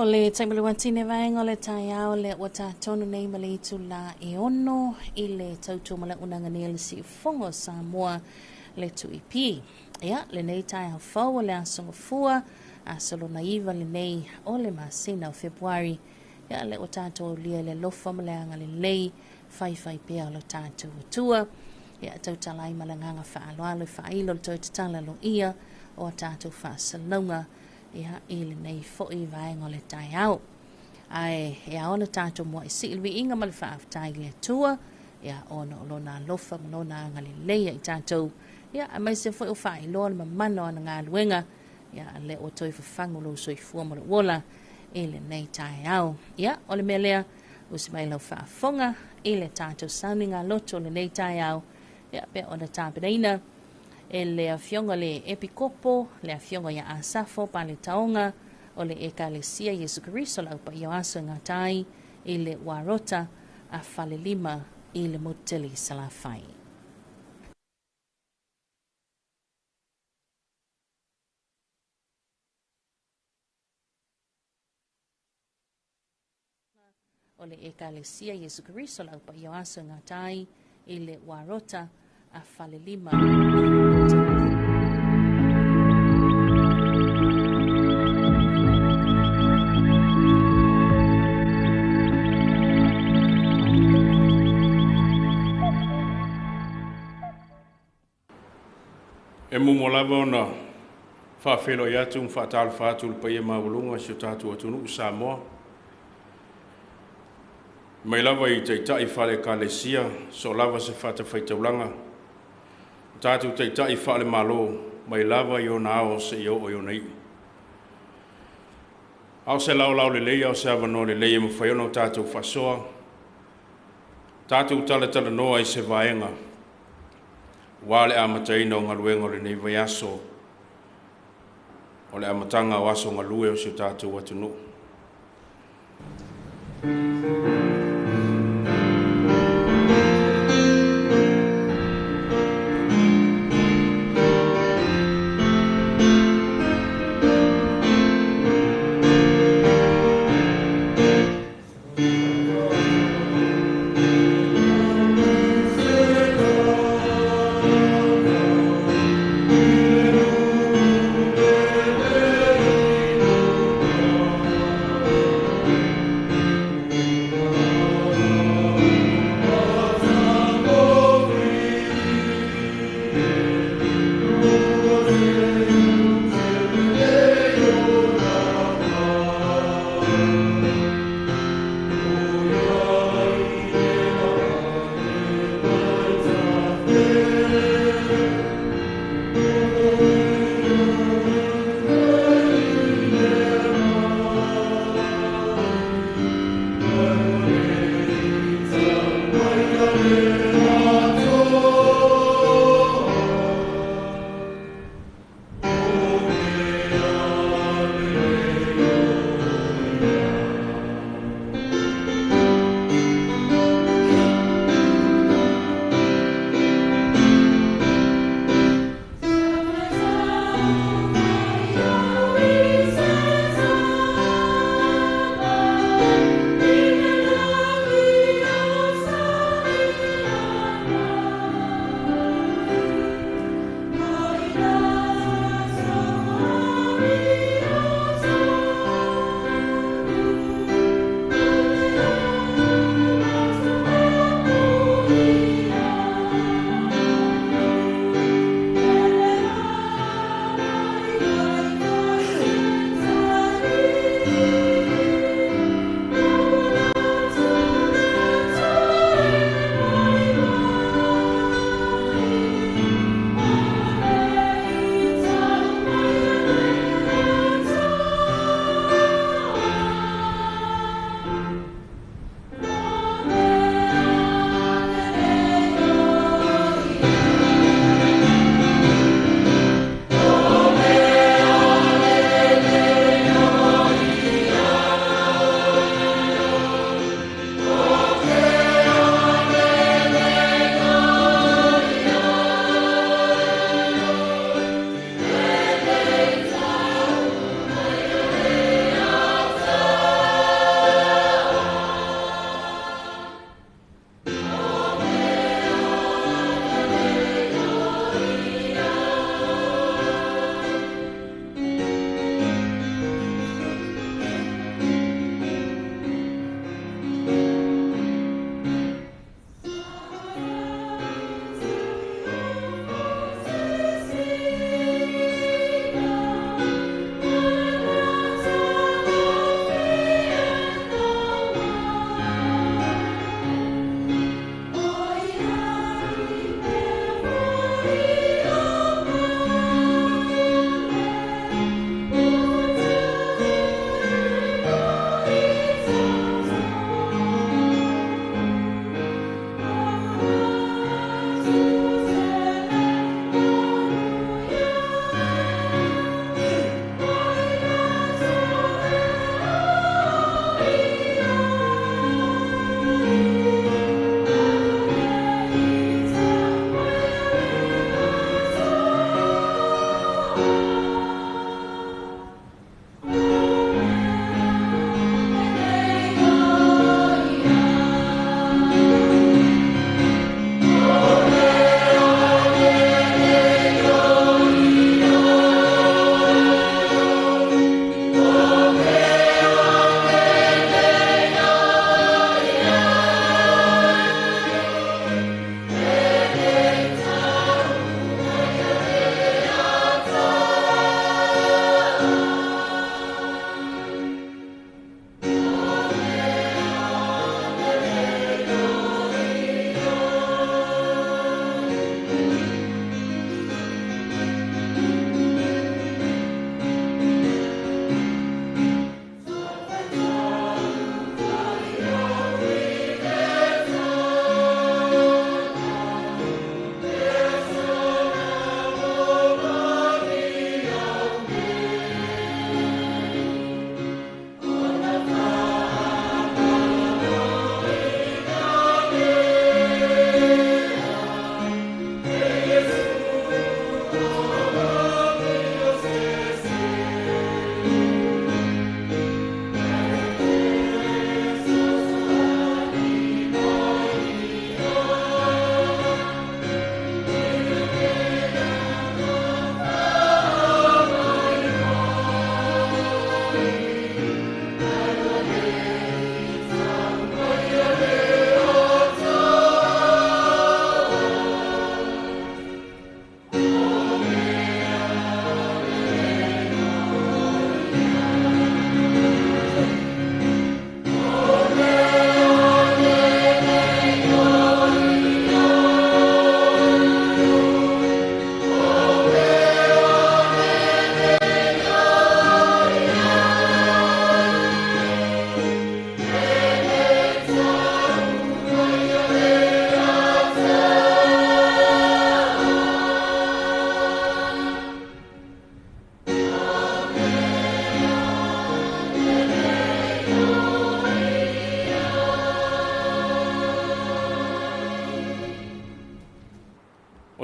O le taimi luatini vaega o le taeao lea ua tatonu nei ma le itulā e 6 i le tautua ma le auaunaga nei a le Siufofoga o Samoa le 2EP. Ia, lenei taeao fou o le aso Gafua, aso lona 9 lenei o le masina o Fepuari. Ia, lea ua tatou aulia i le alofa ma le agalelei faifai pea o lo tatou Atua. Ia, tautala ai ma le agaga faaaloalo e faailo le toe tatala loia o a tatou faasalalauga ia, i lenei foi vaega o le taeao. Ae e ao ona tatou muai sii le viiga ma le faafetai i le Atua, ia, ona o lona alofa ma lona agalelei ia i tatou, ia, aemaise foi o faailoa le mamana o ana galuega, ia, lea ua toe fafagu lou soifua ma lou ola i lenei taeao. Ia, o le mea lea, usi mai lau faafofoga i le tatou sauniga loto o lenei taeao, ia, pea ona tapenaina e le afioga le Epikopo, le afioga ia Asafo Paletaoga o le Ekalesia Iesu Keriso le Au Paia o Aso e gata ai i le Uarota a Falelima i le motu tele i Salafai. O le Ekalesia Iesu Keriso le Au Paia o Aso e gata ai i le Uarota a Falelima i le motu tele. E muamua lava ona faafeiloai atu ma faatalofa atu i le paia maualuga o si o tatou atunuu Samoa. Mai lava i taitai faale-ekalesia, so lava se fatafaitaulaga, o tatou taitai faale-malo, mai lava i ona ao seia oo i ona iu. A o se laolao lelei, a o se avanoa lelei e mafai ona o tatou faasoa, tatou talatalanoa i se vaega ua le amataina o galuega o lenei vaiaso, o le amataga o aso galue o si o tatou atunuu.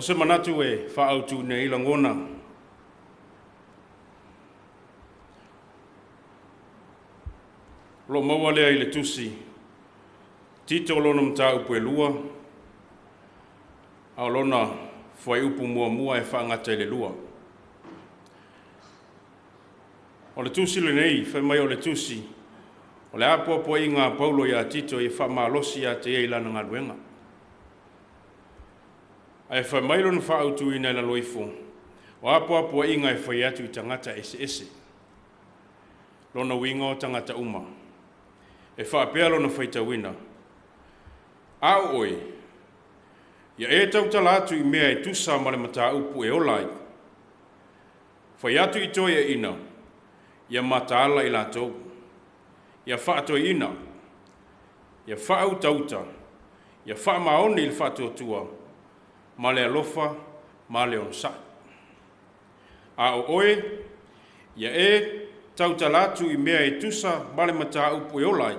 O se manatu e faaautuina ai lagona o loo maua lea i le tusi Tito lona mataupu e 2, a o lona fuaiupu muamua e faagata i le 2. O le tusi lenei, fai mai o le tusi, o le apoapoaiga a Paulo ia Tito ia faamalosi ia te ia i lana galuega. Ae fai mai lona faaautuina i lalo ifo, o apoapoaiga e fai atu i tagata eseese. Lona uiga o tagata uma. E faapea lona faitauina, a o oe, ia e tautala atu i mea e tusa ma le mataupu e ola ai. Fai atu i toeaiina, ia mataala i latou, ia faatoeaina, ia faautauta, ia faamaoni i le faatuatua, ma le alofa ma le onosai. A o oe, ia e tautala atu i mea e tusa ma le mataupu e ola ai.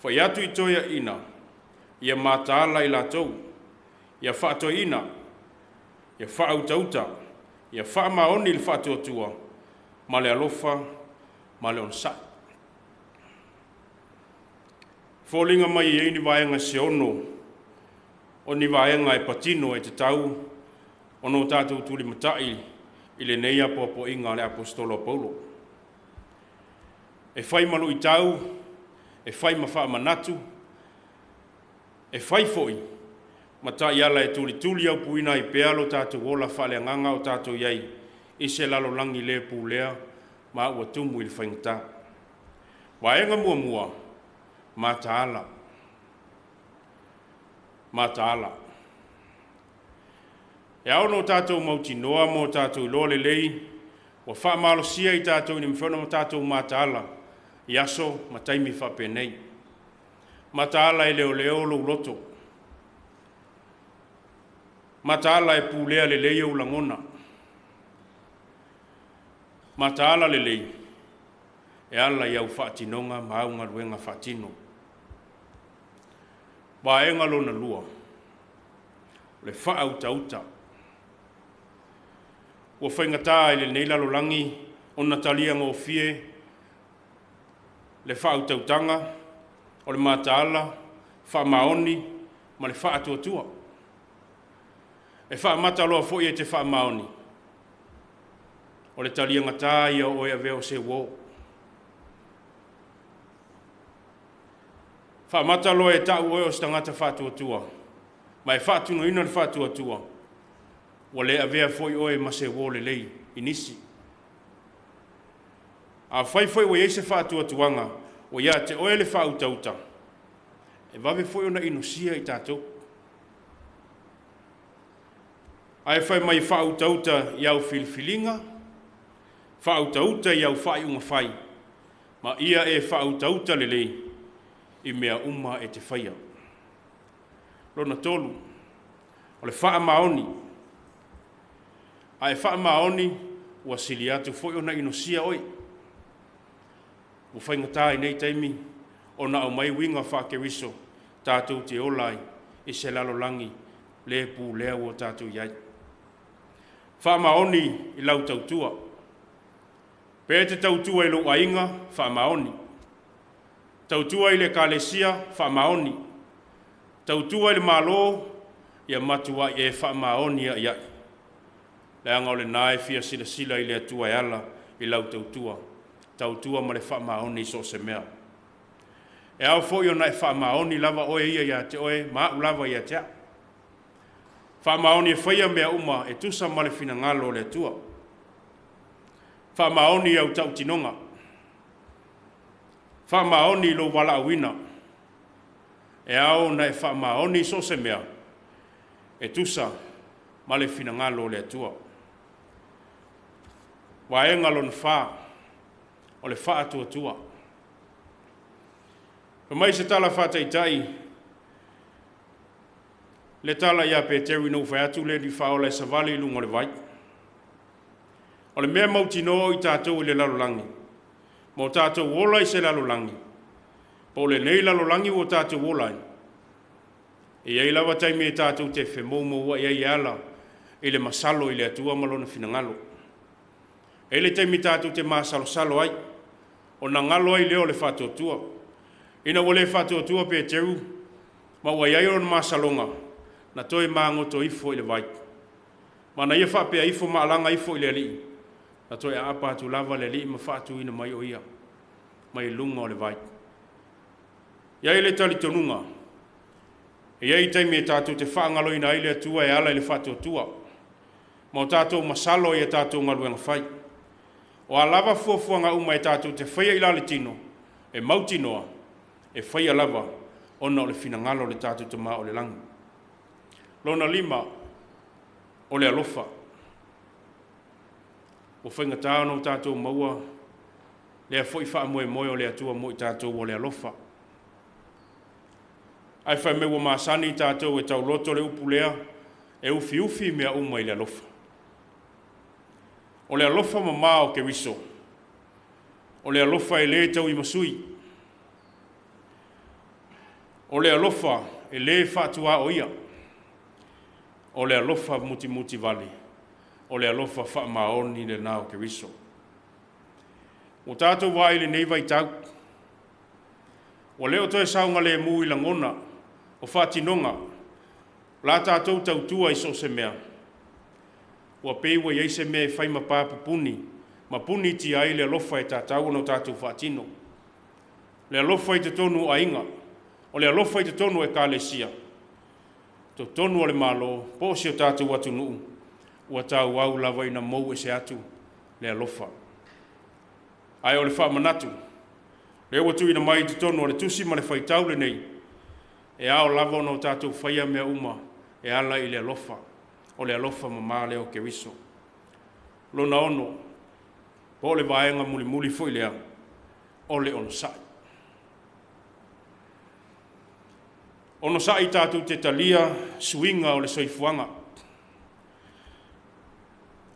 Fai atu i toeaiina, ia mataala i latou, ia faatoeaina, ia faautauta, ia faamaoni i le faatuatua, ma le alofa ma le onosai. Foliga mai e ai ni vaega se ono, o ni vaega e patino e tatau ona o tatou tulimatai i lenei apoapoaiga a le Aposetolo a Paulo. E fai ma luitau, e fai ma faamanatu, e fai foi ma taiala e tulituli aupuina ai pea lo tatou ola faaleagaga o tatou iai i se lalolagi le pulea ma ua tumu i le faigata. Vaega muamua, mataala. Mataala. E ao ona tatou mautinoa ma o tatou iloa lelei, ua faamalosia i tatou ina mafai ona o tatou mataala i aso ma taimi faapenei. Mataala e leoleo lou loto. Mataala e pulea lelei ou lagona. Mataala lelei e ala i au faatinoga ma au galuega faatino. Vaega lona 2, o le faautauta. Ua faigata i lenei lalolagi ona talia gofie le faautautaga o le mataala, faamaoni ma le faatuatua. E faamata loa foi e te faamaoni, o le taliagata ia o oe avea o se uo. Faamata loa e tau oe o se tagata faatuatua, ma e faatinoina le faatuatua, ua le avea foi oe ma se uo lelei i nisi. A fai foi ua iai se faatuatuaga, ua ia te oe le faautauta, e vave foi ona inosia i tatou. Ae fai mai faautauta i au filifiliga, faautauta i au faaiuga fai, ma ia e faautauta lelei i mea uma e te faia. Lona 3, o le faamaoni. A e faamaoni, ua sili atu foi ona inosia oe. Ua faigata i nei taimi ona aumai uiga faakeriso tatou te ola ai i se lalolagi le pulea ua tatou iai. Faamaoni i lau tautua. Pe te tautua i lou aiga, faamaoni. Tautua i le ekalesia, faamaoni. Tautua i le Malo, ia matuai e faamaoni ai ai. Leaga o lena e fia silasila i le Atua e ala i lau tautua. Tautua ma le faamaoni i so o se mea. E ao foi ona e faamaoni lava oe ia ia te oe, ma au lava ia te au. Faamaoni e faia mea uma e tusa ma le finagalo o le Atua. Faamaoni au tautinoga. Faamaoni lou valaauina. E ao ona e faamaoni i so o se mea e tusa ma le finagalo o le Atua. Vaega lona 4, o le faatuatua. Fai mai se tala faataitai, le tala ia Peteru ina ua fai atu le alii faaola e savali i luga o le vai. O le mea mautinoa i tatou i le lalolagi, ma o tatou ola i se lalolagi, po o lenei lalolagi ua tatou ola ai, E iai lava taimi e tatou te femoumouai ai e ala i le masalo i le Atua ma Lona finagalo. E i ai le taimi tatou te masalosalo ai, ona galo ai lea o le faatuatua. Ina ua le faatuatua Peteru, ma ua i ai ona masaloga, na toe magoto ifo i le vai. Ma na ia faapea ifo ma alaga ifo i le Alii, na toe aapa atu lava le Alii ma faatuina mai o ia mai luga o le vai. E i ai le talitonuga, e i ai taimi e tatou te faagaloina ai le Atua e ala i le faatuatua, ma o tatou masalo i a tatou galuega fai. O a lava fuafuaga uma e tatou te faia i la le tino, e mautinoa, e faia lava ona o le finagalo o le tatou Tama o le lagi. Lona 5, o le alofa. Ua faigata ona o tatou maua lea foi faamoemoe o le Atua mo i tatou o le alofa. Ae fai mai ua masani tatou e tauloto le upu lea, e ufiufi mea uma i le alofa. O le alofa mamā o Keriso, o le alofa e lē tauimasui, o le alofa e lē faatuaoia, o le alofa mutimutivale, o le alofa faamaoni lenā o Keriso. Ua tatou vaai i lenei vaitau, ua le o toe saogalemu i lagona o faatinoga la tatou tautua i so o se mea. Ua pei ua i ai se mea e fai ma papupuni ma punitia ai le alofa e tatau ona o tatou faatino. Le alofa i totonu o aiga, o le alofa i totonu o ekalesia, totonu o le Malo, po o si o tatou atunuu, ua tauau lava ina mou ese atu le alofa. Ae o le faamanatu, lea ua tuuina mai i totonu o le tusi ma le faitau lenei, e ao lava ona o tatou faia mea uma e ala i le alofa, o le alofa mamā lea o Keriso. Lona 6, po o le vaega mulimuli foi lea, o le onosai. Onosai tatou te talia suiga o le soifuaga.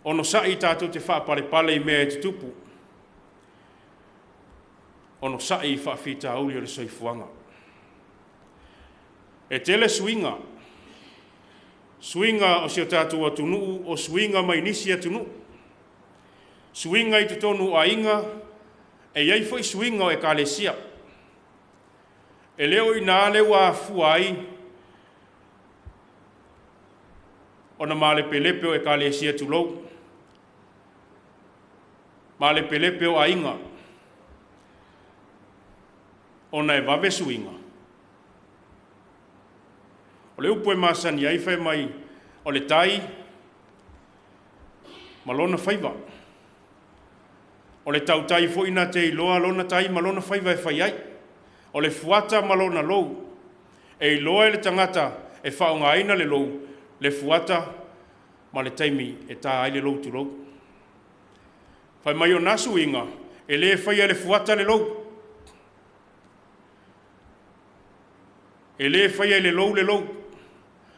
Onosai tatou te faapalepale i mea e tutupu. Onosai i faafitauli o le soifuaga. E tele suiga, suiga o si o tatou atunuu, o suiga mai nisi atunuu, suiga i totonu o aiga, e i ai foi suiga o ekalesia. E le o i ina le ua afua ai ona malepelepe o ekalesia tulou, malepelepe o aiga, ona e vave suiga. O le upu e masani ai fai mai o le tai ma lona faiva. O le tautai foi na te iloa lona tai ma lona faiva e fai ai. O le fuata ma lona lou. E iloa e le tagata e faaaogaina le lou, le fuata ma le taimi e ta ai le lou tulou. Fai mai o na suiga, e lē faia le fuata le lou. E lē faia i le lou le lou.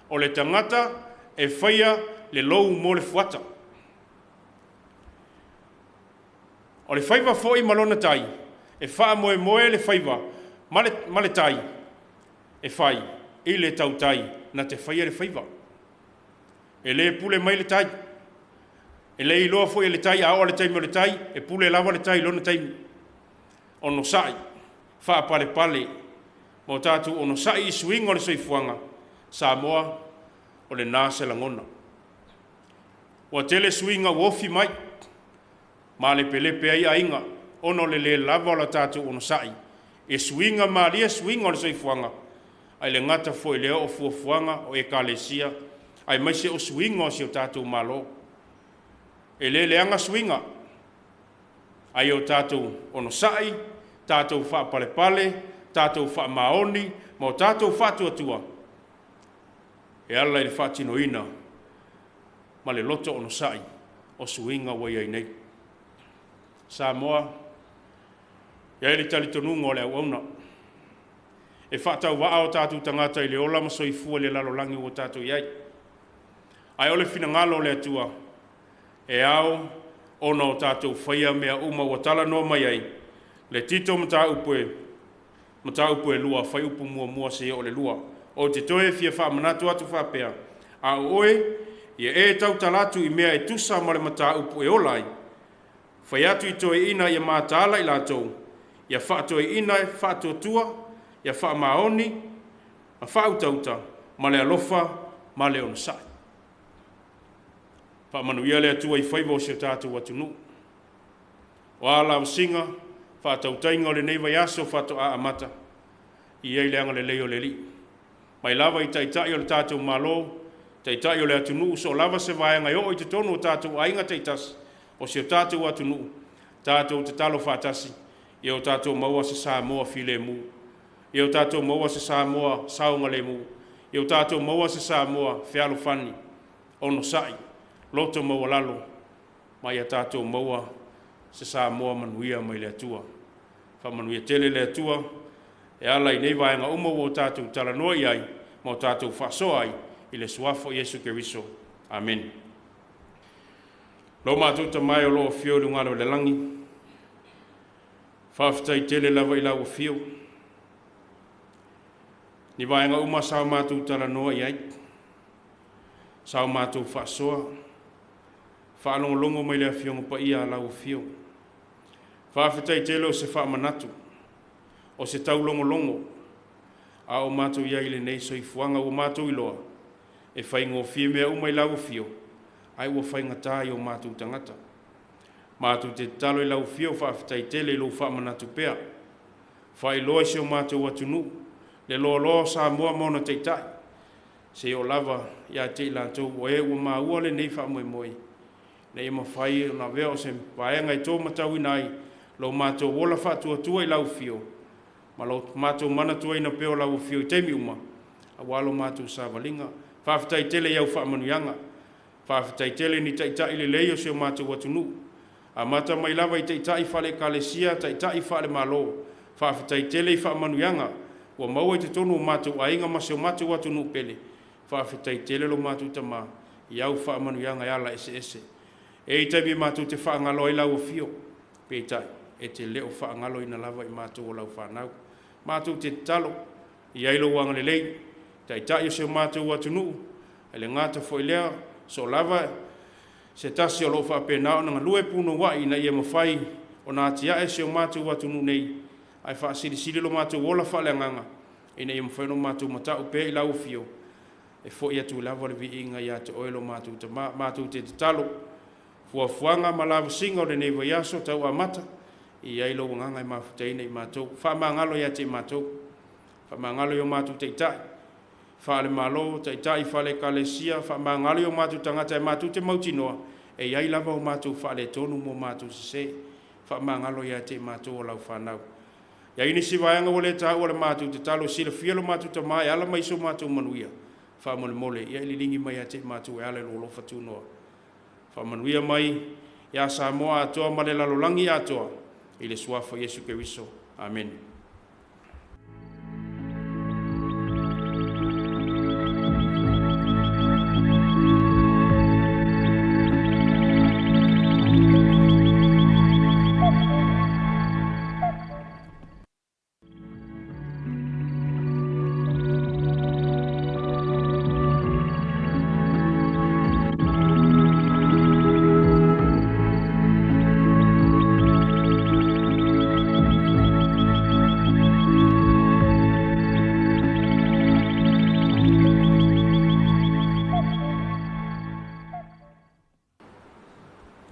O le tagata e faia le lou mo le fuata. O le faiva foi ma lona tai, e faamoemoe le faiva ma le tai e fai i le tautai na te faia le faiva. E lē pule mai le tai. E le iloa foi e le tai a oo le taimi o le tai, e pule lava le tai i lona taimi. Onosai, faapalepale, ma o tatou onosai i suiga o le soifuaga, Samoa, o lenā se lagona. Ua tele suiga ua ofi mai, malepelepe ai aiga, ona o le lē lava o la tatou onosai. E suiga malie suiga o le soifuaga, ae le gata foi lea o fuafuaga o ekalesia, aemaise o suiga o si o tatou Malo. E lē leaga suiga, ai o tatou onosai, tatou faapalepale, tatou faamaoni, ma o tatou faatuatua, e ala i le faatinoina ma le loto onosai o suiga ua i ai nei. Samoa, e i ai le talitonuga o le auauna, e faatauvaa o tatou tagata i le ola ma soifua i le lalolagi ua tatou i ai. Ae o le finagalo o le Atua, e ao ona o tatou faia mea uma ua talanoa mai ai, le Tito mataupu e 2, fuaiupu 1 seia oo i le 2, Ou te toe fia faamanatu atu faapea, a o oe, ia e tautala atu i mea e tusa ma le mataupu e ola ai. Fai atu i toeaiina ia mataala i latou, ia faatoeaina, faatuatua, ia faamaoni, ma faautauta, ma le alofa, ma le onosai. Faamanuia le Atua i faiva o si o tatou atunuu. O a lavasiga, faatautaiga o lenei vaiaso faatoa amata, i ai le agalelei o le Alii. Mai lava i taitai o le tatou Malo, taitai o le atunuu, so o lava se vaega e oo i totonu o tatou aiga taitasi, o si o tatou atunuu, tatou tatalo faatasi, ia o tatou maua se Samoa filemu, ia o tatou maua se Samoa saogalemu, ia o tatou maua se Samoa fealofani, onosai, loto maualalo, ma ia tatou maua se Samoa manuia mai le Atua. Faamanuia tele le Atua e ala i nei vaega uma ua o tatou talanoa i ai ma o tatou faasoa ai i le suafa o Iesu Keriso. Amene. Lo matou Tama e o lo o afio i luga o le lagi, faafetai tele lava i lau afio. Ni vaega uma sa o matou talanoa i ai, sa o matou faasoa, faalogologo mai le afioga paia a lau afio. Faafetai tele o se faamanatu, o se taulogologo, a o matou i ai i lenei soifuaga ua matou iloa, e faigofie mea uma i lau afio, ai ua faigata i o matou tagata. Matou te tatalo i lau afio, faafetai tele i lou faamanatu pea. Faailoa i si o matou atunuu, le loaloa o Samoa ma ona taitai, se o lava ia te i latou o e ua maua lenei faamoemoe, ina ia mafai ona avea o se vaega e tō matauina ai lo matou ola faatuatua i lau afio, ma lo matou manatuaina pea o lau afio i taimi uma, aua lo matou savaliga. Faafetai tele i au faamanuiaga, faafetai tele ni taitai lelei o si o matou atunuu, amata mai lava i taitai faale-ekalesia, taitai faale-malo. Faafetai tele i faamanuiaga ua maua i totonu o matou aiga ma si o matou atunuu pele. Faafetai tele lo matou Tama i au faamanuiaga e ala eseese. E i taimi matou te faagalo ai lau afio, peitai e te leo faagaloina lava i matou o lau fanau. Matou te tatalo i ai lou agalelei, taitai o si o matou atunuu, e le gata foi lea, so lava se tasi o loo faapena ona galue punouai ina ia mafai ona atiae si o matou atunuu nei, ae faasilisili lo matou ola faaleagaga ina ia mafai ona matou matau pea i lau afio, e foi atu lava le viiga ia te oe lo matou Tama. Matou te tatalo fuafuaga ma lavasiga o lenei vaiaso tau amata, i ai lou agaga e mafutaina i matou. Faamagalo ia te i matou, faamagalo i o matou taitai faale-malo, taitai faale-ekalesia, faamagalo i o matou tagata e matou te mautinoa e i ai lava o matou faaletonu mo matou sese. Faamagalo ia te i matou o lau fanau. Ia i nisi vaega ua le taua le matou tatalo, silafia lo matou Tama e ala mai so matou manuia. Faamolemole, ia e liligi mai ia te i matou e ala i lou alofa tunoa. Faamanuia mai ia Samoa atoa ma le lalolagi atoa, i le suafa o Iesu Keriso. Amene.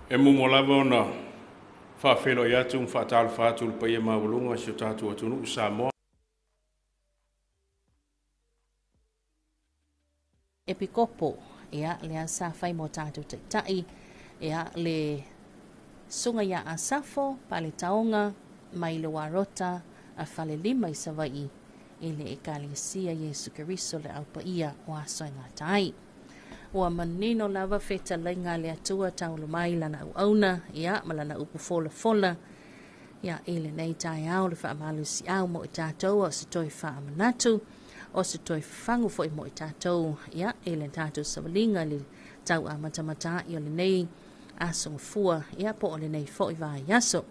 E muamua lava ona faafeiloai atu ma faatalofa atu i le paia maualuga o si o tatou atunuu Samoa. Epikopo, ia, lea sa fai mo tatou taitai, ia, le susuga ia Asafo Paletaoga mai le Warota a Falelima i Savaii i le Ekalesia Iesu Keriso le Au Paia o Aso e Gata ai. Ua manino lava fetalaiga a le Atua taulu mai lana auauna, ia, ma lana upu folafola, ia, i lenei taeao le faamalosiau mo i tatou o se toe faamanatu, o se toe fafagu foi mo i tatou, ia, i le tatou savaliga le tau amatamata'i o lenei aso gafua, ia, po o lenei foi vaiaso.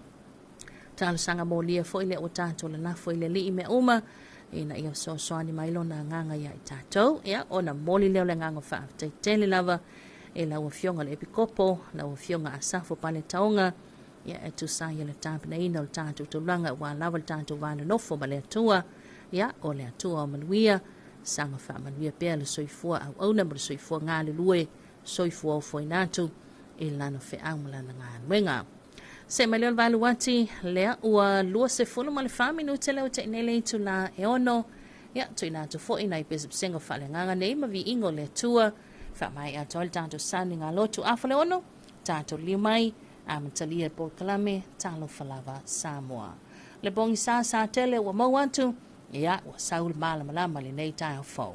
Talosaga molia foi lea ua tatou lalafo i le Alii mea uma, Ina ia fesoasoani mai lona agaga iā i tatou. Ia, ona momoli lea o le agaga faafetai tele lava i lau Afioga i le Epikopo, lau Afioga Asafo Paletaoga, ia e tusa ai o le tapenaina o le tatou taulaga aua lava le tatou va nonofo ma le Atua. Ia, o le Atua o manuia, saga faamanuia pea le soifua auauna ma le soifua galulue, soifua ofoina atu i lana feau ma lana galuega. Se mai lea o le valu ati, lea ua 24 minute lea ua te'i nei le itulā e 6. Ia, tuuina atu foi nai pesepesega faaleagaga nei ma viiga o le Atua. Faamaea atu ai le tatou sauniga lotu afa le 6, tatou liliu mai, amatalia le polokalame Talofa Lava Samoa. Le pogisa sa tele ua maua atu, ia, ua sau le malamalama i lenei taeao fou.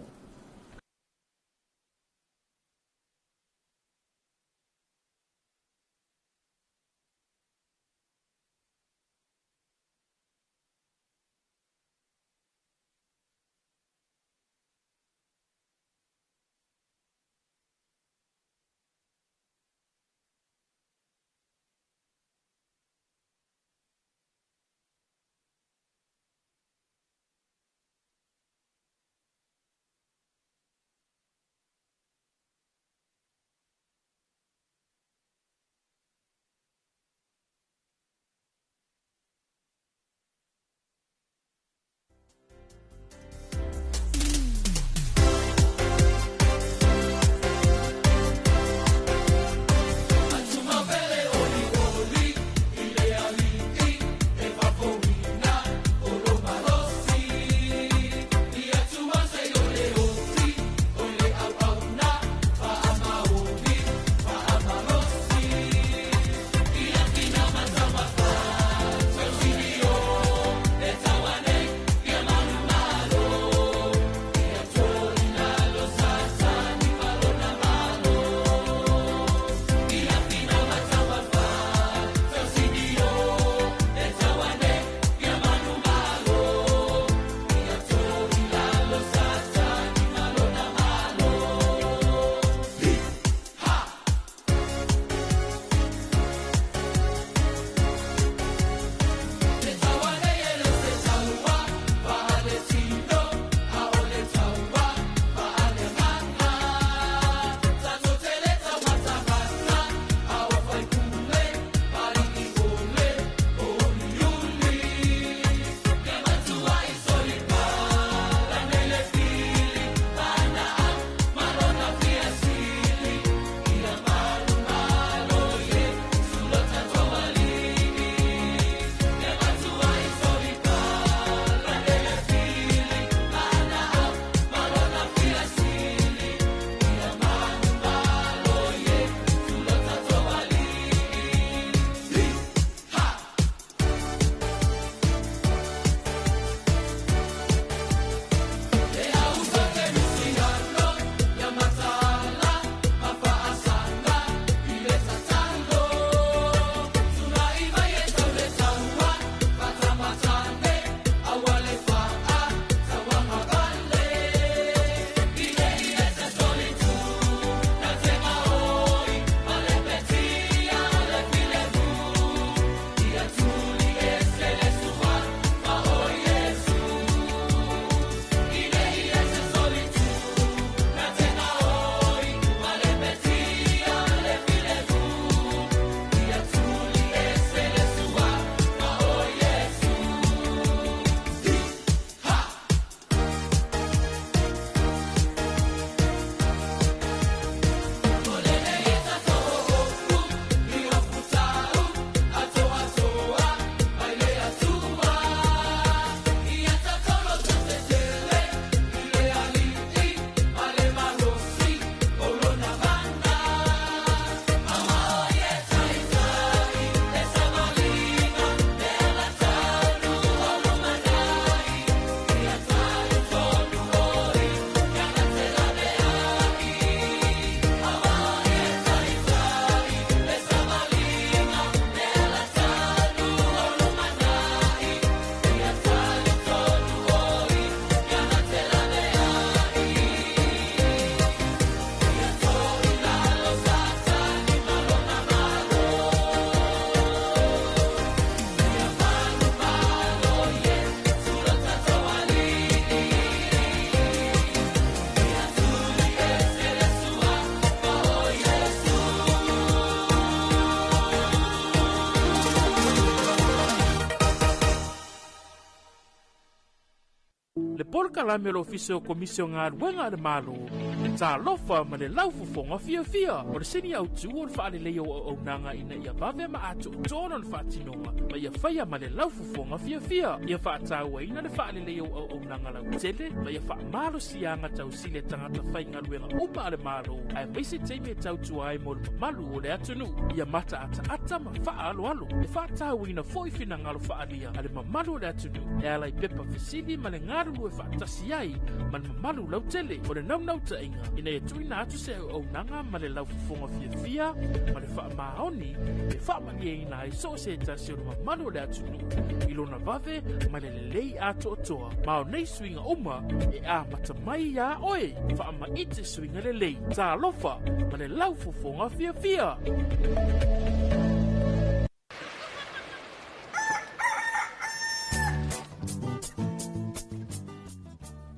Le polokalame o le Ofisa o Komisi o Galuega a le Malo, le Talofa ma le Laufofoga Fiafia. O le sini autu o le faaleleia o auaunaga ina ia vave ma atoatoa lona faatinoga ma ia faia ma le laufofoga fiafia. Ia faatauaina le faaleleia o auaunaga lautele ma ia faamalosiaga tausili a tagata faigaluega uma a le Malo, aemaise taimi e tautua ai mo le mamalu o le atunuu. Ia mataataata ma faaaloalo. E faatauaina foi finagalo faaalia a le mamalu o le atunuu e ala i pepa fesili ma le galulue faatasi ai ma le mamalu lautele. O le naunautaiga ina ia tuuina atu se auaunaga ma le laufofoga fiafia ma le faamaoni e faamalieina ai so o se tasi o le mamalu o le atunuu i lona vave ma le lelei atoatoa. Ma o nei suiga uma e amata mai iā oe. Faamaite suiga lelei. Talofa ma le laufofoga fiafia.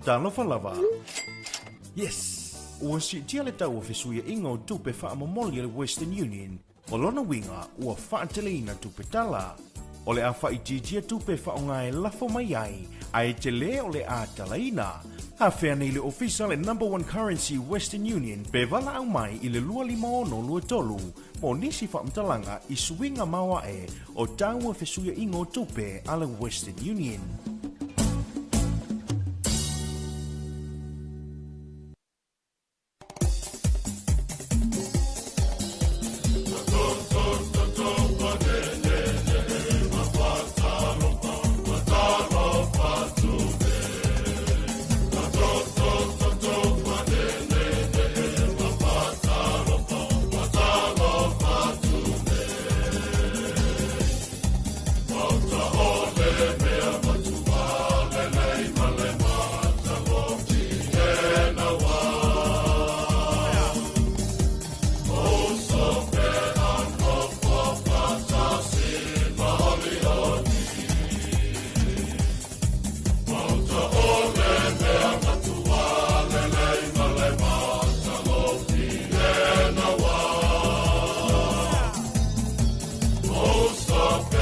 Talofa lava. Yes! Ua siitia le tau o fesuiaiga o tupe faamomoli a le Western Union. O lona uiga, ua faateleina tupe tala. O le a faaitiitia tupe e faaaoga e lafo mai ai, ae tele o le a talaina. Afea nei le ofisa le Number One Currency Western Union pe valaau mai i le 25623 mo nisi faamatalaga i suiga maoae o tau o fesuiaiga o tupe a le Western Union.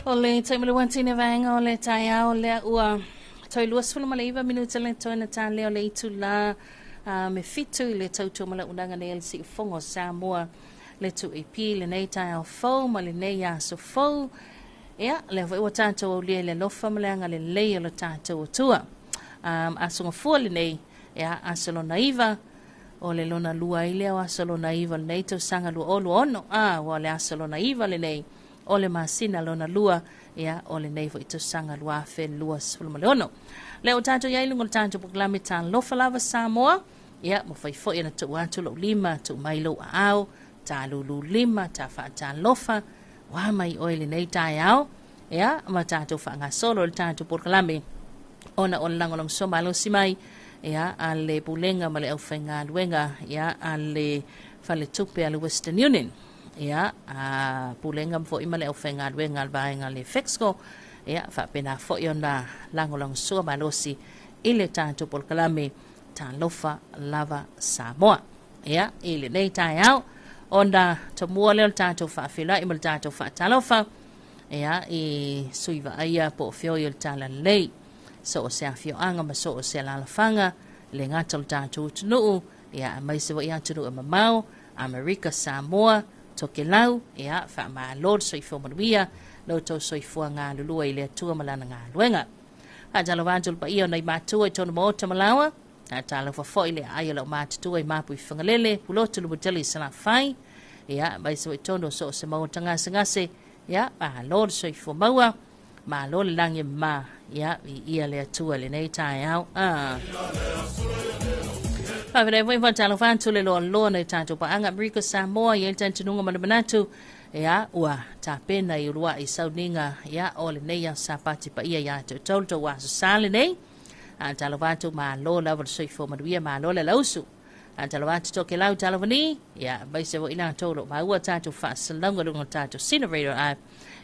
O le taimi le 1 vaega o le taeao lea ua toe 29 minute le toe na tālea o le itulā me 7 i le tautua ma lauunaga nei a le Siufogo o Samoa le 2AP lenei taeao fou ma lenei aso fou. Ia, lea foi ua tatou aulia i le alofa ma le agalelei o le tatou Atua. Aso gafua lenei, ia, aso lona 9, o le lona lua ai lea o aso lona 9 o lenei tausaga 2026. Ua o le aso lona 9 lenei o le masina lona lua, ia, o lenei foi tausaga 2026. Lea ua tatou iai luga o le tatou polokalame Talofa Lava Samoa, ia, ma fai foi ona tuu atu lou lima, tuu mai lou aao, talulu lima, ta faatalofa, ua mai oe lenei taeao, ia, ma tatou faagasolo le tatou polokalame ona o le lagolagosua malosi mai, ia, a le pulega ma le aufaigaluega, ia, a le faletupe a le Western Union. Ia, a pulega foi ma le aufaigaluega a le vaega le Fexco, ia, faapena foi ona lagolagosua malosi i le tatou polokalame Talofa Lava Samoa. Ia, i lenei taeao, ona tomua lea o le tatou faafeiloai ma le tatou faatalofa, ia, i sui vaaia po o feoi o le talalelei, so o se afioaga ma so o se alaalafaga, le gata o le tatou atunuu, ia, aemaise foi atunuu e mamao, Amerika, Samoa, Tokelau, ia, faamalo le soifua manuia, lo outou soifua galulue i le Atua ma lana galuega. Faatalofa atu le paia o nai matua i tonu maota ma laoa, faatalofa foi le aai o lau matutua i Mapu i Fagalele, Pulotu Lumutele i Salafai, ia, aemaise foi tonu o so o se maota gasegase, ia, malo le soifua maua, malo le lagi e mama, ia, viia le Atua i lenei taeao. Faafetai foi faatalofa atu le loaloa nai tatou paaga Amerika Samoa i ai le talitonuga ma le manatu, ia, ua tapena i uluai sauniga, ia, o lenei aso Sapati paia ia te outou le tou aso sa lenei. Talofa atu, malo lava le soifua manuia, malo le alausu. Talofa atu Tokelau, talofa ni, ia, aemaise foi latou o lo o maua tatou faasalalauga i luga o le tatou Sina Radio app.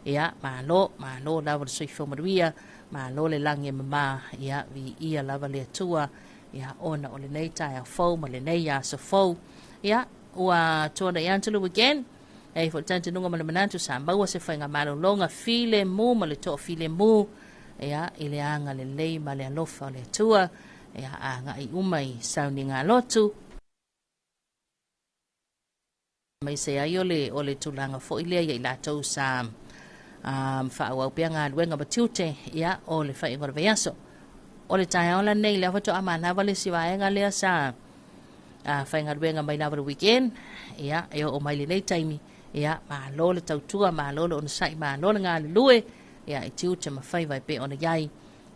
Ia, malo, malo lava le soifua manuia, malo le lagi e mama, ia, viia lava le Atua, ia, ona o lenei taeao fou ma lenei aso fou. Ia, ua tuanai atu le weekend, e ai foi le talitonuga ma le manatu sa maua se faiga malologa filemu ma le toafilemu, ia, i le agalelei ma le alofa o le Atua. Ia, agai uma i sauniga lotu, aemaise ai o le, o le tulaga foi lea ia i latou sa faaauau pea galuega ma tiute, ia, o le faaiuga o le vaiaso. O le taeao lenei, lea faatoa manava le isi vaega lea sa faigaluega mai lava le weekend, ia, e oo mai lenei taimi, ia, malo le tautua, malo le onosai, malo le galulue, ia, i tiute ma faiva e pei ona i ai,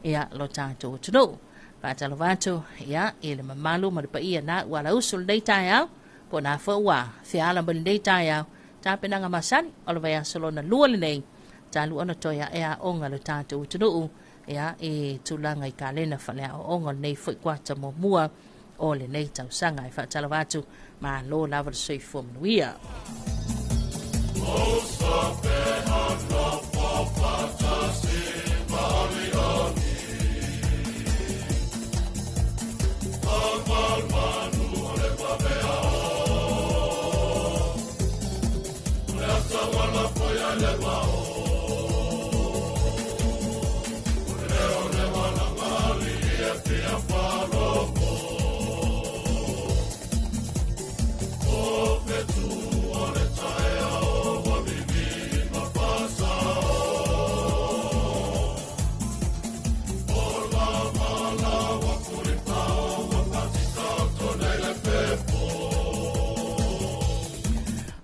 ia, lo tatou atunuu. Faatalofa atu, ia, i le mamalu ma le paia na ua alausu lenei taeao, po o na foi ua feala mai lenei taeao, tapenaga masani o le vaiaso lona lua lenei, talu ona toe ae aoga le tatou atunuu, ia, i tulaga i kalena faaleaoaoga o lenei foi kuata muamua o lenei tausaga. E faatalofa atu, malo lava le soifua manuia.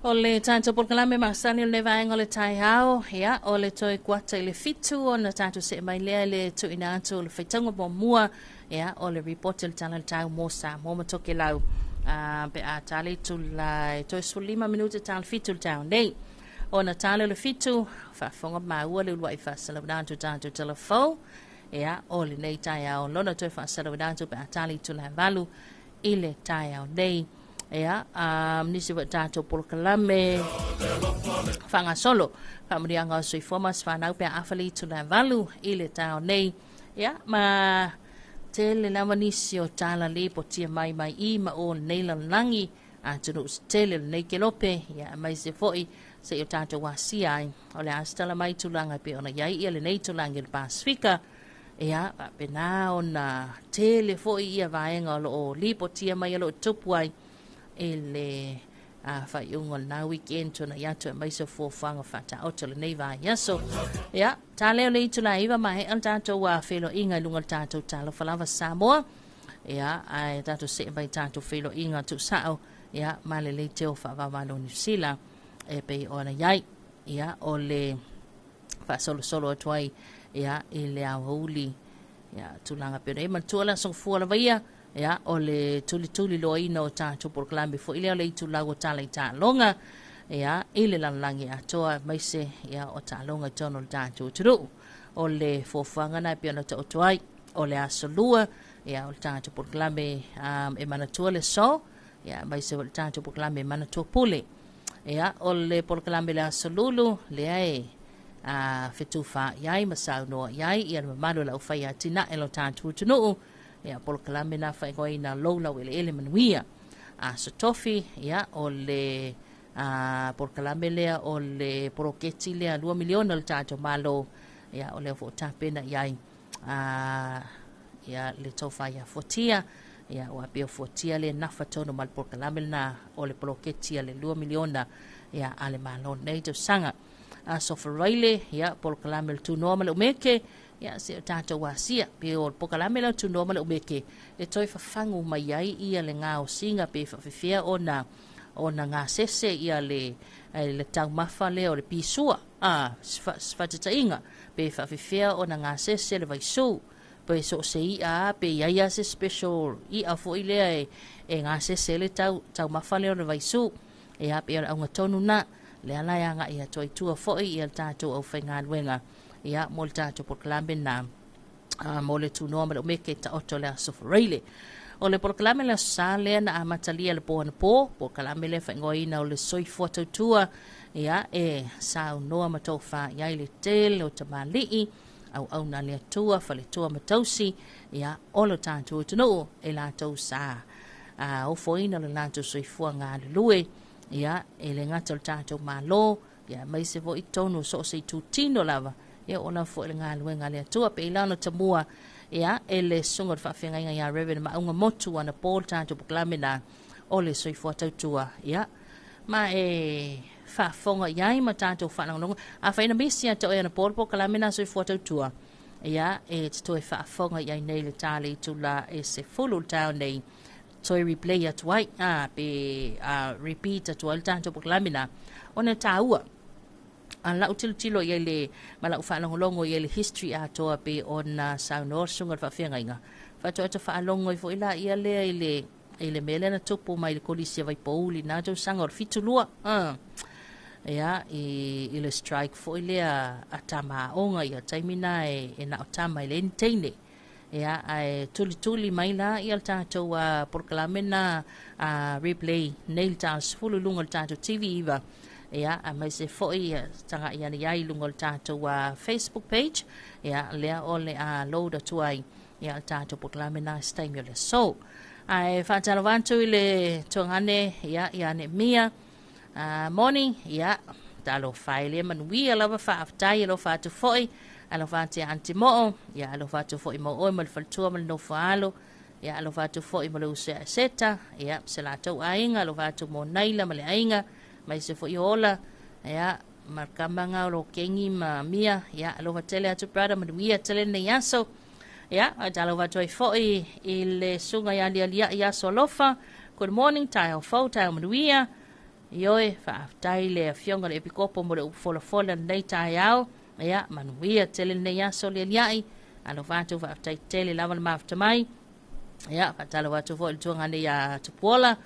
O le tatou polokalame masani o le vaega o le taeao, ia, o le toe kuata i le 7 ona tatou see mai lea le tuuina atu o le faitauga muamua, ia, o le report o le Tala o le Tau mo Samoa ma Tokelau, pe a tale i tula e toe 15 minute tale 7 le taeao nei. Ona tale o le 7, faafofoga maua le uluai faasalauina atu tatou telefou, ia, o lenei taeao lona toe faasalauina atu pe a tale i tula 8 i le taeao nei. Ia, nisi foi tatou polokalame faagasolo faamanuiaga o soifua ma se fanau pe a afa le itula 8 i le taeao nei. Ia, ma tele lava nisi o tala lipotia mai mai i ma o lenei lalolagi, atunuu se tele o lenei kelope, ia, aemaise foi se i o tatou asia ai. O le a se tala mai tulaga e pei ona i ai ia lenei tulaga i le Pasifika, ia, faapena ona tele foi ia vaega o loo lipotia mai o loo tupu ai i le faaiuga o lena weekend tuanai atu, aemaise o fuafuaga faataoto o lenei vaiaso. Ia, tale o le itula 9 maea le tatou feiloaiga i luga o le tatou Talofa Lava Samoa. Ia, ae tatou see mai tatou feiloaiga tuusao, ia, ma le leiteo faavavalo Niu Sila e pei ona i ai. Ia, o le faasolosolo atu ai, ia, i le aoauli, ia, tulaga pei ona i ai. Manatua le aso Gafua lava ia, ia, o le tulituli loaina o tatou polokalame foi lea o le itulau o tala i taaloga, ia, i le lalolagi atoa, aemaise, ia, o taaloga i totonu o le tatou atunuu. O le fuafuaga na e pei ona taoto ai, o le aso lua, ia, o le tatou polokalame e manatua le aso, ia, aemaise o le tatou polokalame e manatua pule. Ia, o le polokalame le aso lulu, lea e fetufa i ai ma saunoa i ai ia le mamalu o le aufai atinae lo tatou atunuu, ia, polokalame na faaigoaina lou laueleele manuia. Aso Tofi, ia, o le polokalame lea o le poloketi lea 2 miliona le tatou malo, ia, o lea foi tapena i ai ia le tofa ia fuatia, ia, ua pea fuatia le nafa tonu ma le polokalame lena o le poloketi a le 2 miliona, ia, a le malo nei tausaga. Aso Faraile, ia, polokalame le tunoa ma le umeke, ia, se o tatou asia, pe o le polokalame le tunoa ma le umeke, e toe fafagu mai ai ia le gaosiga pe faafefea ona gasese ia le taumafa lea o le pisua, fatataiga, pe faafefea ona gasese le vaisu, pe so se ia pe ia ia se special ia foi lea e gasese le taumafa lea o le vaisu, ia, pe o le auga tonu na, le ala e agai atu ai tua foi ia le tatou aufaigaluega, ia, mo le tatou polokalame na, mo le tunoa ma le umeke taoto le aso Faraile. O le polokalame le aso Sa lea na amatalia le po anapo, polokalame lea faaigoaina o le soifua tautua, ia, e saunoa ma tofa i ai le tele o tamalii, auauna le Atua, faletua ma tausi, ia, o lo tatou atunuu e latou sa ofoina le latou soifua galulue, ia, e le gata o le tatou malo, ia, aemaise foi tonu so o se itutino lava, ia, o la foi le galuega a le Atua. Pe i lana tamua, Ia, e le susuga o le faafeagaiga ia Reverend Maauga Motu anapo le tatou polokalame na o le soifua tautua. Ia, ma e faafofoga i ai ma tatou faalogologo. Afai na misi ia te oe anapo le polokalame na soifua tautua, ia, e te toe faafofoga i ai nei le ta le itula e 10 le taeao nei, toe replay atu ai, pe repeat atu ai le tatou polokalame na, ona e taua. A lau tilotilo i ai le, ma lau faalogologo i ai le history atoa pe ona saunoa le susuga o le faafeagaiga, faatoa ta faalogo ai foi la ia lea i le mea lea na tupu mai i le kolisi a Vaipouli na tausaga o le 72. Ia, i le strike foi lea a tama aoga ia taimi na e na o tama i le teine. Ia, ae tulituli mai la ia le tatou polokalame na replay nei le ta 10 luga o le tatou TV iva. Ia, aemaise foi taga'i ane ai luga o le tatou Facebook page. Ia, lea o le a load atu ai ia le tatou polokalame na se taimi o le aso. Ae faatalofa atu i le tuagane ia ia Mia moni, ia talofa e le manuia lava, faafetai, alofa atu foi, alofa atu ia Aunty Moo, ia alofa atu foi mo oe ma le faletua ma le nofo alo, ia alofa atu foi mo le uso ia Seta, ia se latou aiga, alofa atu mo Naila ma le aiga, mai se foi ola, ia ma kamanga o lo kengi ma Mia, ia alofa tele atu brother, manuia tele nei aso. Ia, talofa atu ai foi i le susuga ia Lialia ia aso alofa. Good morning, taeao fou, taeao manuia. Ioe, faafetai le afioga le epikopo mo le upu folafola lenei taeao. Ia, manuia tele lenei aso Lialiai. Alofa atu, faafetai tele lava le mafuta mai. Ia, faatalofa atu foi i le tuagane ia Tupuola.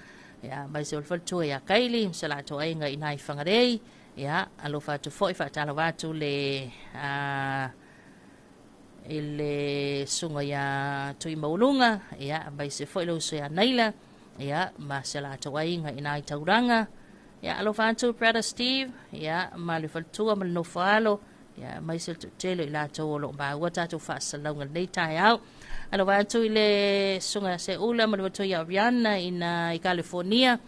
Ia, mai se o le faletua ia Kaili, se latou aiga i nai Whangarei. Ia, alofa atu foi, faatalofa atu le i le susuga ia Tui Mauluga, ia, mai se foi le uso ia Naila, ia, ma se latou aiga i nai tauranga. Ia, alofa atu Brother Steve, ia, ma le faletua ma le nofo alo, ia, mai se toatele i latou o lo o maua tatou faasalalauga lenei taeao. Alofa atu i le susuga ia Seula ma le faletua ia Oriana ina i California,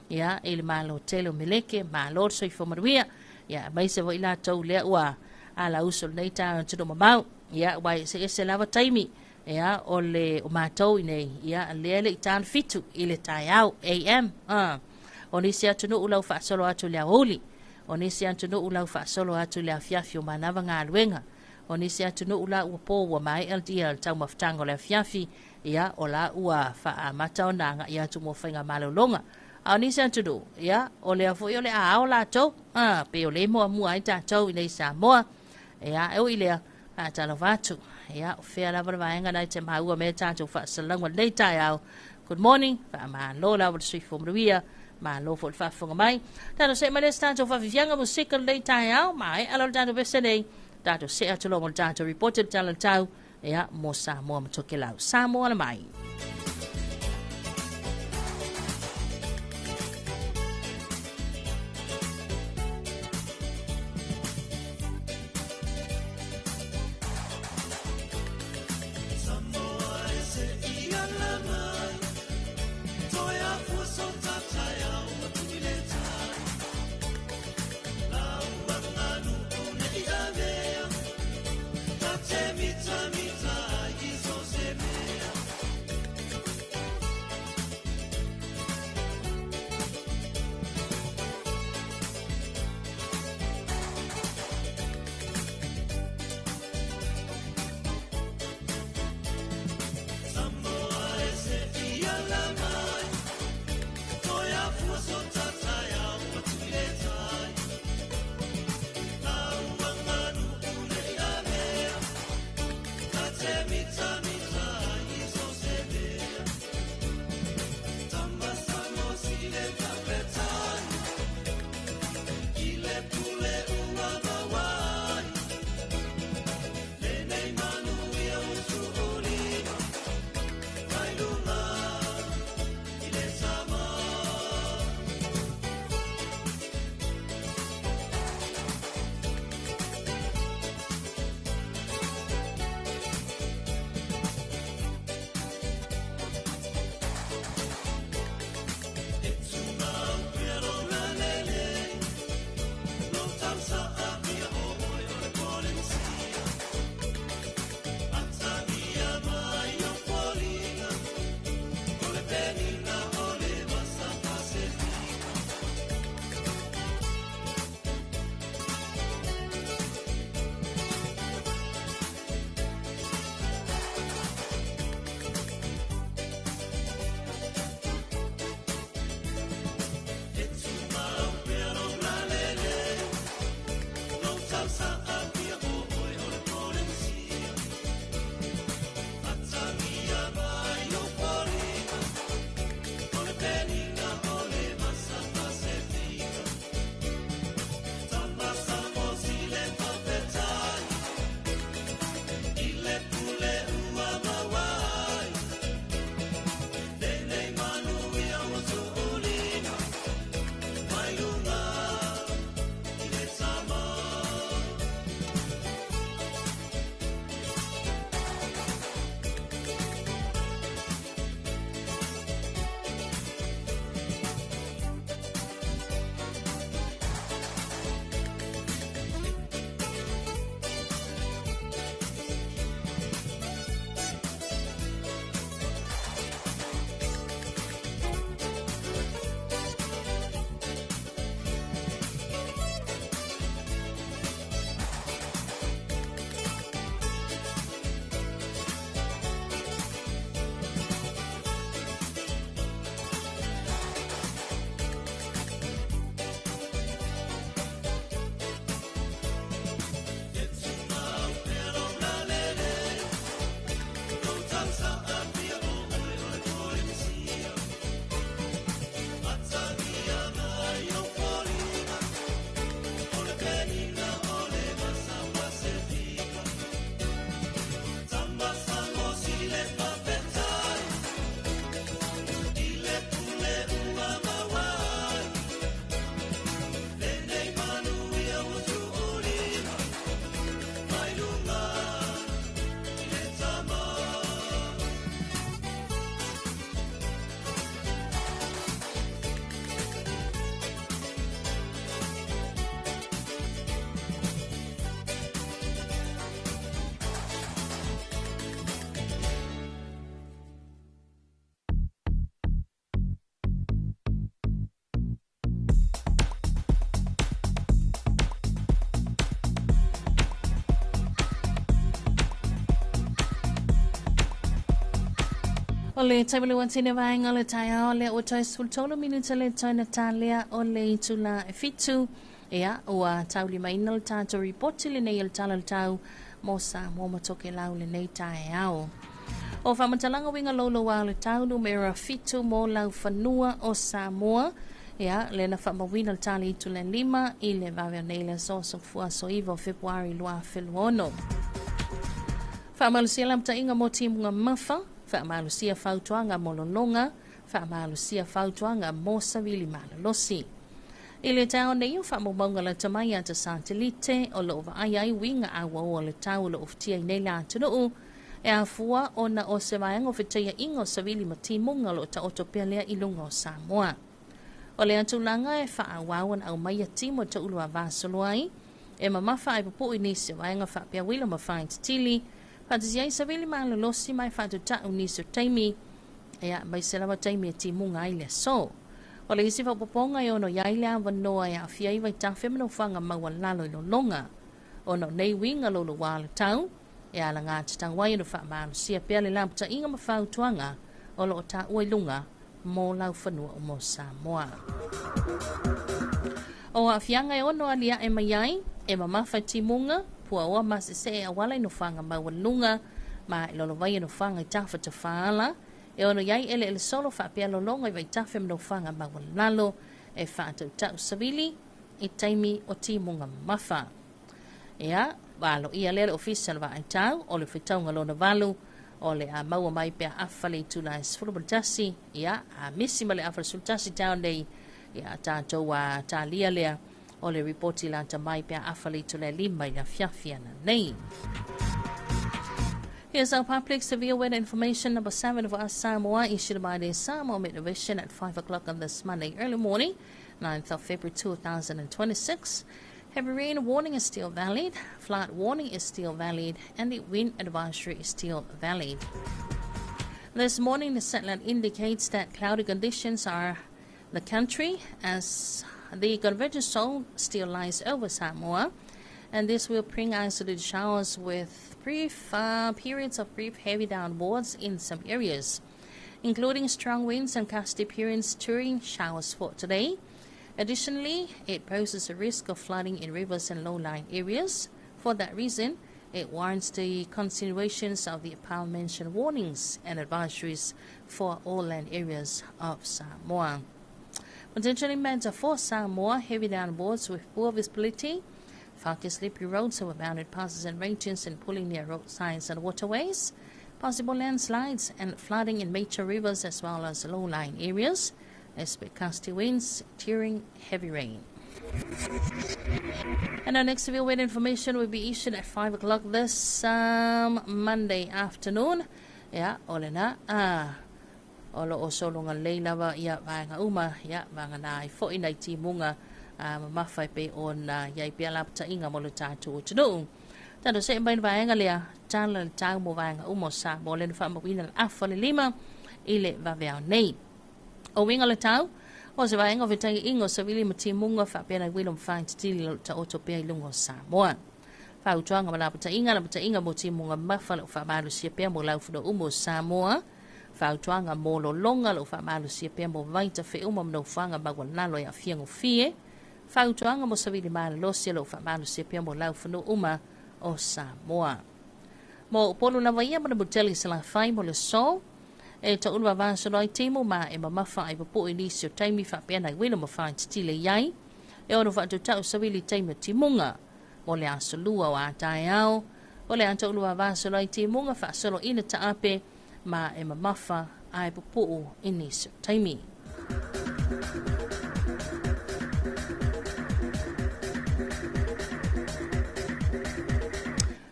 ia, i le malo tele o Meleke, malo le soifua manuia. Ia, mai se foi latou lea ua ala uso lenei taeao atunuu mamao. Ia, ua eseese lava taimi, ia, o le o matou i nei, ia, lea le i tāna 7 i le taeao, AM. O nisi atunuu lau faasolo atu i le aoauli. O nisi atunuu lau faasolo atu i le afiafi o manava galuega. O nisi atunuu la ua po ua maea ia le taumafataga o le afiafi, ia, o la ua faaamata ona agai atu mo faiga malologa. A o nisi atunuu, ia, o lea foi o le a ao latou, pe o le muamua ai tatou i nei Samoa. Ia, e ui lea, faatalofa atu. Ia, o fea lava le vaega na te maua me tatou faasalalauga lenei taeao. Good morning, faamalo lava le soifua manuia, malo foi le faafofoga mai. Tatou see mai le se tatou faafiafiaga musika lenei taeao, maea lo le tatou pese nei. Tatou see atu loa mo le tatou report le tala tau, ia, mo Samoa ma Tokelau. Samoa le mai. Mita mita i so se mea. O le taimale tine vaega o le taeao lea ua toe 13 minute le toe na talea o le itula e 7. Ia, ua taulimaina le tatou ripoti lenei o le Tala o le Tau mo Samoa ma Tokelau lenei taeao. O faamatalaga uiga louloua o le tau numera 7 mo laufanua o Samoa. Ia, le na faamauina le tala itu le 5 i le vave o nei le aso sofua aso 9 o Fepuari 2026. Faamalosia lamataʻiga mo timuga mafa, faamalosia fautuaga mo lologa, faamalosia fautuaga mo savili malolosi. I le taeao nei o faamaumauga lata mai ata satelite o loo vaai ai uiga auaoa o le tau o loo ufitia i nei le atunuu e afua ona o se vaega o fetaiaʻiga o savili ma timuga o loo taoto pea lea i luga o Samoa. O le atulaga e faaauau ona aumaia timu e taulu avasolo ai, e mamafa ai pupuu i nisi o vaega faapea uila ma faititili, faatasi ai savili malolosi ma e faatutau nisi o taimi, ia aemaise lava taimi e timuga ai le aso. O le isi faaopoopoga e ono i ai le avanoa e aafia ai vaitafe ma nofoaga maualalo i lologa. Ona o nei uiga louloua o le tau, e alagatatau ai ona faamalosia pea le lapataiga ma fautuaga o loo taua i luga mo laufanua uma o Samoa. O aafiaga e ono aliae mai ai, e mamafa i timuga, puaoa masesee auala i nofoaga maualuluga, ma e lolovaia nofoaga i tafatafaala, e ono i ai eleele solo faapea lologa i vaitafe ma nofoaga maualalo e faatautau savili i taimi o timuga mamafa. Ia, aloaia lea le ofisa o le Vaaitau o le fetauga lona 8 o le a maua mai pea afa le itula e 11, ia, a misi ma le afa le 11 taeao nei, ia, tatou a talia lea o le ripoti lata mai pea afa le itula e 5 i le afiafi ana nei. Here's our public severe weather information number 7 of us Samoa, issued by the Samoa MetVision at 5 o'clock on this Monday early morning, 9th of February 2026. Heavy rain warning is still valid, flood warning is still valid, and the wind advisory is still valid. This morning, the satellite indicates that cloudy conditions are the country as the convergence zone still lies over Samoa, and this will bring isolated showers with brief periods of brief heavy downpours in some areas, including strong winds and gusty periods during showers for today. Additionally, it poses a risk of flooding in rivers and low-lying areas. For that reason, it warrants the continuations of the aforementioned warnings and advisories for all land areas of Samoa. Potentially meant for Samoa, heavy downpours with poor visibility, foggy slippery roads over bounded passes and ranges and pulling near roadsides and waterways, possible landslides and flooding in major rivers as well as low-lying areas, expect gusty winds during heavy rain. And our next severe weather information will be issued at 5 o'clock this Monday afternoon. Ia, o lena, o lo o sologa lelei lava ia vaega uma, ia, vagana ai foi nai timuga mamafa e pei ona i ai pea lapataiga mo le tatou atunuu. Tatou see mai le vaega lea, tala le tau mo vaega uma o Samoa lea na faamauina le afa le 5 i le vaveao nei. O uiga o le tau, o se vaega o fetaiaʻiga o savili ma timuga faapea nai uila ma faititili o loo taoto pea i luga o Samoa. Fautuaga ma lapataiga, lapataiga mo timuga mafa loo faamalosia pea mo laufanua uma o Samoa. Fautuaga mo lologa loo faamalosia pea mo vaitafe uma ma nofoaga maualalo e aafia gofie. Fautuaga mo savili malolosi loo faamalosia pea mo laufanua uma o Samoa. Mo Upolu lava ia ma le motele i Salafai mo le aso, e taulu vavasolo ai timu ma e mamafa ai pupuu i nisi o taimi faapea nai uila ma faititile i ai, e ono faatautau savili i taimi o timuga. Mo le aso lua o a taeao, o le a taulu vavasolo ai timuga faasoloina taape ma e mamafa ai pupuu i nisi o taimi.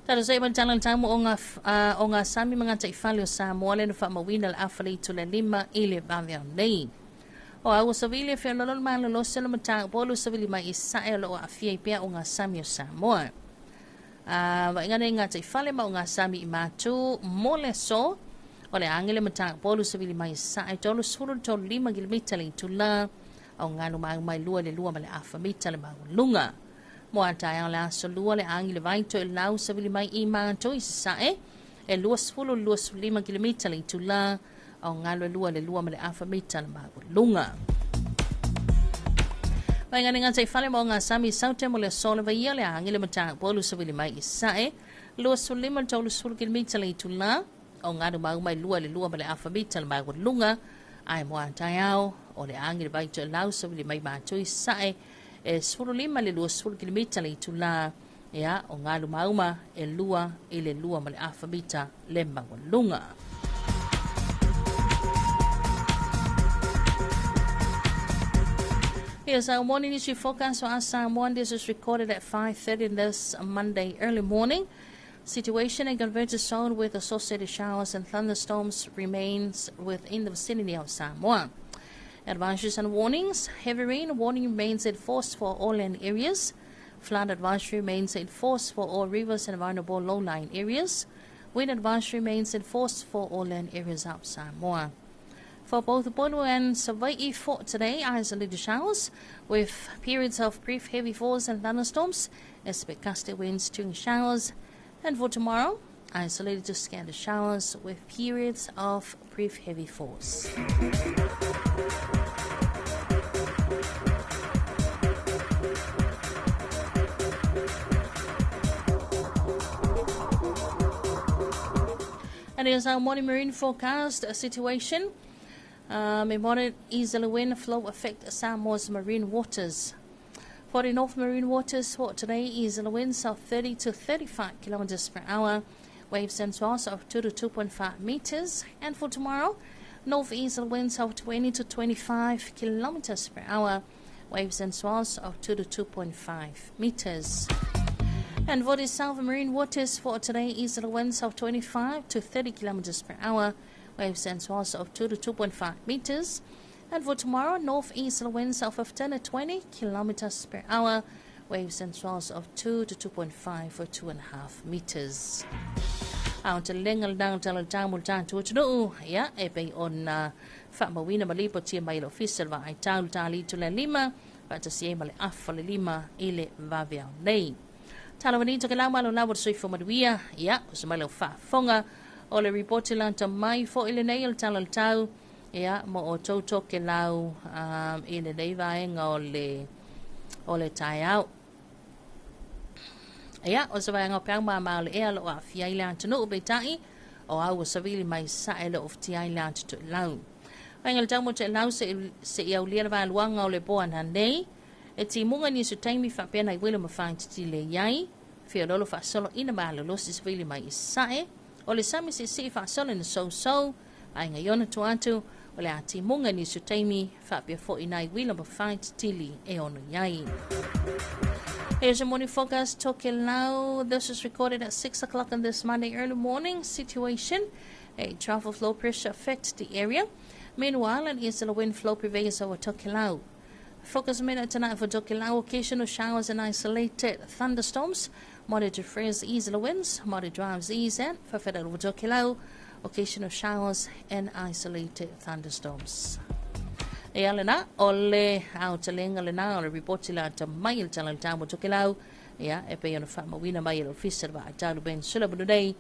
Tatou see mai le tala o le tau mo o ngā sami ma ngā taifale o Samoa lea na faamauina le afa le itu le 5 i le vaveao nei. O a ua savili e feoloolo le malolosi o le mataupu o lo savili mai i sae o loo aafia ai pea o ngā sami o Samoa. Vaaiga nei ngā taifale ma o ngā sami i mātū mo le aso o le age le mataupu o lo savili mai i sae 35 kilomita le itula o ngalu mau mai 2 le 2 ma le afa mita le maualuga. Mo a taeao le aso lua le agi le vai toe lau savili mai i mātou i sasae e 20-25 kilomita le itula O galu e 2 le 2 ma le afa mita le maualuga. Vaega le gata i fale mo ngā sami saute mo le aso le vaia le agi le mataupu savili mai i sae 25 le 30 kilomita le itulā o galu mauma e 2 le 2 ma le afa mita le maualuga ae mo a taeao o le agi le vai toelau savili mai mātou i sae e 15 le 20 kilomita le itulā ia o galu mauma e 2 i le 2 ma le afa mita le maualuga. Here's our morning issue forecast for us Samoan. This is recorded at 5:30 this Monday early morning. Situation in convergence zone with associated showers and thunderstorms remains within the vicinity of Samoa. Advisories and warnings. Heavy rain warning remains in force for all land areas. Flood advisory remains in force for all rivers and vulnerable low-lying areas. Wind advisory remains in force for all land areas of Samoa. For both Upolu and Savaii for today, isolated showers with periods of brief heavy falls and thunderstorms, expect gusty winds during showers. And for tomorrow, isolated to scattered showers with periods of brief heavy falls. And here's our morning marine forecast situation. A moderate easterly wind flow affect Samoa's marine waters. For the North Marine waters for today, easterly winds of 30 to 35 kilometers per hour, waves and swells of 2 to 2.5 meters. And for tomorrow, northeasterly winds of 20 to 25 kilometers per hour, waves and swells of 2 to 2.5 meters. And for the South Marine waters for today, easterly winds of 25 to 30 kilometers per hour, waves and swells of 2 to 2.5 meters. And for tomorrow, northeasterly winds of 15 to 20 kilometers per hour, waves and swells of 2 to 2.5 or 2.5 meters. Ao te lenga le dang tala tamu tatu tunu ia e pei ona faamauina ma lipotia mai le ofisa le vaai tau tali tu le lima faatasia ma le afa le lima i le vaveao nei. Tala wani toke lau malo lau o soifua manuia ia o se mai lau faafofoga o le ripoti lata mai fo'i lenei o le tala o le tau ia mo o touto ke lau i lenei vaega o le taeao. Ia o se vaega o peau mamao le ea lo aafia i le atunuu peitai o au o savili mai sae le ofitia i le atu toelau. Vaega le tau mo toelau se i aulia le valuaga o le poa nanei e timuga ni su taimi faapea nai welo ma whaititi iai fiololo faasolo ina malolosi savili mai i sae o le sami seisei faasolo ina sousou aiga iona atu o le a timuga ni su taimi faapea fo'i nai wilo ma whaititili e ono iai. Here's your morning forecast, Tokelau. This is recorded at 6 o'clock on this Monday early morning. Situation, a trough of low pressure affects the area. Meanwhile, an easterly wind flow prevails over Tokelau. Focus minute tonight for Tokelau, occasional showers and isolated thunderstorms. Moderate to fresh easterly winds, moderate drives east, and for federal over Tokelau, occasional showers and isolated thunderstorms. E alena o le aotelega lena o le ripoti lata mai i le tala le tau mo Tokelau ia e pei ona faamauina mai e le ofisa le vaatalu Ben Sullivan nei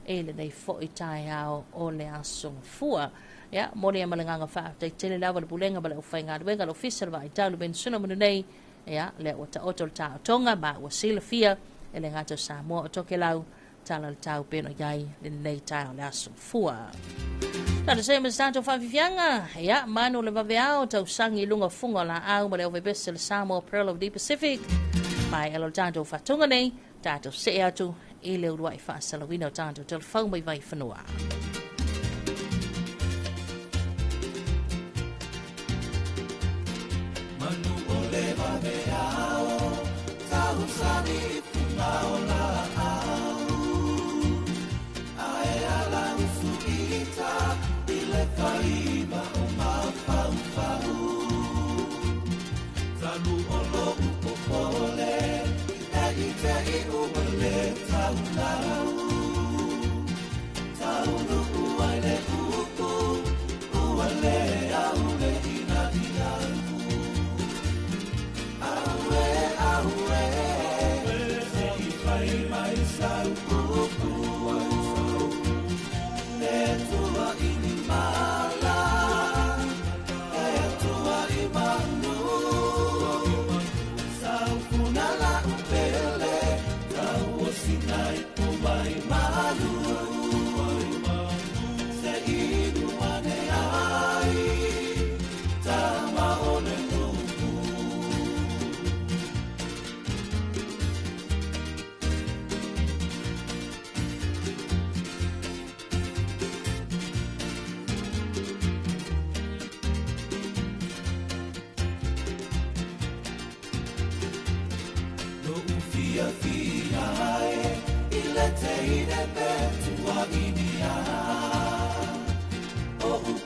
e lenei fo'i taeao o le aso gafua. Ia mo le ma le agaga faafetaitele lava le pulega ma le aufaigaluega le ofisa le vaatalu Ben Sullivan nei ia lea ua taoto le taotoga ma ua silafia e le gata o Samoa o Tokelau tala le tau pena iai lenei taeao le aso gafua. Na se ma sato whawhiwhianga, ia, manu le vaveao, tausangi lunga funga la au ma le ovebese le Samoa Pearl of the Pacific. Mai alo tātou whatunga nei, tātou se atu, i le urua i whaasalawina o tātou telefau mai vai whanua. Manu o le vaveao, tausangi funga o la au. Ae ala usuita, faiva o mafaufau. Tanu o lo'u popole, e i te i ua le taulau. Taulu'u ai le upu, ua le au le ina inau. Aue, aue, se i fai mai sau upu. Le tua ini mai.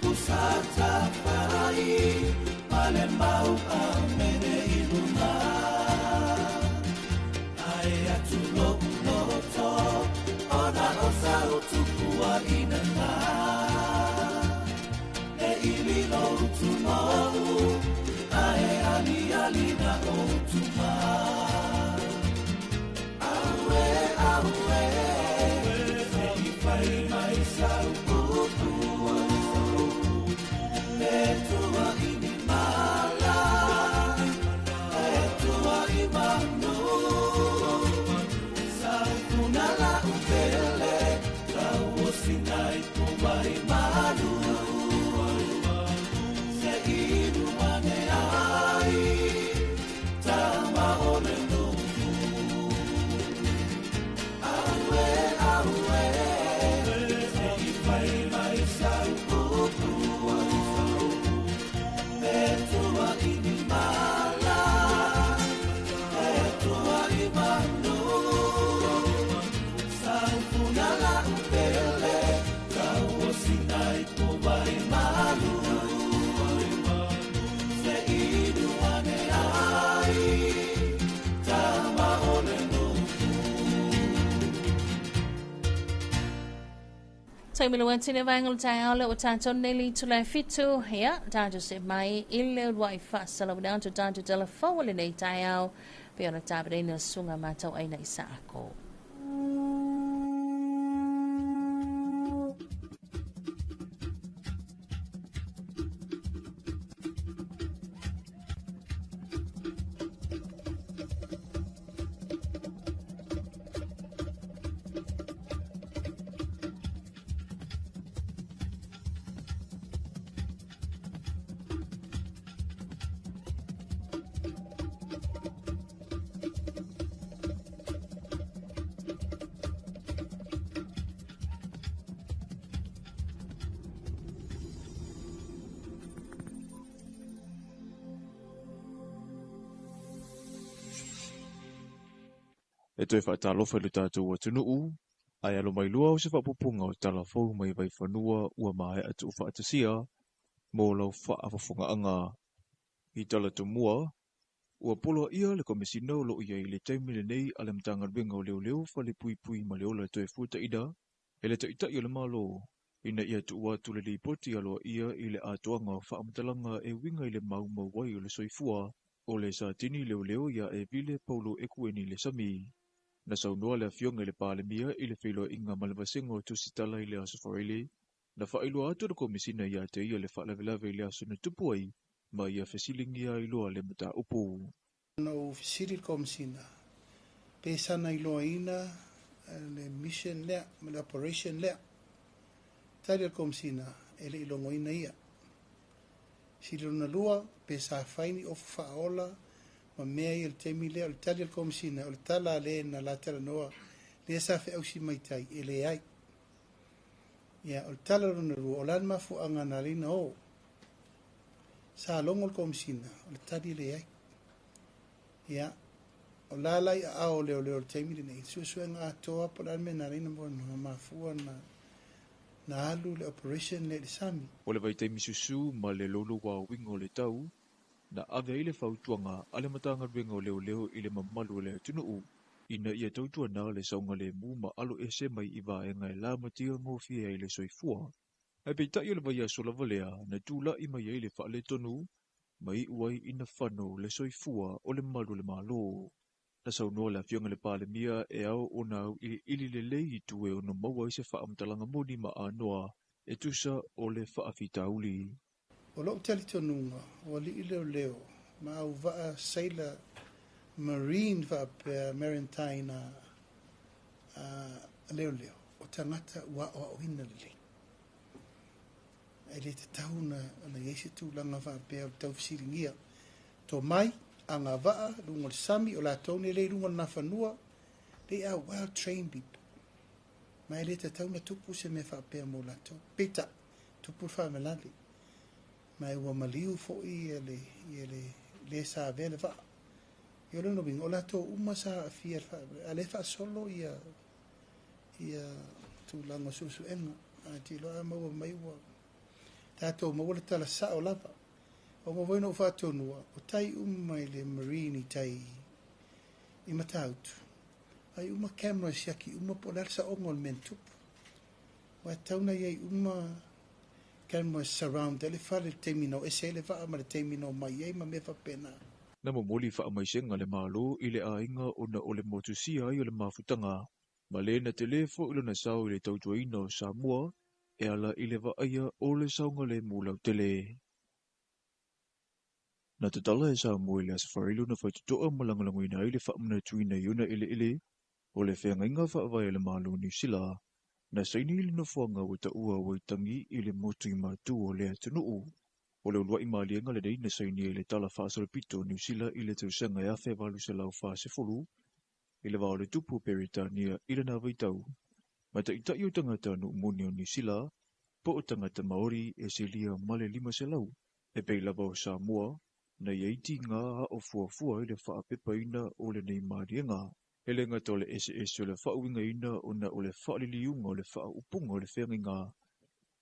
upu sa tafai ma le mau a mene i luna. Ae atu lo'u loto ona o sa utupua ina na. E ili lo utumau ae ali ali na utuma. Aue, aue, se i fai mai sa upu. E tua i ni mala, e tua i manu. Sa upuna la upele, tau o sinai po mai malu. Se inu ane ai, tama o le nuku. Aue, aue, se i fai mai sa upu. E tua i ni mala, e tua i manu. Sa upuna la upele, tau o sinai po mai malu. Se inu ane ai, tama o le nuku. Taimi le wantine vaenga o le taeao le o tātou nei le itula e 7, ia, tātou se mai i le uluai faasalauina atu tātou telefou o lenei taeao, pe ona tapenaina susuga matau aina i saako. E toe faatalofa i le tatou atunuu, ae alo mai lua o se faapupuga o talafou mai vaifanua ua maea tuufaatasia mo lau faafofogaaga. I tala tumua, ua poloaia le Komesina o loo iai i le taimi lenei a le Matagaluega o Leoleo Falepuipui ma le Ola Toe Fuataina e le Taitai o le Malo, ina ia tuu atu le lipoti aloaia i le atoaga o faamatalaga e uiga i le maumau ai o le soifua o le Satini Leoleo ia Evile Paulo Ekueni le Sami. Na saunoa le afioga i le Palemia i le feiloaiga ma le vasega o tusitala i le aso Faraile, na faailoa atu le Komesina ia te ia le faalavelave i le aso na tupu ai, ma ia fesiligia ai loa le mataupu. Na ou fesili le Komesina, pe sana iloaina le mission lea ma le operation lea. Tali le Komesina e le ilogoina ia. Sili lona lua, pe sa fai ni ofu faaola ma mea ia le taimi lea. O le tali le Komesina, o le tala le na la talanoa, lea sa feausi mai tai e le ai. Ia, o le tala lona lua, o la le mafuaaga na leina o. Sa logo le Komesina, o le tali le ai. Ia, o la lai a ao leo leo le taimi lenei, suesuega atoa po o le a le mea na leina mo na mafua na alu le operation le le sami. O le vaitaimi susu ma le loulou auiga o le tau, na ave ai le fautuaga a le Matagaluega o Leoleo i le mamalu o le atunuu, ina ia tautuana le saogalemu ma alo ese mai i vaega e lamatia gofie ai le soifua. Ae peitai o le vaiaso lava lea na tula'i mai ai le faaletonu, ma iu ai ina fano le soifua o le malu o le Malo. Na saunoa le afioga i le Palemia e ao ona auiliili lelei i tu e ono maua ai se faamatalaga moni ma anoa e tusa o le faafitauli. O lou talitonuga o alii leoleo ma auvaa sailor marine faapea maritime a leoleo o tagata ua aoaoina lelei. E le tatau na iai se tulaga faapea o le taufesiligia. Tomai, agavaa, luga o le sami, o latou nei le i luga o le nafanua, they are well trained people. Ma e le tatau na tupu se mea faapea mo latou. Peitai, tupu le faalavelave. Ma e ua maliu foi ia le le sa avea le vaa. Ia o lona uiga, o latou uma sa aafia i le faalavelave. A le faasolo ia tulaga o suesuega. A te iloa a maua mai ua. Tatou maua le tala sa'o lava. Ua maua foi na ou faatonua, o tai uma i le marine i tai i Matautu, ai uma camera e siaki uma po o le a le sa'oga o le mea na tupu. Aua e tatau ona i ai uma camera e surround ai le fale i le taimi na o ese ai le vaa ma le taimi na omai ai ma mea faapena. Na momoli faamaisega le Malo i le aiga ona o le motusia ai o le mafutaga, ma le na tele foi lona sao i le tautuaina o Samoa e ala i le vaaia o le saogalemu lautele. Na tatala e Samoa i le Aso Faraile ona faitotoa ma lagolagoina ai le faamanatuina i ona eleele o le feagaiga faavae a le Malo o Niu Sila, na saini i le nofoaga ua taua Waitangi i le motu i matu o le atunuu. O le uluai maliega lenei na sainia i le Tala Faasolopito o Niu Sila i le tausaga e 1840 i le va o le tupu o Peretania i lena vaitau, ma taitai o tagata nuu moni o Niu Sila po o tagata Maori e silia ma le 500, e pei lava o Samoa, na i ai tiga ao fuafua i le faapepaina o lenei maliega. E le gata o le eseese o le faauigaina ona o le faaliliuga o le faaupuga o le feagaiga,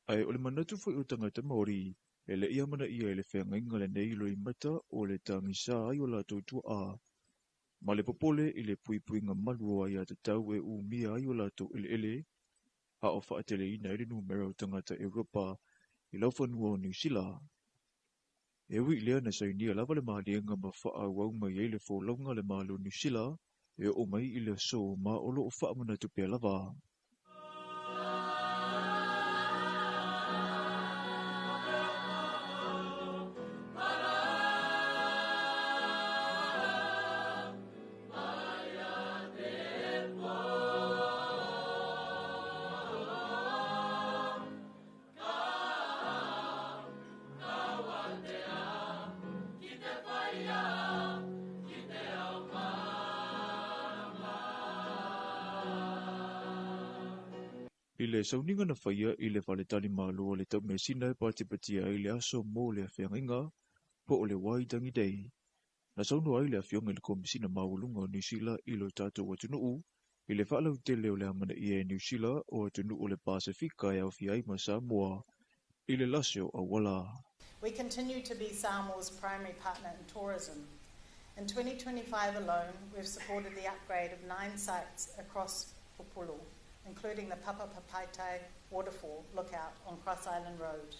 ae o le manatu foi o tagata Maori e le i amanaia i le feagaiga lenei loimata o le tagisa ai o latou tuaa, ma le popole i le puipuiga malu o aiatatau e umia ai o latou eleele, a o faateleina ai le numera o tagata Europa i laufanua o Niu Sila. E ui i lea na sainia lava le maliega ma faaauau mai ai le folauga a le Malo o Niu Sila e oo mai i le aso ma o lo o faamanatu pea lava. I le sauniga na faia i le faletali malo a le Taumeasina e patipatia ai le aso mo le feagaiga po o le Waitangi Day, na saunoa ai le Afioga i le Komesina Maualuga o Niu Sila i lo tatou atunuu i le faalautele o le amanaia e Niu Sila o atunuu o le Pasefika e aofia ai ma Samoa i le lase o auala. We continue to be Samoa's primary partner in tourism. In 2025 alone, we've supported the upgrade of 9 sites across Upolu, including the Papapapaitai Waterfall Lookout on Cross Island Road.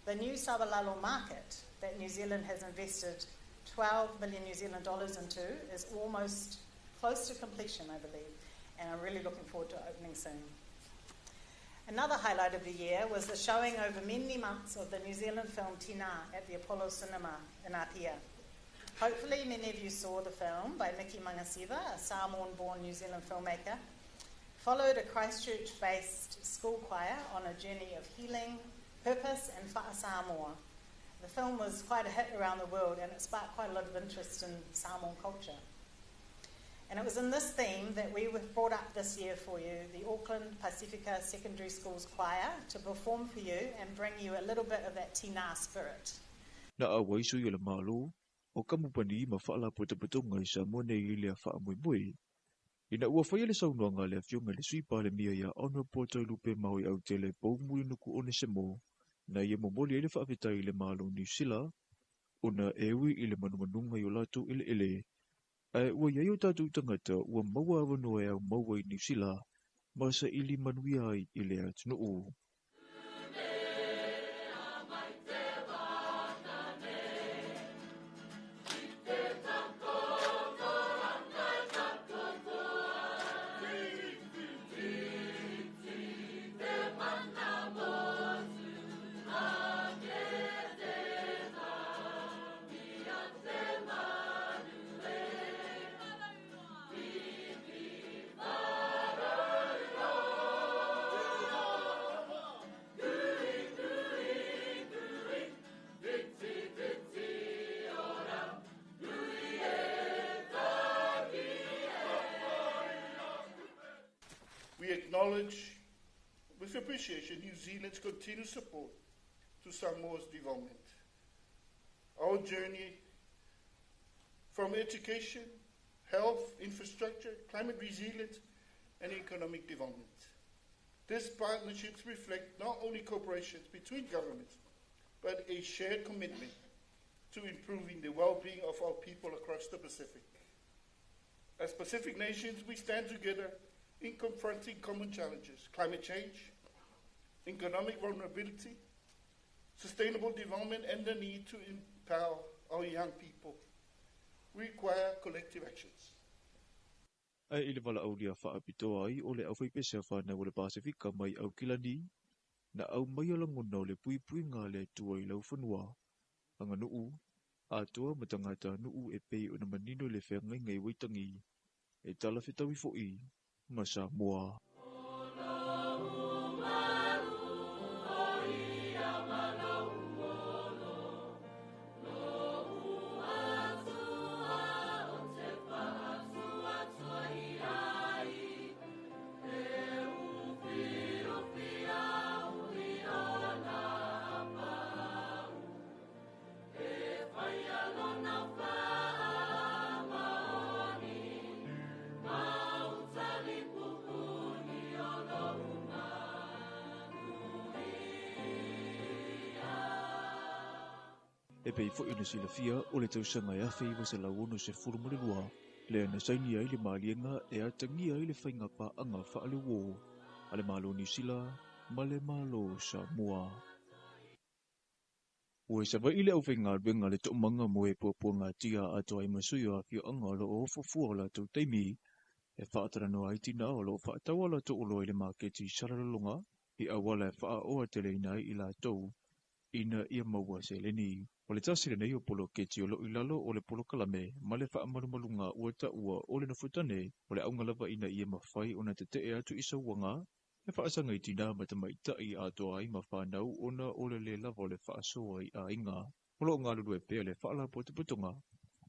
The new Savalalo market that New Zealand has invested 12 million New Zealand dollars into is almost close to completion, I believe, and I'm really looking forward to opening soon. Another highlight of the year was the showing over many months of the New Zealand film Tina at the Apollo Cinema in Apia. Hopefully, many of you saw the film by Miki Magasiva, a Samoan-born New Zealand filmmaker, followed a Christchurch-based school choir on a journey of healing, purpose and wha'asamoa. The film was quite a hit around the world and it sparked quite a lot of interest in Samoan culture. And it was in this theme that we brought up this year for you the Auckland Pacifica Secondary Schools Choir to perform for you and bring you a little bit of that Tina spirit. Na auai sui o le Malo, o kamupani ma faalapotopotoga i Samoa nei i lea faamoemoe. Ina ua faia le saunoaga a le Afioga i le Sui Palemia ia Honourable Toelupe Maui Autele Poumulinuku Onesemo, na ia momoli ai le faafetai i le Malo o Niu Sila, ona e ui i le manumanuga i o latou eleele, ae ua i ai o tatou tagata ua maua avanoa e au maua i Niu Sila ma saili manuia ai i le atunuu. We acknowledge with appreciation New Zealand's continued support to Samoa's development. Our journey from education, health, infrastructure, climate resilience, and economic development. These partnerships reflect not only cooperation between governments, but a shared commitment to improving the well-being of our people across the Pacific. As Pacific nations, we stand together in confronting common challenges: climate change, economic vulnerability, sustainable development, and the need to empower our young people. We require collective actions. Ae i le valaaulia faapitoa ai o le aufaipese a fanau o le Pasefika mai Aukilani, na aumaia lagona o le puipuiga a le Atua i laufanua, aganuu, atoa ma tagatanuu e pei ona manino i le feagaiga i Waitangi, e talafetaui foi ma Samoa. E pei foi ona silafia o le tausaga e 1962, lea na sainia ai le maliega e atagia ai le faiga paaga faaleuō a le Malo o Niu Sila ma le Malo o Samoa. Ua Savaii le aufaigaluega le toomaga mo e puapuagatia atoa ai ma sui o afioaga o lo o ofofua o latou taimi e faatalanoa ai tinā o lo o faatau a latou oloa i le maketi salalologa i auala e faaoa teleina ai i latou ina ia maua seleni. O le tasi lenei o poloketi o lo o i lalo o le polokalame ma le faamalumaluga ua taua o le nofotane o le auga lava ina ia mafai ona tetee atu i sauaga e faasaga i tinā ma tamaitai atoa ai ma fanau ona o le lē lava o le faasoa i aiga. O lo o galulue pea le faalapotopotoga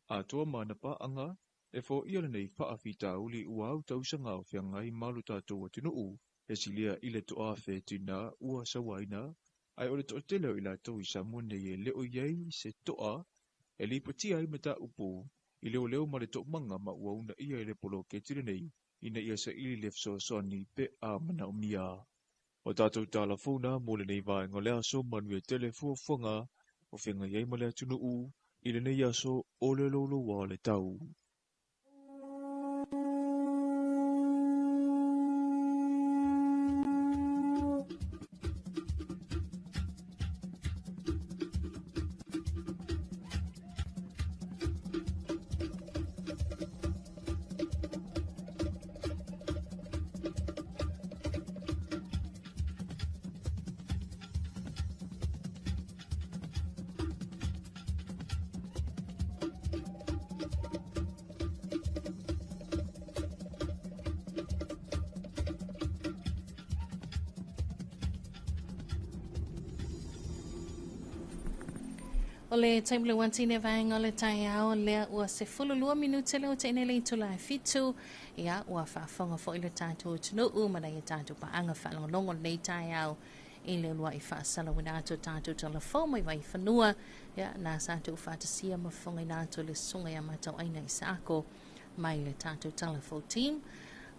atoa ma ana paaga e foia lenei faafitauli ua au tausaga o feagai ma lo tatou atunuu e silia i le toafe tinā ua sauaina, ae o le toatele o i latou i Samoa nei e le o i ai se toa e lipotia ai mataupu i leoleo ma le toomaga ma ua uunaia i le poloketi lenei ina ia saili le fesoasoani pe a manaomia. O tatou tala fou na mo lenei vaega o le aso manuia tele fuafuaga o feagai ai ma le atunuu i lenei aso o le louloua o le tau. O le taimi le uantine vaega o le taeao lea ua 12 minute le o teine le itula e 7. Ia, ua faafofoga foi le tatou atunuu ma nai a tatou paaga faalogologo lenei taeao i le uluai faasalauina atu o tatou talafou mai Vaifanua. Ia, na sa tuufaatasia ma fofogaina atu e le susuga ia Matauaina Isaako mai le tatou talafou team.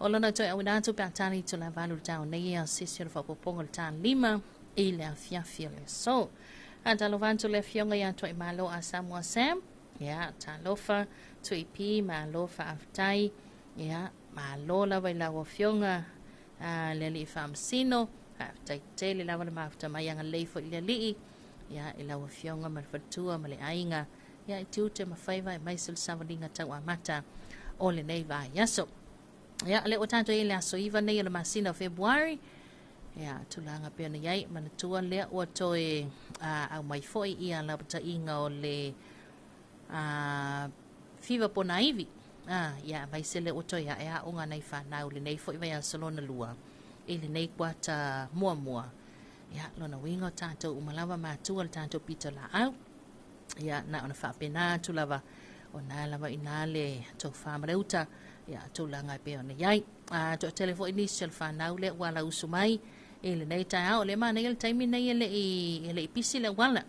O lona toe auina atu pe a tali itula 8 le taeao nei ia sisi o le faaopoopoga o le ta 5 i le afiafi o le aso. Talofa atu le afioga ia Tuaimalo a Samoa Sam. Ia, talofa, Tuipi, malo faafetai. Ia, malo lava i lau afioga le alii faamasino. Faafetai tele lava le mafuta mai agalelei foi i le alii. Ia, i lau afioga ma le faletua ma le aiga. Ia, i tiute ma faiva e mai se le savaliga tau amata o lenei vaiaso. Ia, lea ua tatou i ai le aso 9 nei o le masina o Febuari. Ia, tulaga pei ona i ai, manatua lea ua toe aumai foi ia lapataiga o le fiva pona ivi. Ia, aemaise lea ua toe ae aoga nai fanau lenei foi vaiaso lona lua i lenei kuata muamua. Ia, lona uiga o tatou uma lava matua le tatou pito laau. Ia, na ona faapena atu lava, o na lava i ina le tofa ma le uta, ia, tulaga e pei ona i ai. Toatele foi nisi o le fanau lea ua lauusu mai i lenei taeao. O lea manaia le taimi nei e le i pisi le auala.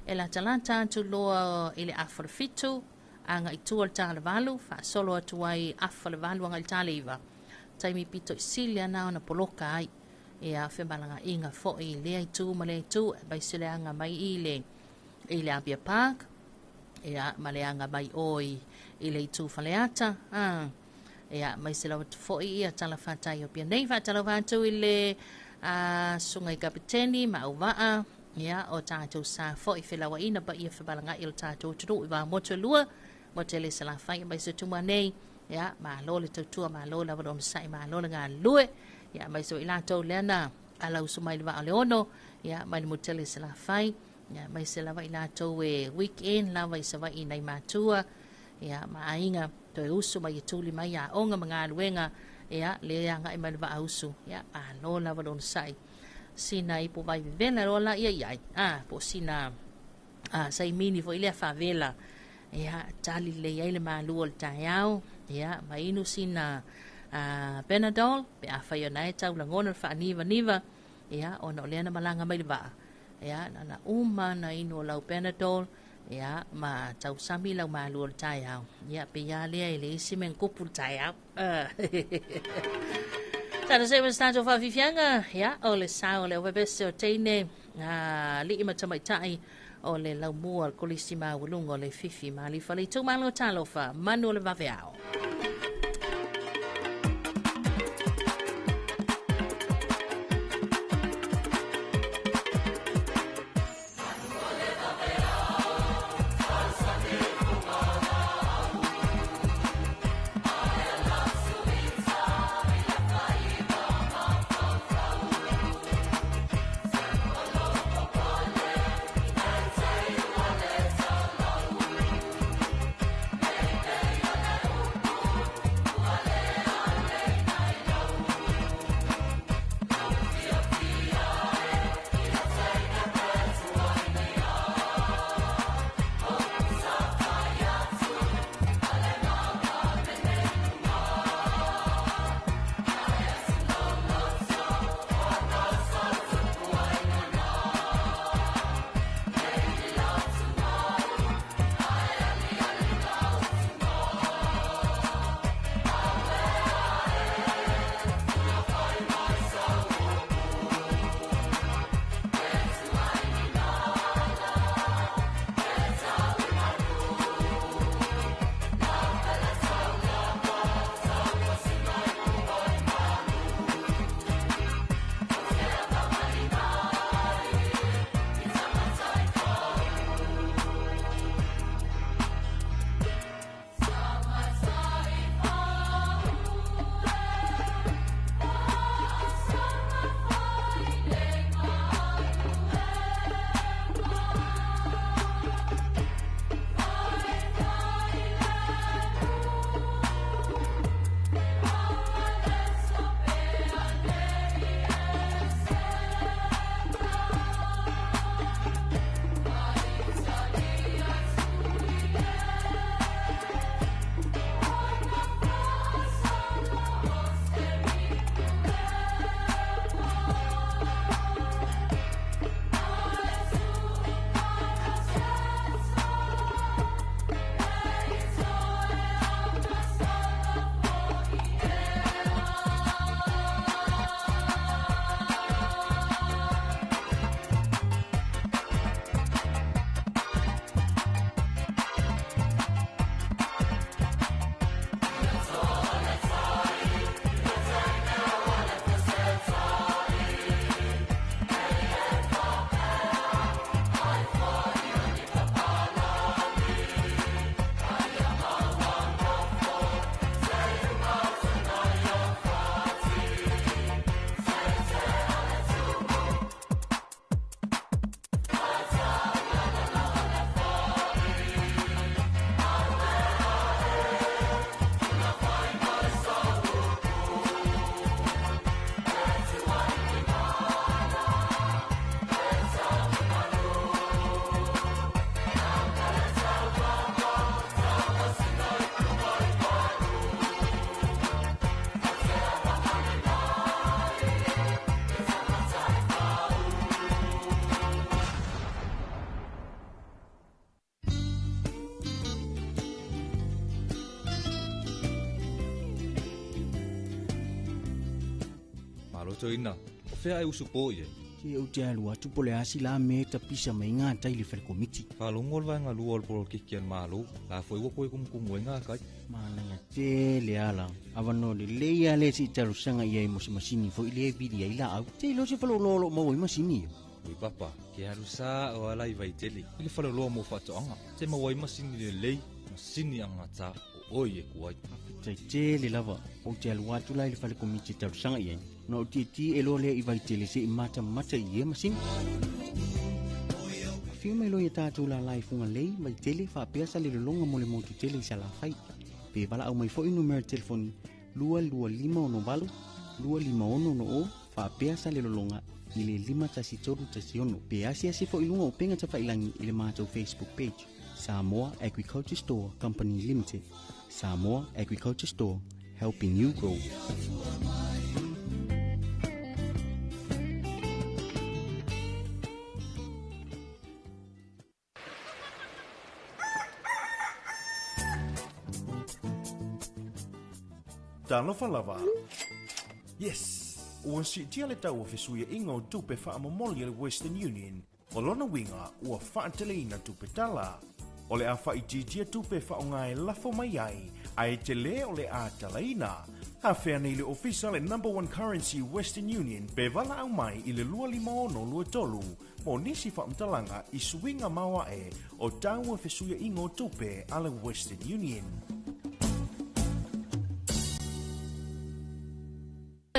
E latalata atu loa i le afa o le 7, agai tua le ta le 8, faasolo atu ai afa le 8 agai le ta le 9. Taimi pito i sili ana ona poloka ai. Ia femalagaaiga foi i lea itu ma lea itu, aemaise le aga mai i le i le Apia Park, ia ma le aga mai o i, i le itu Faleata, a ia aemaise lava foi ia talafatai o Apia nei. Faatalofa atu i le susuga i Kapeteni ma Auvaa, ia o tatou sa foi felauaiga paia femalagaai o le tatou atunuu i vamotu e lua, mo tele Salafai aemaise Tumua nei. Ia malo le tautua, malo lava le onosai, malo le galulue. Ia aemaise o i latou lea na alausu mai le vaa o le ono, ia mai le motele Salafai, ia aemaise lava i latou e weekend lava i Savaii nai matua, ia ma aiga toe usu mai e tuli mai aoga ma galuega, ia le agai mai le vaa usu, ia malo lava le onosai. Sina ipu vai vevela loa la ia iai, a po sina saimini foi lea faavela, ia tali lelei ai le malu o le taeao, ia ma inu sina Panadol pe afai ona e tau lagona le faanivaniva, ia ona o lea na malaga mai le vaa, ia na uma na inu o lau Panadol, ia ma tausami lau malu o le taeao, ia pe ia lea e le isi mea kupu le taeao. Tala se ma tatou faafiafiaga, ia o le sao o le aufaipisinisi o teine alii ma tamaitai o le laumua o le kolisi maualuga o Leififi Malifa le itumalo. Talofa, manu o le vaveao. Malotoina o Afea e usupo i ai. Se ou te alu atu po le asi la me tapisa mai ngā tai le fale komiti. Faalogo le vaega lua o le polokiki a le Malo, la foi ua koe kumukumu ai ngā kai. Manaia tele ala. Avanoa lelei lava lea se i talosaga i ai mo se masini foi lea e vili ai laau. Te iloa se faleoloa o lo o maua ai masini ia. Ui papa, ke alu sa o ala i Vaitele i le faleoloa mo faatoaga. Te maua ai masini lelei, masini agata o oi e ku ai. Faafetai tele lava. Ou te alu atu la i le fale komiti e talosaga i ai. Ona ou tietie e loa lea i Vaitele se i matamata i ia masini. Afio mai loa ia tatou lala i Fugalei, Vaitele, faapea Salelologa mo le motu tele i Salafai. Pe valaau mai foi numera telefoni 22568 25660 faapea Salelologa i le 51316 pe asiasi foi i luga o upega tafailangi i le matou Facebook page Samoa Agriculture Store Company Limited. Samoa Agriculture Store, helping you grow. Talofa lava. Yes! Ua siitia le tau o fesuiaiga o tupe faamomoli a le Western Union. O lona uiga, ua faateleina tupe tala. O le a faaitiitia tupe e faaaoga e lafo mai ai, ae tele o le a talaina. Afea nei le ofisa le Number One Currency Western Union pe valaau mai i le 25623 mo nisi faamatalaga i suiga maoae o tau o fesuiaiga o tupe a le Western Union.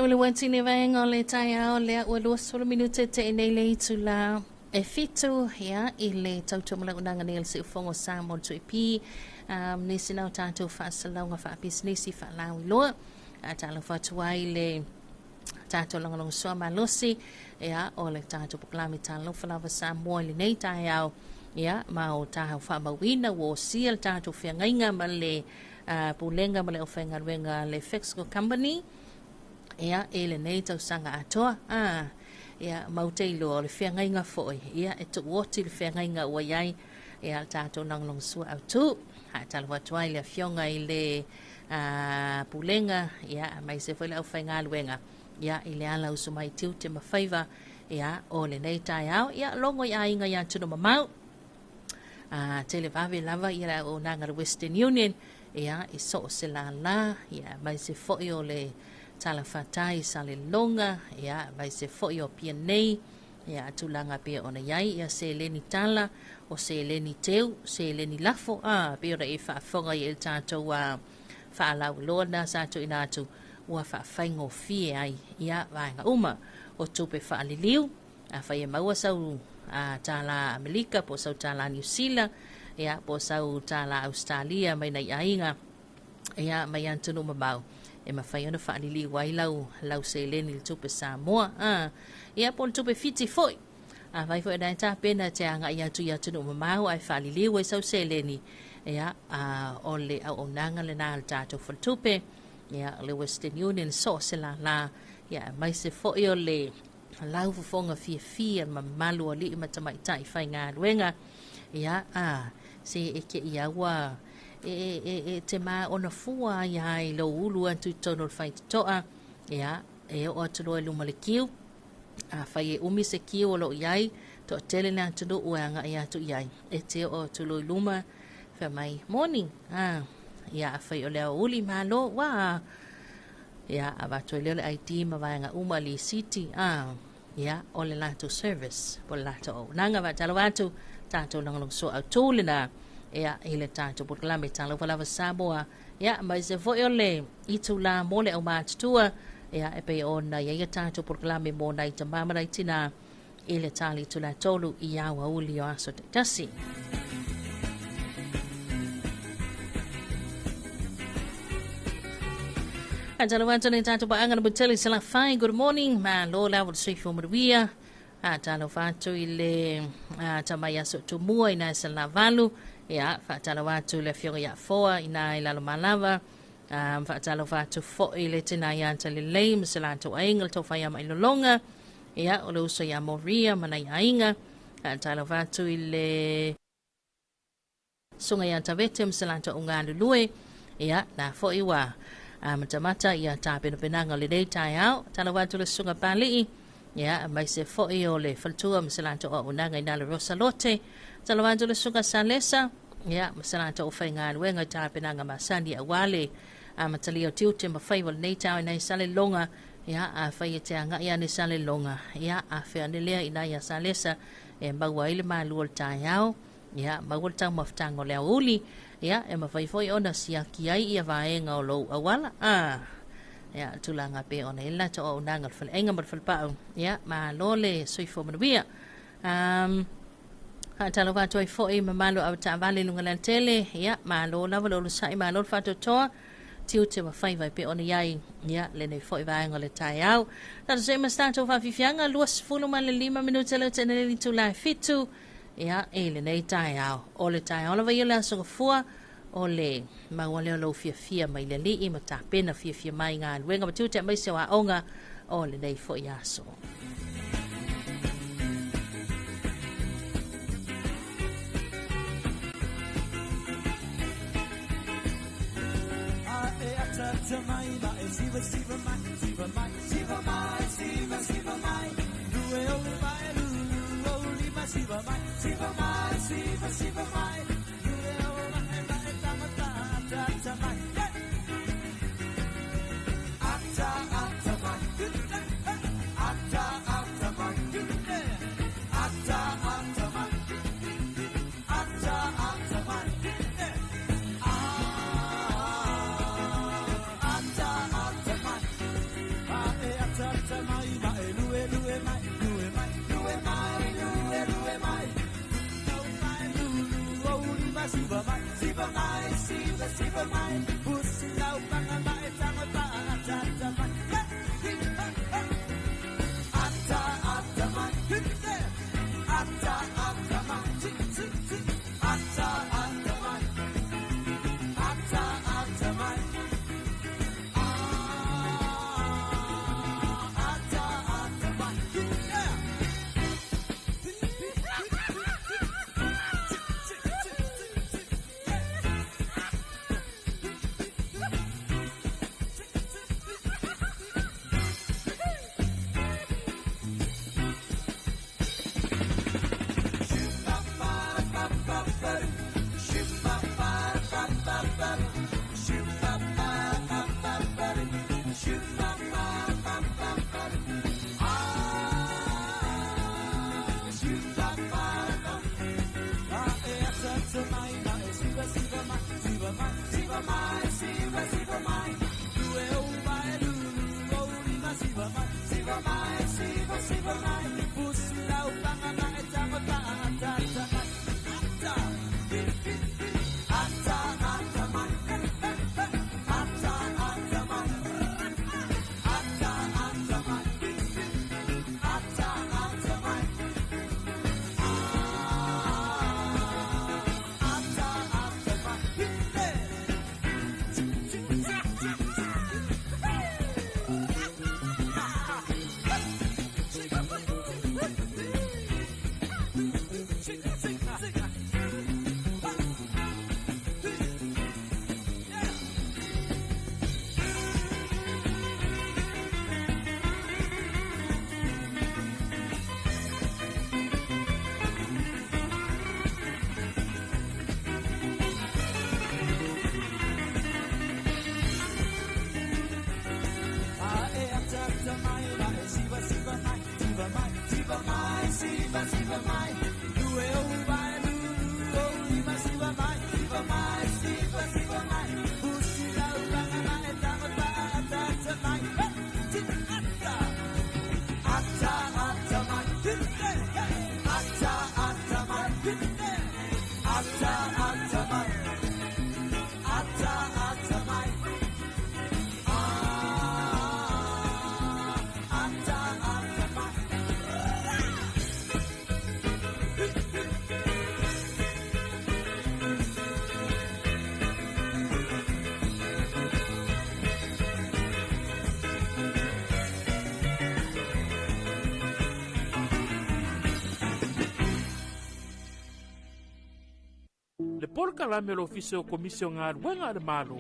O le uatini vaega o le taeao lea ua 20 minute te nei le itula e fitu ia i le tautua malaunaga nei o le siufogo sa mo le tuipi nisi na o tatou faasalauga faapisinisi faalauiloa a talofa atu ai le tatou lagolagosoa malosi ia o le tatou polokalame Talofa Lava Samoa i lenei taeao ia ma o tatou faamauina ua osia le tatou feagaiga ma le pulega ma le aufaigaluega a le Fexco Company ia i lenei tausaga atoa a ia mau te iloa o le feagaiga foi ia e tuuoti le feagaiga ua i ai ia le tatou lagolagosua autu. Faatalofa atu ai le afioga i le pulega ia aemaise foi le aufaigaluega ia i le ala usu mai tiute ma faiva ia o lenei taeao ia logo i aiga i atunuu mamao a tele vave lava ia le auaunaga a le Western Union ia i so o se lālā ia aemaise foi o le talafatai i Saleloga ia aemaise foi o Apia nei ia tulaga pei ona i ai ia seleni tala o seleni teu seleni lafo a pei ona e faafofoga i ai le tatou faalauiloa lena sa tuuina atu ua faafaigofie ai ia vaega uma o tupe faaliliu. Afai e maua sau tālā Amelika po o sau tālā Niu Sila, ia, po o sau tālā Ausetalia mai nai aiga, ia, mai atunuu mamao, e mafai ona faaliliu ai lau, lau seleni i le tupe Samoa, a, ia, po o le tupe Fiti foi. Afai foi o lena e tapena e te agai atu i atunuu mamao ae faaliliu ai sau seleni, ia, a, o le auaunaga lena a le tatou faletupe, ia, o le Western Union, so o se lālā, ia, aemaise foi o le lau fofoga fiafia le mamalu o alii ma tamaitai faigaluega ia a se e ke ia ua e e e te ma ona fua ai ai lou ulu atu i totonu o le faitotoa ia e oo atu loa i luma le kiu afai e umi se kiu o lo o i ai toatele le atunuu e agai atu i ai e te oo atu loa i luma fai mai morning a ia afai o le aoauli malo ua Ia, avatu ai lea o le ID ma vaega uma lisiti, a, ia, o le latou service, po o le latou auaunaga. Faatalofa atu, tatou lagolagosoa autu lena, ia, i le tatou polokalame Talofa Lava Samoa, ia, aemaise foi o le itula mo le aumatutua, ia, e pei ona i ai a tatou polokalame mo nai tama ma nai tinā i le tali itula tolu i aoauli o aso taitasi. Talo atu nei tātou paanga na Butele Salafai, good morning, malo lava le soifua manuia. Talofa atu i le tamai aso tumua ina e Salavalu, ia, faatalofa atu i le afioga ia Foa ina e Lalomalava, faatalofa atu foi i le tina ia Talelei ma se latou aiga, le tofa ia Mailologa, ia, o le uso ia Moria ma nai aiga, faatalofa atu i le susuga ia Tavete ma se latou au galulue, ia, la foi ua matamata ia tapenapenaga o lenei taeao. Talofa atu le susuga Palii, Ia, aemaise foi o le faletua ma se latou auaunaga i na le Rosa Lote. Talofa atu le Susuga Salesa, ia, ma se latou aufaigaluega i tapenaga masani aua le amatalia o tiute ma faiva o lenei taeao i nai Saleloga. Ia, afai e te agai ane i Saleloga, ia, afea ane lea i ina ia Salesa e maua ai le malu o le taeao. Ia, maua le taumafataga o le aoauli, ia, e mafai foi ona siaki ai ia vaega o lou auala. A, ia, tulaga pei ona i ai le latou auaunaga o le faleaiga ma le falepau. Ia, malo le soifua manuia. Um, Faatalofa atu ai foi i mamalu o avetaavale i luga le Ia, malo lava le onosai, malo le faatoatoa, tiute ma faiva e pei ona i ai, ia, lenei foi vaega o le taeao. Tatou see ma se tatou faafiafiaga, 25 minute lea ua tea nei le itula e 7, ia, i lenei taeao. O le taeao lava ia o le Aso Gafua, o le maua lea o lou fiafia mai le Alii ma tapena fiafia mai i galuega ma tiute aemaise o aoga o lenei foi aso. Le polokalame o le Ofisa o Komisi o Galuega a le Malo,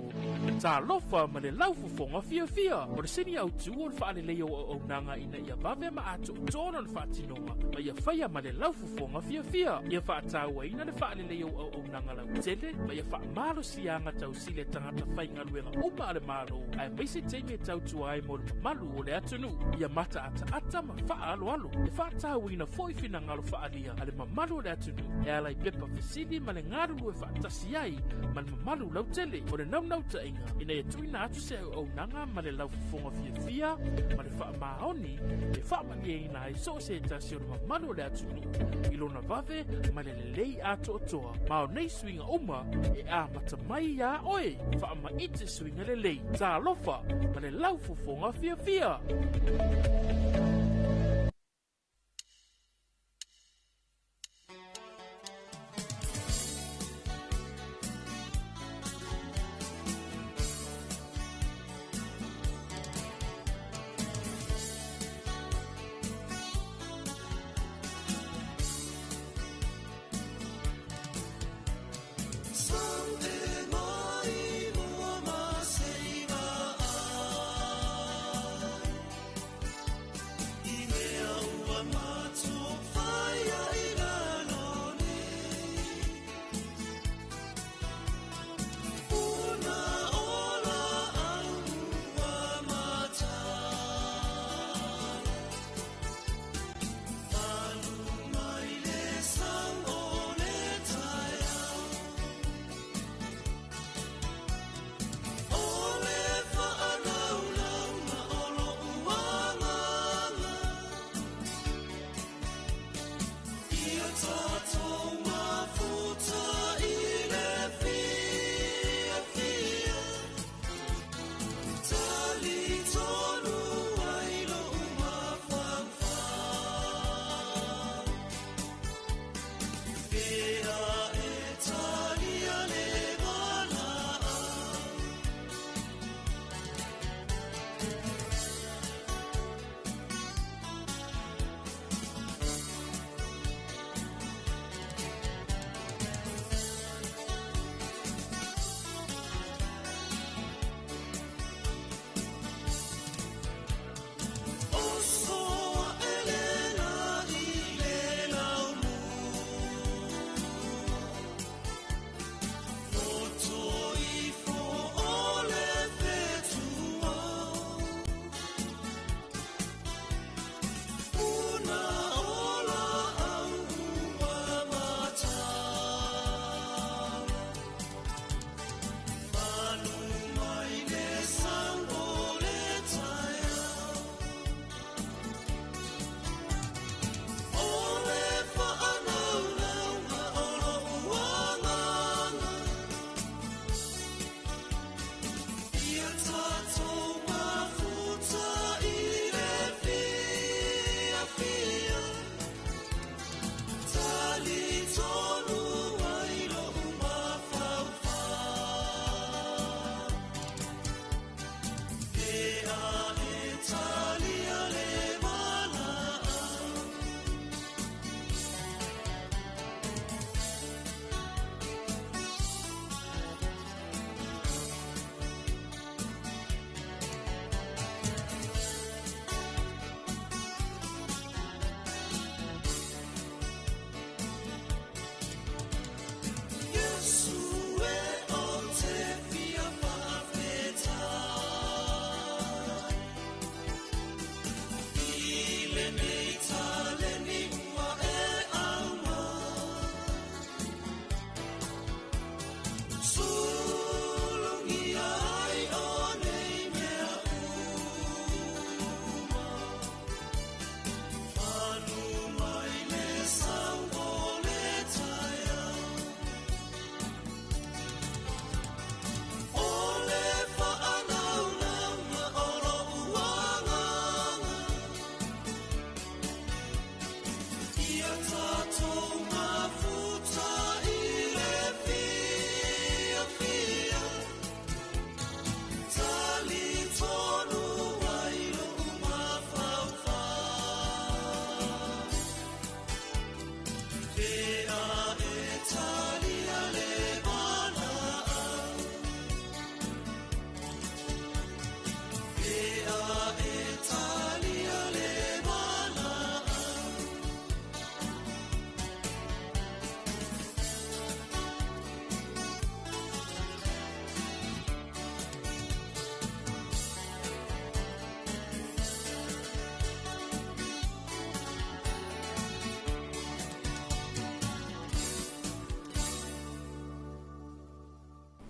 Talofa ma le laufofoga fiafia. O le sini autū o le faaleleia o auaunaga ina ia vave ma atoatoa lona faatinoga ma ia faia ma le laufofoga fiafia. Ia faatauaina le faaleleia o auaunaga lautele ma ia faamalosiaga tausili a tagata faigaluega uma a le Malo, aemaise taimi e tautua ai mo le mamalu o le atunuu. Ia mataataata ma faaaloalo. E faatauaina foi finagalo faaalia a le mamalu o le atunuu e ala i pepa fesili ma le galulue faatasi ai ma le mamalu lautele. O le naunautaiga ina ia tuuina atu se auaunaga ma le laufofoga fiafia ma le faamaoni e faamalieina ai so o se tasi o le mamalu o le atunuu i lona vave ma le lelei atoatoa. Ma o nei suiga uma e amata mai iā oe. Faamaite suiga lelei. Talofa ma le laufofoga fiafia.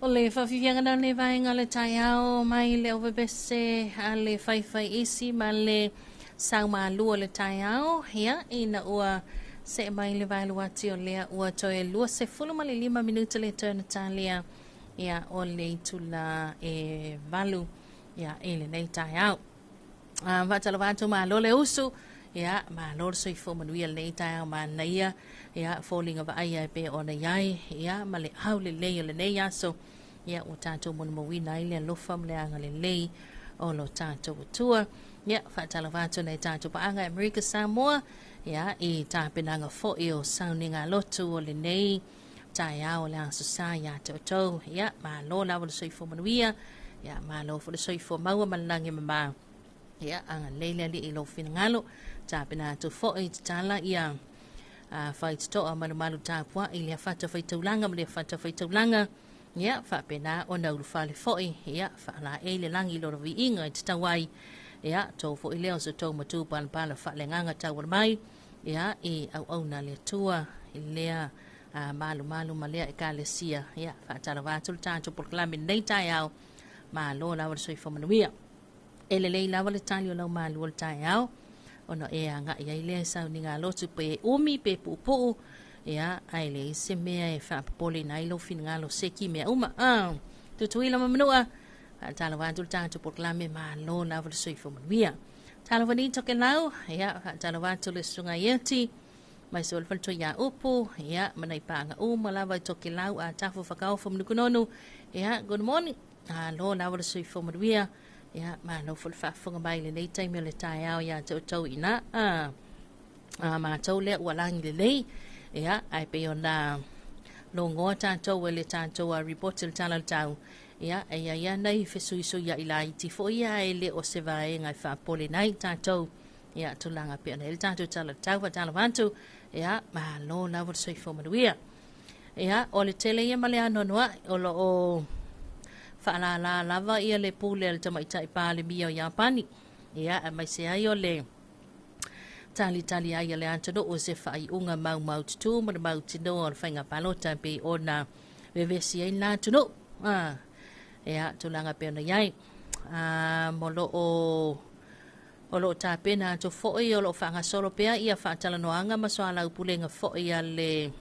O le faafiafiaga na le vaega o le taeao mai le ovevese a le faifaiisi ma le saumalu o le taeao, ia, ina ua see mai le vaeluati o lea ua toe 25 minuta le toe na ia, o le itula e 8, ia, i lenei taeao. Faatalofa atu, malo le usu, ia, malo le soifua manuia lenei taeao manaia, ia, foliga vaaia e pei ona i ai, ia, ma le aulelei o lenei aso, ia, ua tatou molimauina ai le alofa ma le agalelei o lo tatou Atua. Ia, faatalofa atu nai tatou paaga Amerika Samoa, ia, i tapenaga fo'i o sauniga lotu o lenei taeao o le aso sa iā te outou. Ia, malo lava le soifua manuia, ia, malo foi le soifua maua ma le lagi e mamā. Ia, agalelei le Alii i lou finagalo. Tapena atu fo'i tatala ia faitotoa malumalu tapua'i le fata faitaulaga ma le fata faitaulaga. Ia, faapena ona ulufale fo'i, ia, faalaei le lagi i lona viiga e tatau ai. Ia, tou fo'i lea o se tou matu palapala faaleagaga tauala mai, ia, i auauna le Atua i lea malumalu ma lea ekalesia. Ia, faatalofa atu le tatou polokalame lenei taeao, malo lava le soifua manuia. E lelei lava le tali o lau malu o le taeao, ona e aga'i ai lea i sauniga lotu pe umi pe pu'upu'u, ia, ae leai se mea e faapopoleina ai lou finagalo seki mea uma. Tutuila ma Manua, faatalofa atu le tatou polokalame, malo lava le soifua manuia. Talofa ni Tokelau, ia, faatalofa atu le susuga i eti, mai se o le faletua iā Upu, ia, ma nai paaga uma lava i Tokelau a tafu fakaofo ma Nukunonu. Ia, good morning, malo lava le soifua manuia, ia, malo foi le faafofoga mai i lenei taimi o le taeao iā te outou i ina. Matou lea ua lagi lelei, ia, ae pei ona logoa tatou e le tatou report i le tala o le tau, ia, e iai lava nai fesuisuia'i laiti fo'i ia e le o se vaega e faapopoleina ai tatou, ia, tulaga pei ona i ai le tatou tala o le tau. Faatalofa atu, ia, malo lava le soifua manuia. Ia, o le tele ia ma le anoanoa'i o loo faalālā lava ia le pule a le tamaitai Palemia o Iapani, ia, aemaise ai o le talitali ai a le atunuu se faaiuga maumaututu ma le mautinoa o le faiga palota pei ona vevesi ai lena atunuu. Ia, tulaga pei ona i ai. Mo loo o loo tapena atu fo'i o loo faagasolo pea ia faatalanoaga ma soalaupulega fo'i a le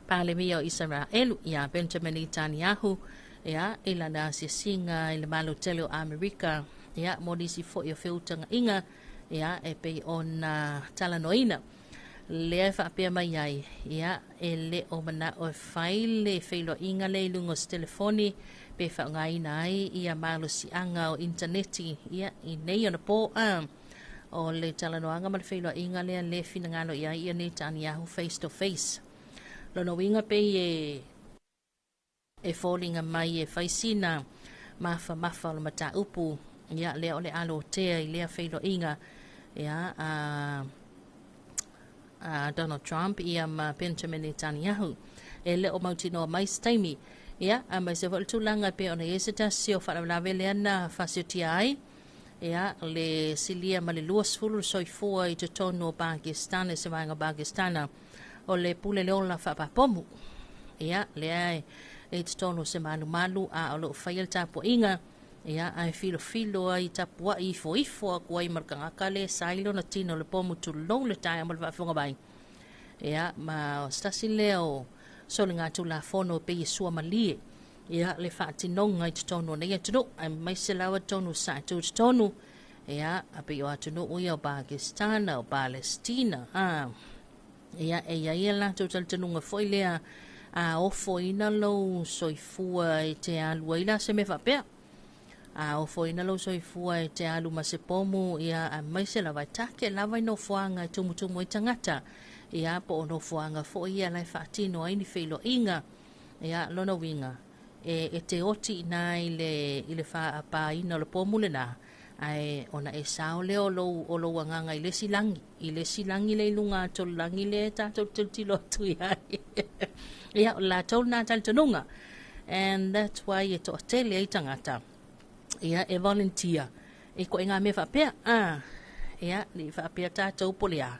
Palemia o Isaraelu ia Benjamin Netanyahu, ia, i lana asiasiga i le Malo tele o Amerika, ia, mo nisi fo'i o feutaga'iga, ia, e pei ona talanoaina. Lea e faapea mai ai, ia, e le o mana'o e fai le feiloa'iga lea i luga o se telefoni pe faaaogaina ai ia malosiaga o initaneti, ia, i nei ona po. O le talanoaga ma le feiloa'iga lea le finagalo i ai ia Netanyahu face to face. Lona uiga pei e foliga mai e fai sina mafamafa o le mataupu, ia, lea o le alotea i lea feiloa'iga, ia, a Donald Trump, ia, ma Benjamin Netanyahu. E le o mautinoa mai se taimi, ia, aemaise foi le tulaga e pei ona i ai se tasi o faalavelave lea na faasiotia ai, ia, le silia ma le 20 le soifua i totonu o Pakistana, se vaega o Pakistana o le pule le ola faapapomu. Ia, lea e totonu o se malumalu a o loo faia le tapua'iga, ia, ae filofilo ai tapua'i ifoifo aku ai ma le tagata le sa i lona tino le pomu, tulou le taeao ma le faafofoga mai. Ia, ma o se tasi lea o soligatulafono pei e suamalie, ia, le faatinoga i totonu o nei atunuu, aemaise lava totonu sa tu totonu, ia, a pei o atunuu ia o Pakistana, o Palestina. Ia, e iai ia latou talitonuga foi lea a ofoina lou soifua e te alu ai la se mea faapea. A ofoina lou soifua e te alu ma se pomu, ia, aemaise lava e take lava i nofoaga e tumutumu ai tagata, ia, po o nofoaga fo'i ia lae faatino ai ni feiloaiga. Ia, lona uiga e te oti i ina i le faapāina o le pomu lenā, ae ona e sao lea o lou agaga i le isi lagi, i le isi lagi le i luga atu o le lagi lea tatou tilotilo atu i ai. Ia, o le latou lena talitonuga, and that's why e toatele ai tagata, ia, e volunteer i koʻiga mea faapea. Ia, le faapea tatou po le a,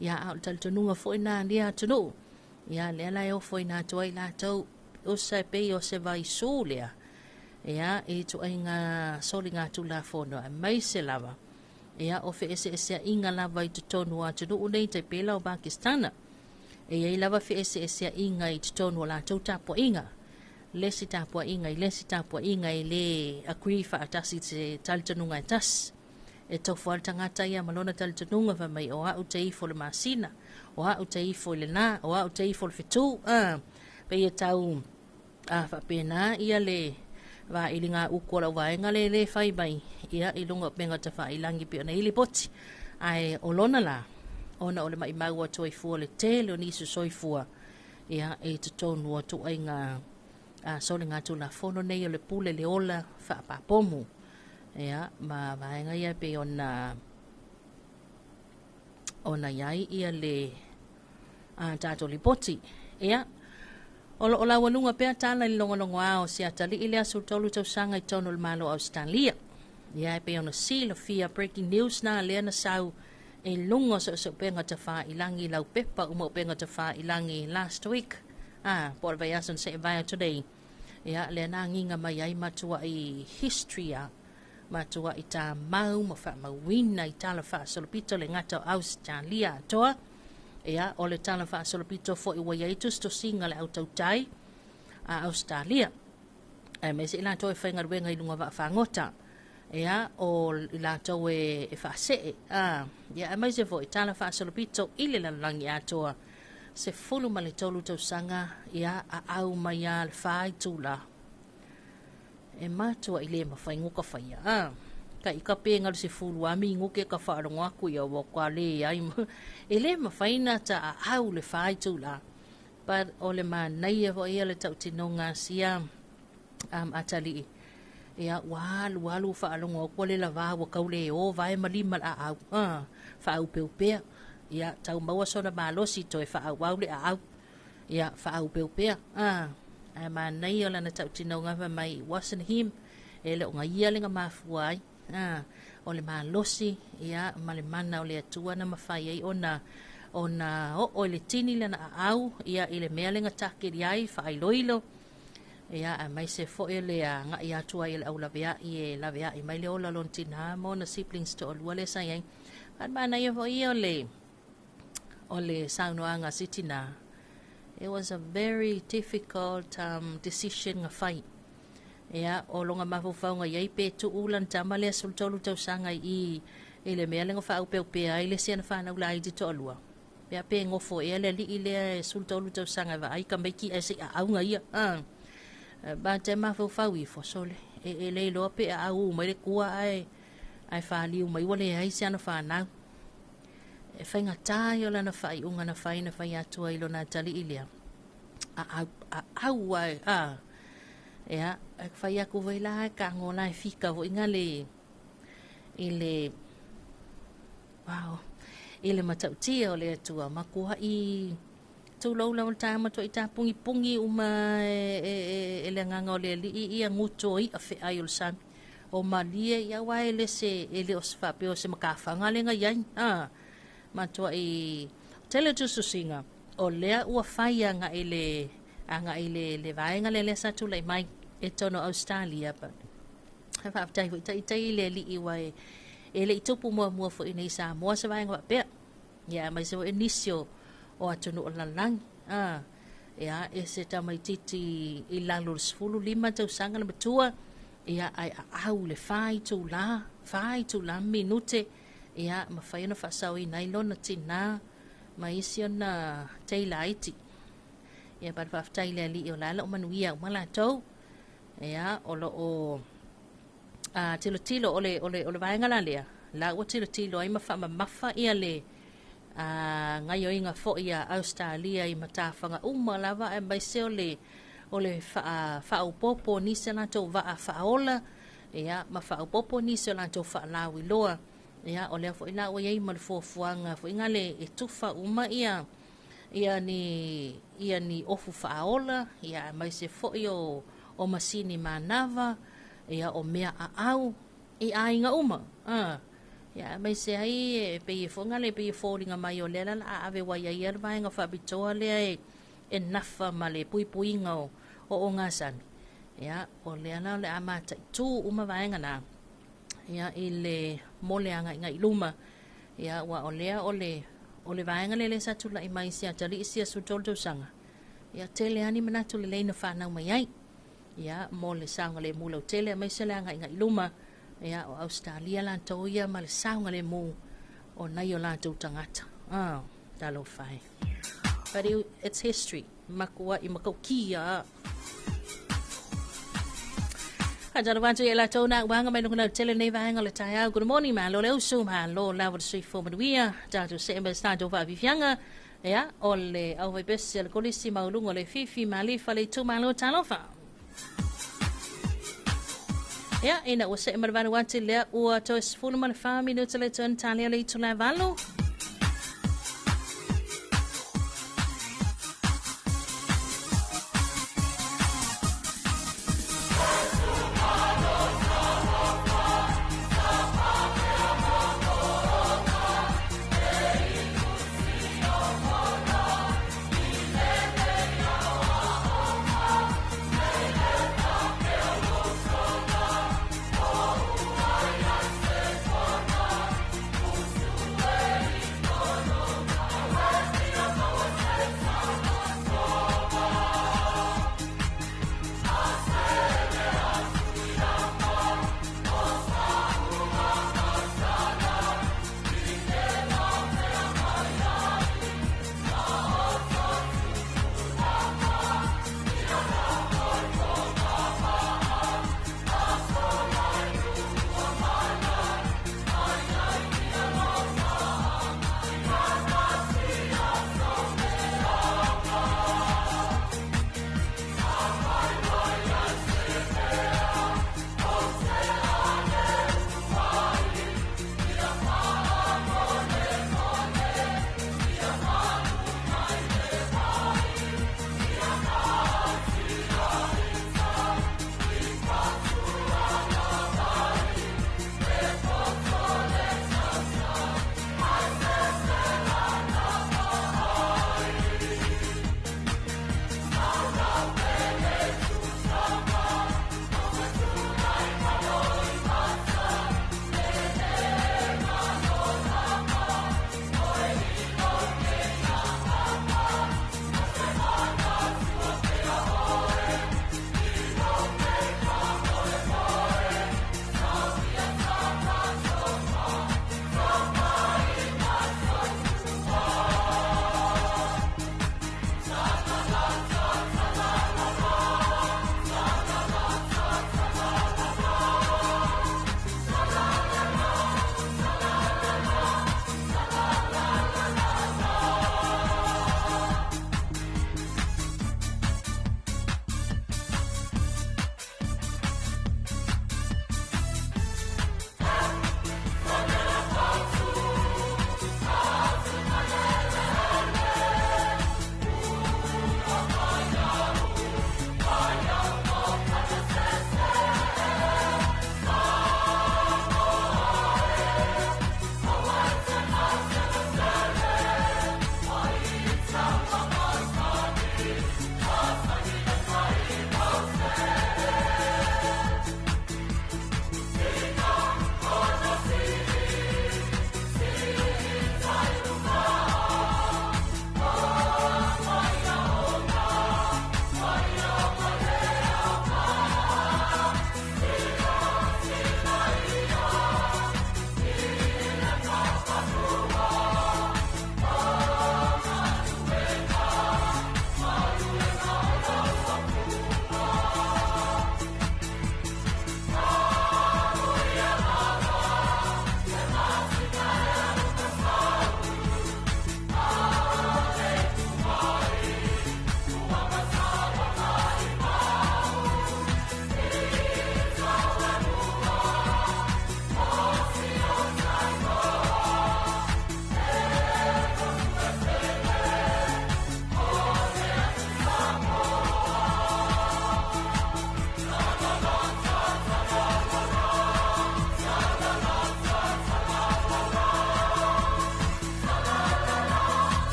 ia, a o le talitonuga fo'i na lia atunuu, ia, lea la e ofoina atu ai latou. Usa e pei o se vaisū lea, ia, i ituaiga soligatulafono aemaise lava, ia, o feeseeseaiga lava i totonu o atunuu nei tai pei la o Pakistana. E i ai lava feeseeseaiga i totonu o latou tapuaiga, le isi tapuaiga i le isi tapuaiga e le agree faatasi i se talitonuga e tasi. E tofu lava le tagata ia ma lona talitonuga fai mai o au te ifo i le masina, o au te ifo i lena, o au te ifo i le fetu. A, pei e tau a faapena ia le vailiga uku o lau vaega le le fai mai ia i luga o upega tafailagi pei ona i ai lipoti. Ae o lona la, ona o le maimau atu ai fua o le tele o nisi o soifua ia i totonu o ituaiga a soligatulafono nei o le pule le ola faapapomu. Ia ma vaega ia pei ona ona i ai ia le a tatou lipoti. Ia, o lo o laualuga pea tala i le logologoa o se atalii lea 13 tausaga i totonu o le Malo o Ausetalia. Ia, e pei ona silafia breaking news na lea na sau i luga o soosooupega tafailagi laupepa uma upega tafailagi last week, a po o le vaiaso na seʻe vae atu nei. Ia, lea na agiga mai ai matuai history a matuai tamau ma faamauina i tala faasolopito le gata o Ausetalia atoa. Ia, o le tala faasolopito foi ua i ai tusitusiga a le au tautai a Ausetalia, aemaise i latou e faigaluega i luga o vaafagota. Ia, o i latou e faasee, a, ia, aemaise foi tala faasolopito i le lalolagi atoa. 13 tausaga, ia, aau mai lava le 4 itula. E matuai le mafai guka faia, a. Ka i ka pe galu 10 a minuke ka faalogo atu ia ua ka leai ma. E le mafai ona ta aau le 4 itula. But o le manaia foi ia le tautinoga a sia atalii. Ia, ua alu alu faalogo atu ua le lava ua tau le o vae ma lima le aau. A, faaaupeupea. Ia, tau maua sona malosi toe faaauau le aau. Ia, faaaupeupea. A, ae manaia o lana tautinoga fai mai, it wasn't him, e le o gaia le ga mafua ai. A, o le malosi, ia, ma le mana o le Atua na mafai ai ona ona oo i le tini lana aau, ia, i le mea le ga takeli ai, faailoilo. Ia, aemaise foi o le agai atu ai e le aulaveai e laveai mai le ola o lona tinā ma ona siblings toalua lea sa i ai. A o le manaia foi ia o le saunoaga a si tinā, it was a very difficult decision ga fai. Ia, o loga mafaufauga i ai pe tuu lana tama lea 13 tausaga i i i le mea lea na faaaupeaupea ai le isi ana fanau laiti toalua. Pea pe gofo ea le alii lea e 13 tausaga e vaai tamaiti ae se i aauga ia. A, ba te mafaufau ifo, sole, e le iloa pe aau mai le tua ae ae faliu mai ua leai se ana fanau. E faigata ia o lana faaiuga na fai na fai atu ai i lona atalii lea. Aau, aau ae, a. Ia, e fai atu foi la e kago la e fika foi nga le i le wow, i le matautia o le Atua matuai tulou lava le taeao matuai tapugipugi uma e le agaga o le Alii ia guto i'a feai o le sami o malie ia aua e le se e le o se faapea o se matafaga lea na i ai a matuai tele tusitusiga o lea ua fai agai le agai le le vaega lea lea sa tulai mai e totonu o Australia. But faafetai foi taitai i le Alii ua e le i tupu muamua foi nei i Samoa se vaega faapea. Ia aemaise foi nisi o o atunuu o le lalolagi. A, ia, e se tamaitiiti i lalo o le 15 tausaga le matua, ia, ae aau i le 4 itula, 4 itula ma minute, ia, mafai ona faasaoina ai lona tinā ma isi ona tei laiti. Ia, but faafetai i le Alii o la e o lo o manuia uma latou. Ia, o lo o a, tilotilo, o le, o le, o le vaega la lea, la ua tilotilo ai ma faamamafa ia le a, gaioiga foi a Australia i matafaga uma lava, aemaise o le o le faa, faaopoopo o nisi a latou vaa faaola, ia, ma faaopoopo nisi o latou faalauiloa. Ia, o lea foi la ua i ai ma le fuafuaga foi gale e tufa uma ia ia ni ia ni ofu faaola, ia aemaise foi o o masini manava, ia o mea aau i aiga uma. A, ia aemaise ai e pei e foi gale pei e foliga mai o lea la a ave wai ai ia le vaega faapitoa lea e nafa ma le puipuiga o O ogasami. Ia, o lea la o le a mataitū uma vaega na, ia, i le mo le agaiga i luma. Ia, aua o lea o le, o le vaega lea lea sa tulai mai i si atalii sia 13 tausaga, ia, tele lava ni manatu lelei na fanau mai ai, ia, mo le saogalemu lautele aemaise le agaiga i luma. Ia, o Ausetalia latou ia ma le saogalemu o nai o latou tagata. Oh, talofa e. But it's history. Makuaʻi matautia. Faatalofa atu ia latou na uaga mai luga lautele nei vaega o le taeao. Good morning, malo le usu, malo lava le soifua manuia. Tatou see ma se tatou faafiafiaga. Ia, o le aufaipesi a le Kolisi Maualuga o Leififi, Malifa le itumalo, talofa. Ia, ina ua see ma le valu ati lea ua toe 14 minute le toe talia le itula e 8.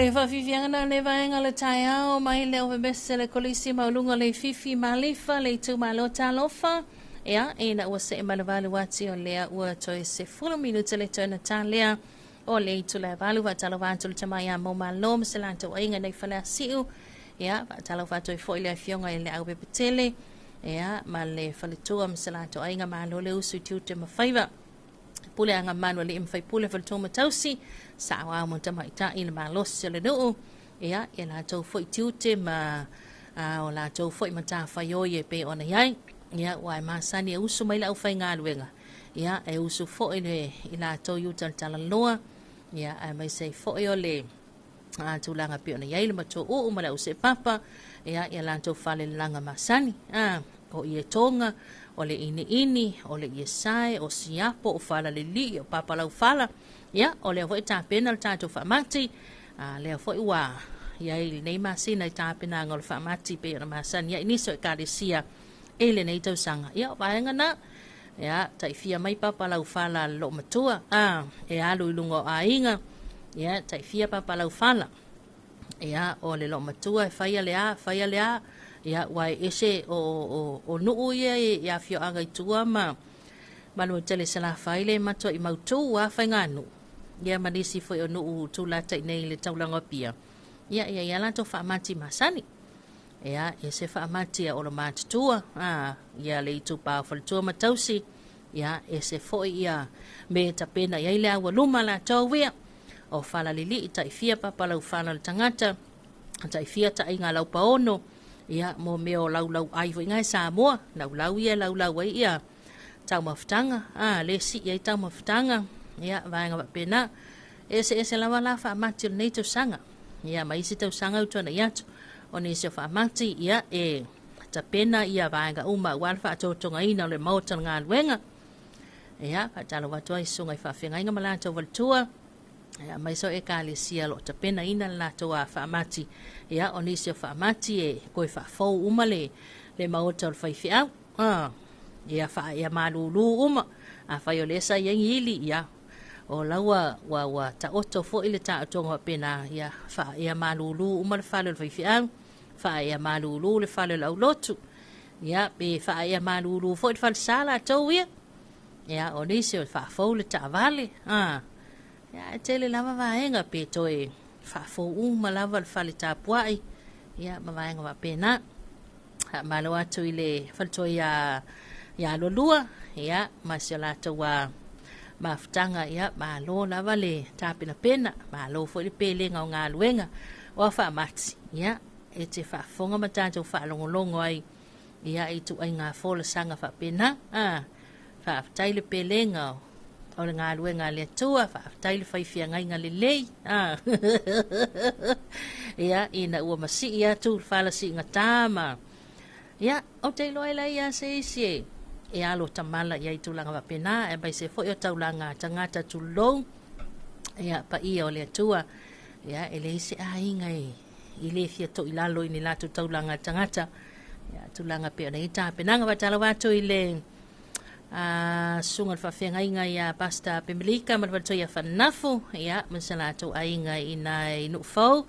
le faafiafiaga na le vaega le taeao mai le ovemese le kolisi maualuga le Fifi Malifa le itumalo talofa. Ia, ina ua see ma le valu ati o lea ua toe 10 minute le toe na talea o le itula e valu. Faatalofa atu le tama ia Maumalo ma se latou aiga nei Faleasiu. Ia, faatalofa atu ai foi le afioga i le Aupepetele, ia, ma le faletua ma se latou aiga. Malo le usu i tiute ma faiva. Pule agamanu alii ma faipule, faletua ma tausi, saoao ma tamaitai, le malosi o le nuu, ia, ia latou foi tiute ma o latou foi matafaioi e pei ona i ai. Ia, ua e masani e usu mai le aufaigaluega, ia, e usu foi le i latou i uta le talaloa, ia, aemaise ai foi o le tulaga pei ona i ai le matuauu ma le ausepapa, ia, ia latou falelelaga masani. O ie toga, o le iniini, o le iesae, o siapo, o falalelii, o papalaufala, ia, o lea foi tapena le tatou faamati, lea foi ua i ai lenei masina i tapenaga o le faamati pei ona masani ai nisi o ekalesia i lenei tausaga. Ia, o vaega na, ia, taifia mai papalaufala a le loomatua, e alu i luga o aiga, ia, taifia papalaufala. Ia, o le loomatua e faia le a, faia le a, ia, ua e ese o nuu ia i afioaga i tua ma le tele Salafai le matua i mautu a faiganuu, ia, ma nisi foi o nuu tulata i nei le taulaga pia, ia, ia, ia latou faamati masani. Ia, e se faamati a o le matutua, ia le itupa o faletua ma tausi, ia, e se foi ia me tapena i ai le aualuma latou ia, o falalilii taifia papalaufala o le tagata, taifia taaiga laupaono, ia, mo mea o laulau ai foi ngai Samoa, laulau ia laulau ai ia taumafataga, le sii ai taumafataga, ia, vaega faapena. Ese ese lava la faamati o lenei tausaga, ia, ma isi tausaga utuana i atu, o nisi o faamati, ia, e tapena ia vaega uma aua le faatotogaina o le maota o le galuega. Ia, faatalofa atu ai susuga i faafeagaiga ma latou faletua, ia, mai so ekalesia lo tapena ina le latou a faamati. Ia, o nisi o faamati e koe faafou uma le maota o le faifeau. Ia, ia malulu uma, a fai o le esa ia ili, ia, o laua ua taoto foi le taotoga pena, ia, ia malulu uma le fale o le faifeau, ia malulu le fale o le aulotu, ia, pe ia malulu foi le fale sala tou ia, ia, o nisi o faafou le taavale, ia, e tele lava vaega pe toe faafou uma lava le fale tapuai, ia, ma vaega faapena. Malo atu i le faletua ia Lualua, ia, ma si o latou mafutaga, ia, malo lava le tapenapena, malo foi le pelega o galuega o faamati, ia, e te faafofoga ma tatou faalogologo ai, ia, i tuaiga folasaga faapena. Faafetai le pelega o le galuega a le Atua, faafetai le faifiagaiga lelei, ia, ina ua masii atu le falasiigatā ma, ia, o te iloa ai lai ia se isi e alo tamala ia i tulaga faapena, e maise foi o taulaga tagata tulou, ia, paia o le Atua, ia, e leai se aiga i le fia toilalo i ni latou taulaga tagata, ia, tulaga pei ona i tapenaga. Faatalofa atu i le susuga o le faafeagaiga ia Pastor Pemelika ma le faletua ia Fanafu, ia, ma se latou aiga i nai Nuufou.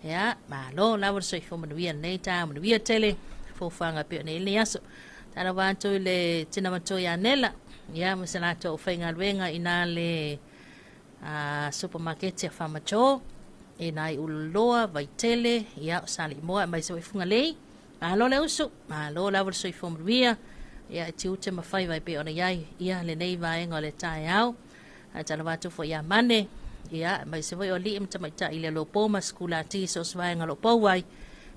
Ia, malo lava le soifua manuia lenei taeao, manuia tele fofoga pei ona i lenei aso. Talofa atu i le tina matua ia Nela, ia, ma se latou faigaluega i na le supermarket a Famacho, i nai Uloloa, Vaitele, ia, o Salimoa, aemaise foi Fugalei. Malo le usu, malo lava le soifua manuia, ia, e tiute ma faiva e pei ona i ai, ia, lenei vaega o le taeao. Talofa atu foi ia Mane, ia, aemaise foi o alii ma tamaitai i le alopo ma sekulati so o se vaega o lo o pou ai,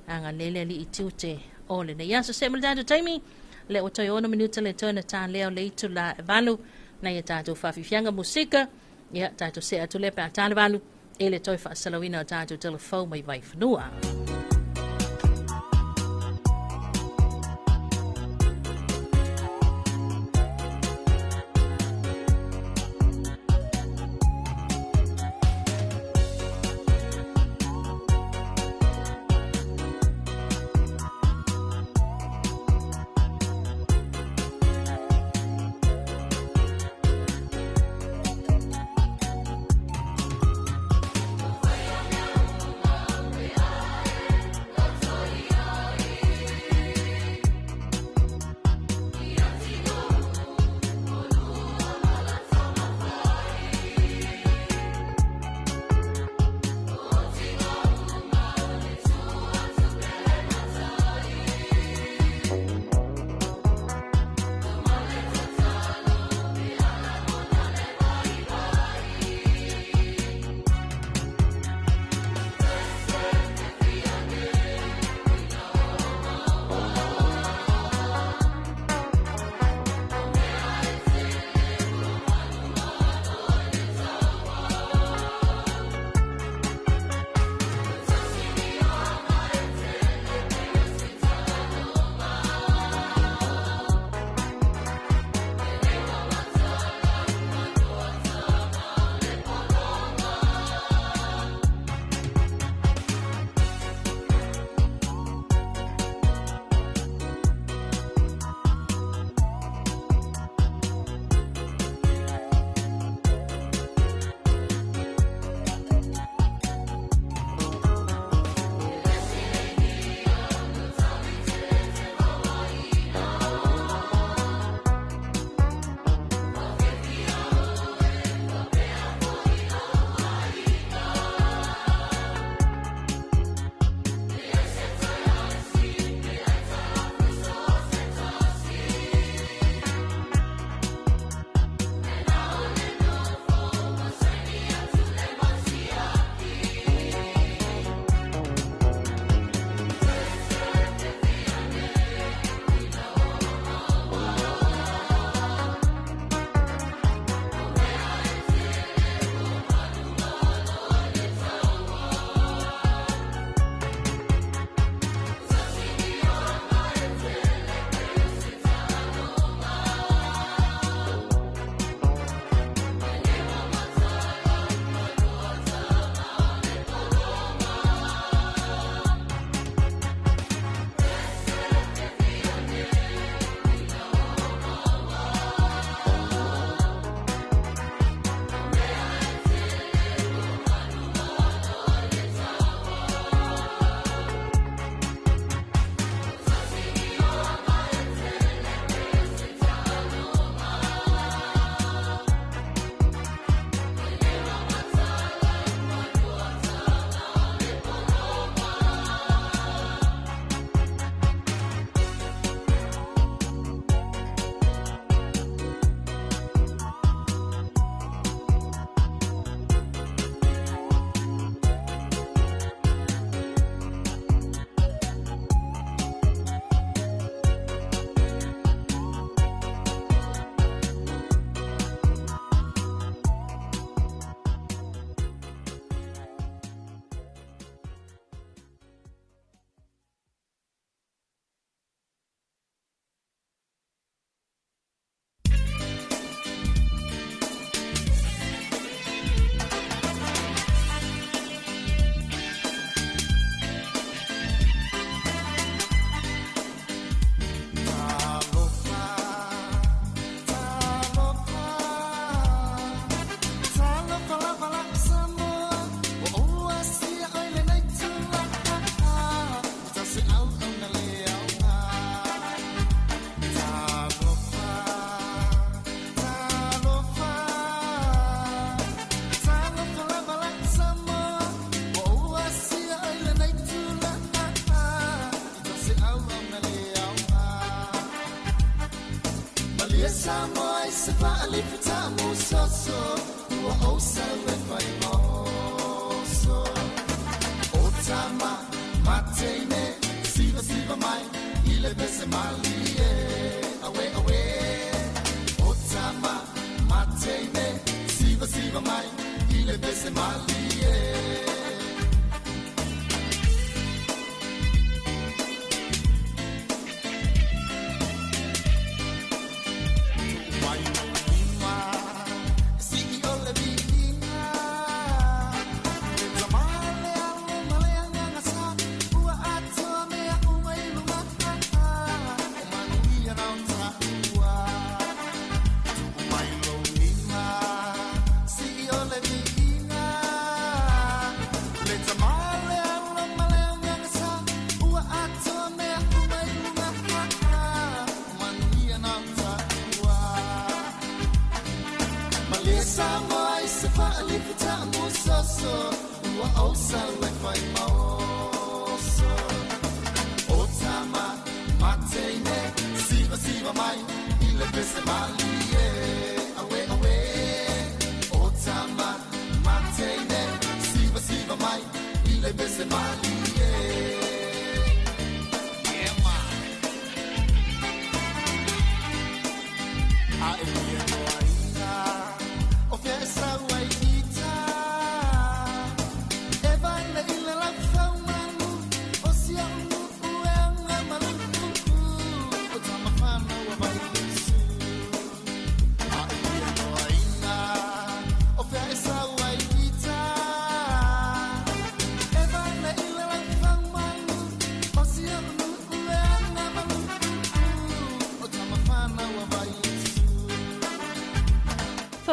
agalelei le alii tiute o lenei aso. Se ma le tatou taimi, le ua toe 6 minuta le toe na talea o le itula e 8, na ia tatou faafiafiaga musika, ia, tatou see atu lea pe a ta le 8, e le toe faasalauina o tatou telefou mai Vaifanua. se fa'alifuta musoso ua ou sau e faimoso. O tama mateine siva siva mai i le pese malie awe awe. O tama mateine siva siva mai i le pese malie.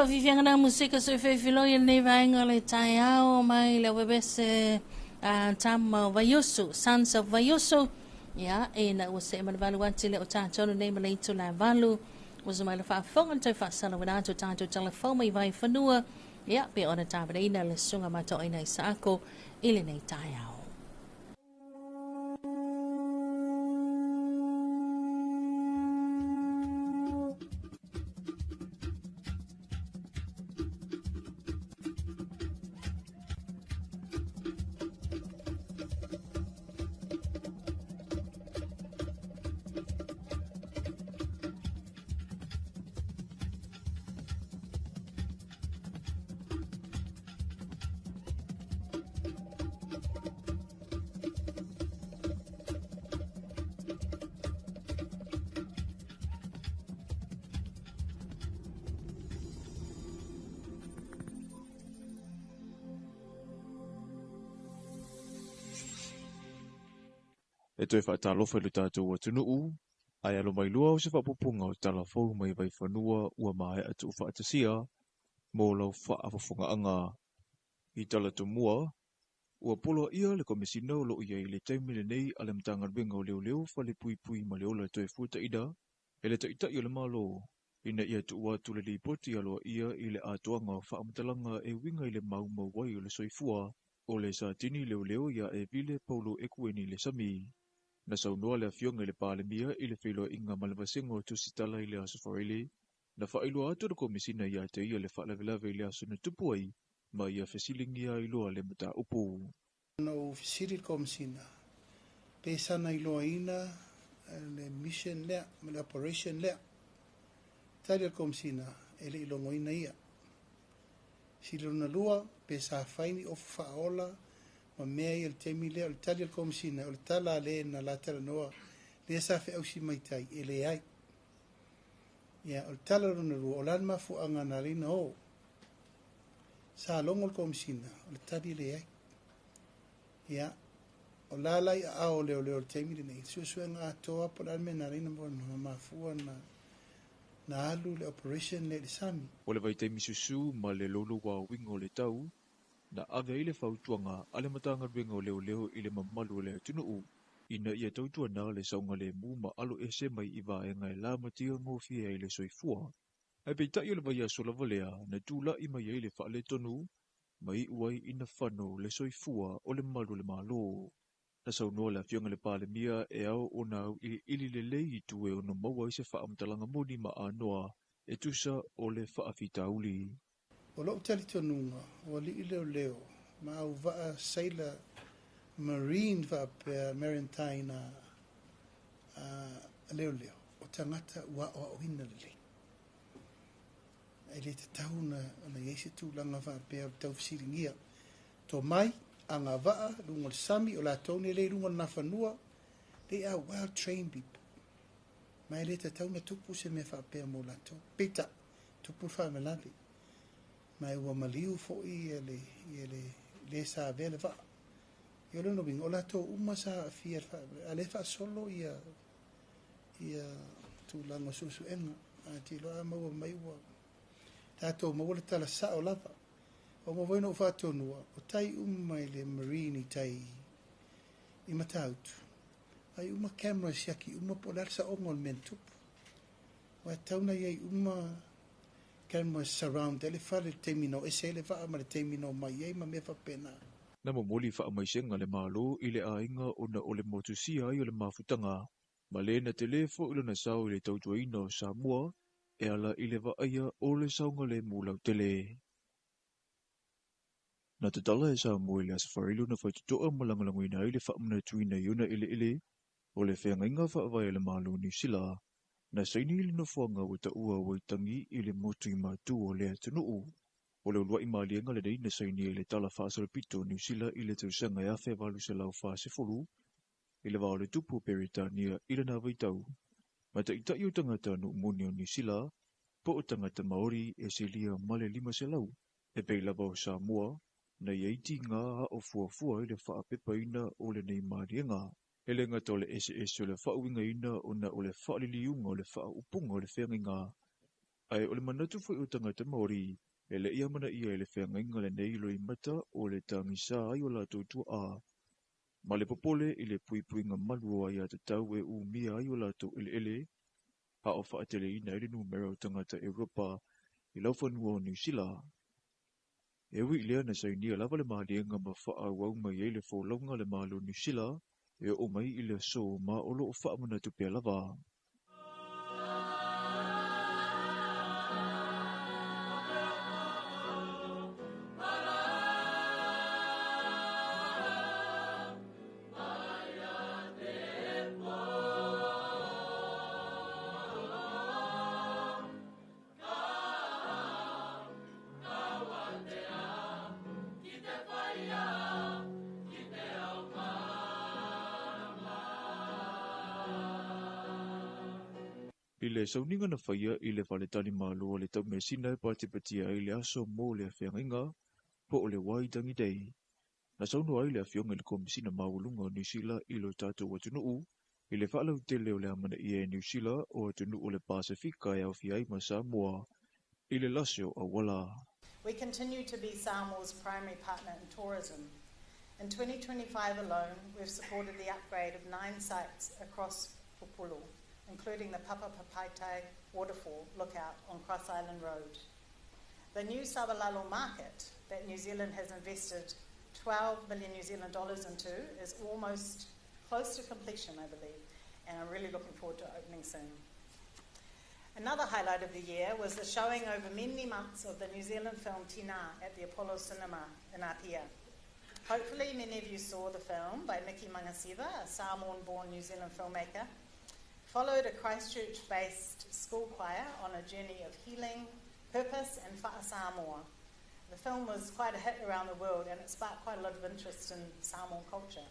Vivianga na musika so feifilo i nei vaenga le taeao mai le webese tama Vaiusu, Sons of Vaiusu. Ia, e na ua se mana valu atu le o tātonu nei ma le itu la valu. Ua mai le faafofoga le tau faasalawana atu tātou telefo mai vai whanua. Ia, pe ona tāpareina le sunga matoaina i saako i lenei taeao. E toe faatalofa i le tatou atunuu, ae alo mai lua o se faapupuga o talafou mai vaifanua ua maea tuufaatasia mo lau faafofogaaga. I tala tumua, ua poloaia le Komesina o loo i ai i le taimi lenei a le Matagaluega o Leoleo Falepuipui ma le Ola Toe Fuataina e le Taitai o le Malo, ina ia tuu atu le lipoti aloaia i le atoaga o faamatalaga e uiga i le maumau ai o le soifua o le Satini Leoleo ia Evile Paulo Ekueni le Sami. Na saunoa le afioga i le Palemia i le feiloaiga ma le vasega o tusitala i le aso Faraile, na faailoa atu le Komesina ia te ia le faalavelave i le aso na tupu ai, ma ia fesiligia ai loa le mataupu. Na ou fesili le Komesina, pe sana iloaina le mission lea ma le operation lea. Tali a le Komesina, e le ilogoina ia. Sili lona lua, pe sa fai ni ofu faaola ma mea ia le taimi lea. O le tali a le Komesina, o le tala le na la talanoa, lea sa feausi mai tai, e le ai. Ia, o le tala lona lua, o la le mafuaaga na leina o. Sa logo le Komesina, o le tali le ai. Ia, o la lai a ao leo leo le taimi lenei, suesuega atoa po o le a le mea na leina mo na mafua na alu le operation le le sami. O le vaitaimi susu ma le lolo wa uiga o le tau, na ave ai le fautuaga a le Matagaluega o Leoleo i le mamalu o le atunuu, ina ia tautuana le saogalemu ma alo ese mai i vaega e lamatia gofie ai le soifua. Ae peitai o le vaiaso lava lea na tula'i mai ai le faaletonu, ma iu ai ina fano le soifua o le malu o le Malo. Na saunoa le afioga i le Palemia e ao ona auiliili lelei i tu e ono maua ai se faamatalaga moni ma anoa e tusa o le faafitauli. O lo'u talitonuga o ali'i leoleo ma auva'a saila marine faapea maritime a leoleo o tagata ua a'oa'oina lelei. E lē tatau ona iai se tulaga faapea o le taufesiligia tomai agava'a luga o le sami o latou nei lea i luga o le nafanua. They are well trained people. Ma e lē tatau na tupu se mea faapea mo latou. Peita'i, tupu le faalavelave ma e ua maliu fo'i ia le ia le lē sa avea le va'a. Ia o lona uiga, o latou uma sa a'afia i le faalavelave, a lea e fa'asolo ia ia tulaga o su'esu'ega. A te iloa a maua mai ua tatou maua le tala sa'o lava. Ua maua foi na ou fa'atonua, o tai uma i le marine i tai i Matautu, ai uma camera siaki uma po o le a le sa'oga o le mea na tupu. Ua e tatau ona i ai uma cameras surround ai le fale i le taimi na o ese ai le vaa ma le taimi na omai ai ma mea faapena. Na momoli faamaisega le Malo i le aiga ona o le motusia ai o le mafutaga, ma le na tele foi lona sao i le tautuaina o Samoa e ala i le vaaia o le saogalemu lautele. Na tatala e Samoa i le Aso Faraile ona faitotoa ma lagolagoina ai le faamanatuina i ona eleele o le feagaiga faavae a le Malo o Niu Sila. Na saini i le nofoaga ua taua Waitangi i le motu i Matu o le atunuu. O le uluai maliega lenei na saini ai le Tala Faasolopito o Niu Sila i le tausaga e 1840 i le va o le tupu o Peretania i lena vaitau. Ma taitai o tagata nuu moni o Niu Sila po o tagata Maori e silia ma le 500, e pei lava o Samoa, na i ai tiga ao fuafua i le faapepaina o lenei maliega. E le gata o le eseese o le faauigaina ona o le faaliliuga o le faaupuga o le feagaiga, ae o le manatu foi o tagata Maori e le i amanaia i le feagaiga lenei loimata o le tagisa ai o latou tuaa, ma le popole i le puipuiga malu o aiatatau e umia ai o latou eleele, a o faateleina ai le numera o tagata Europa i laufanua o Niu Sila. E ui i lea na sainia lava le maliega ma faaauau mai ai le folauga a le Malo o Niu Sila e oo mai i le aso ma o lo o faamanatu pea lava. I le sauniga na faia i le faletali malo a le Taumeasina e patipatia ai le aso mo le feagaiga po o le Waitangi Day, na saunoa ai le afioga i le Komisina Maualuga o Niu Sila i lo tatou atunuu i le faalautele o le amanaia e Niu Sila o atunuu o le Pasefika e aofia ai ma Samoa i le lase o auala. We continue to be Samoa's primary partner in tourism. In 2025 alone, we've supported the upgrade of 9 sites across Upolu, including the Papapapaitai Waterfall Lookout on Cross Island Road. The new Savalalo market that New Zealand has invested 12 million New Zealand dollars into is almost close to completion, I believe, and I'm really looking forward to opening soon. Another highlight of the year was the showing over many months of the New Zealand film Tina at the Apollo Cinema in Apia. Hopefully, many of you saw the film by Miki Magasiva, a Samoan-born New Zealand filmmaker, followed a Christchurch-based school choir on a journey of healing, purpose and fa'asamoa. The film was quite a hit around the world and it sparked quite a lot of interest in Samoan culture.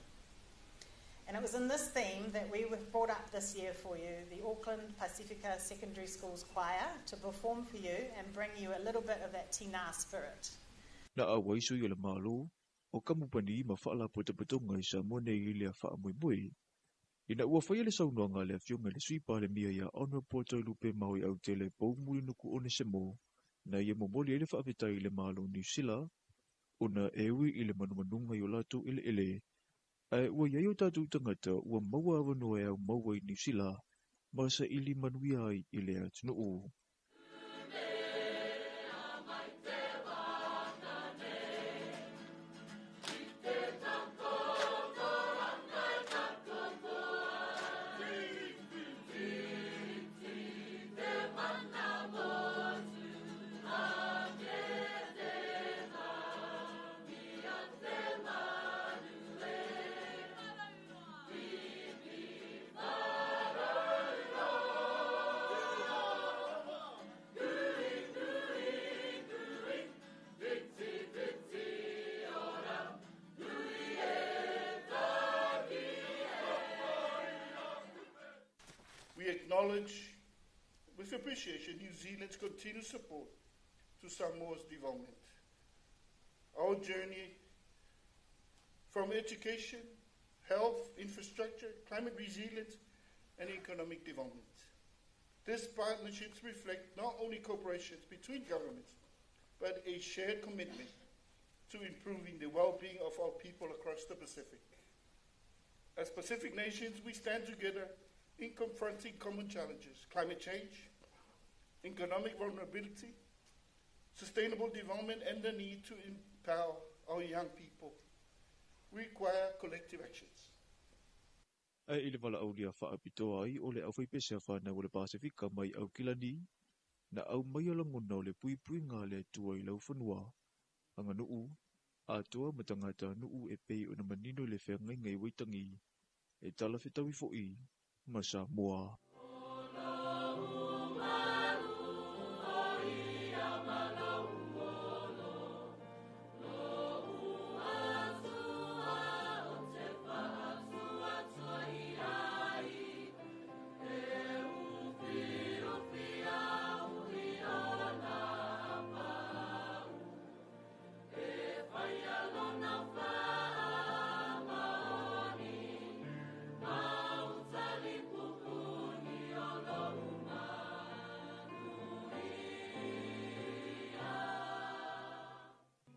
And it was in this theme that we were brought up this year for you, the Auckland Pacifica Secondary School's choir, to perform for you and bring you a little bit of that Tina spirit. Na auai sui o le Malo, o kamupani ma faalapotopotoga i Samoa nei i lea faamoemoe. Ina ua faia le saunoaga a le afioga i le Sui Palemia ia Honourable Toelupe Maui Autele Poumulinuku Onesemo, na ia momoli ai le faafetai i le Malo o Niu Sila, ona e ui i le manumanuga i o latou eleele, ae ua i ai o tatou tagata ua maua avanoa e aumaua i Niu Sila ma saili manuia ai i le atunuu. acknowledge with appreciation New Zealand's continued support to Samoa's development. Our journey from education, health, infrastructure, climate resilience, and economic development. These partnerships reflect not only cooperation between governments, but a shared commitment to improving the well-being of our people across the Pacific. As Pacific nations, we stand together in confronting common challenges: climate change, economic vulnerability, sustainable development, and the need to empower our young people. We require collective actions. Ae i le valaaulia faapitoa ai o le aufaipese a fanau o le Pasefika mai Aukilani, na aumaia lagona o le puipuiga a le Atua i laufanua, aganuu, atoa ma tagatanuu e pei ona manino i le feagaiga i Waitangi, e talafetaui foi ma Samoa.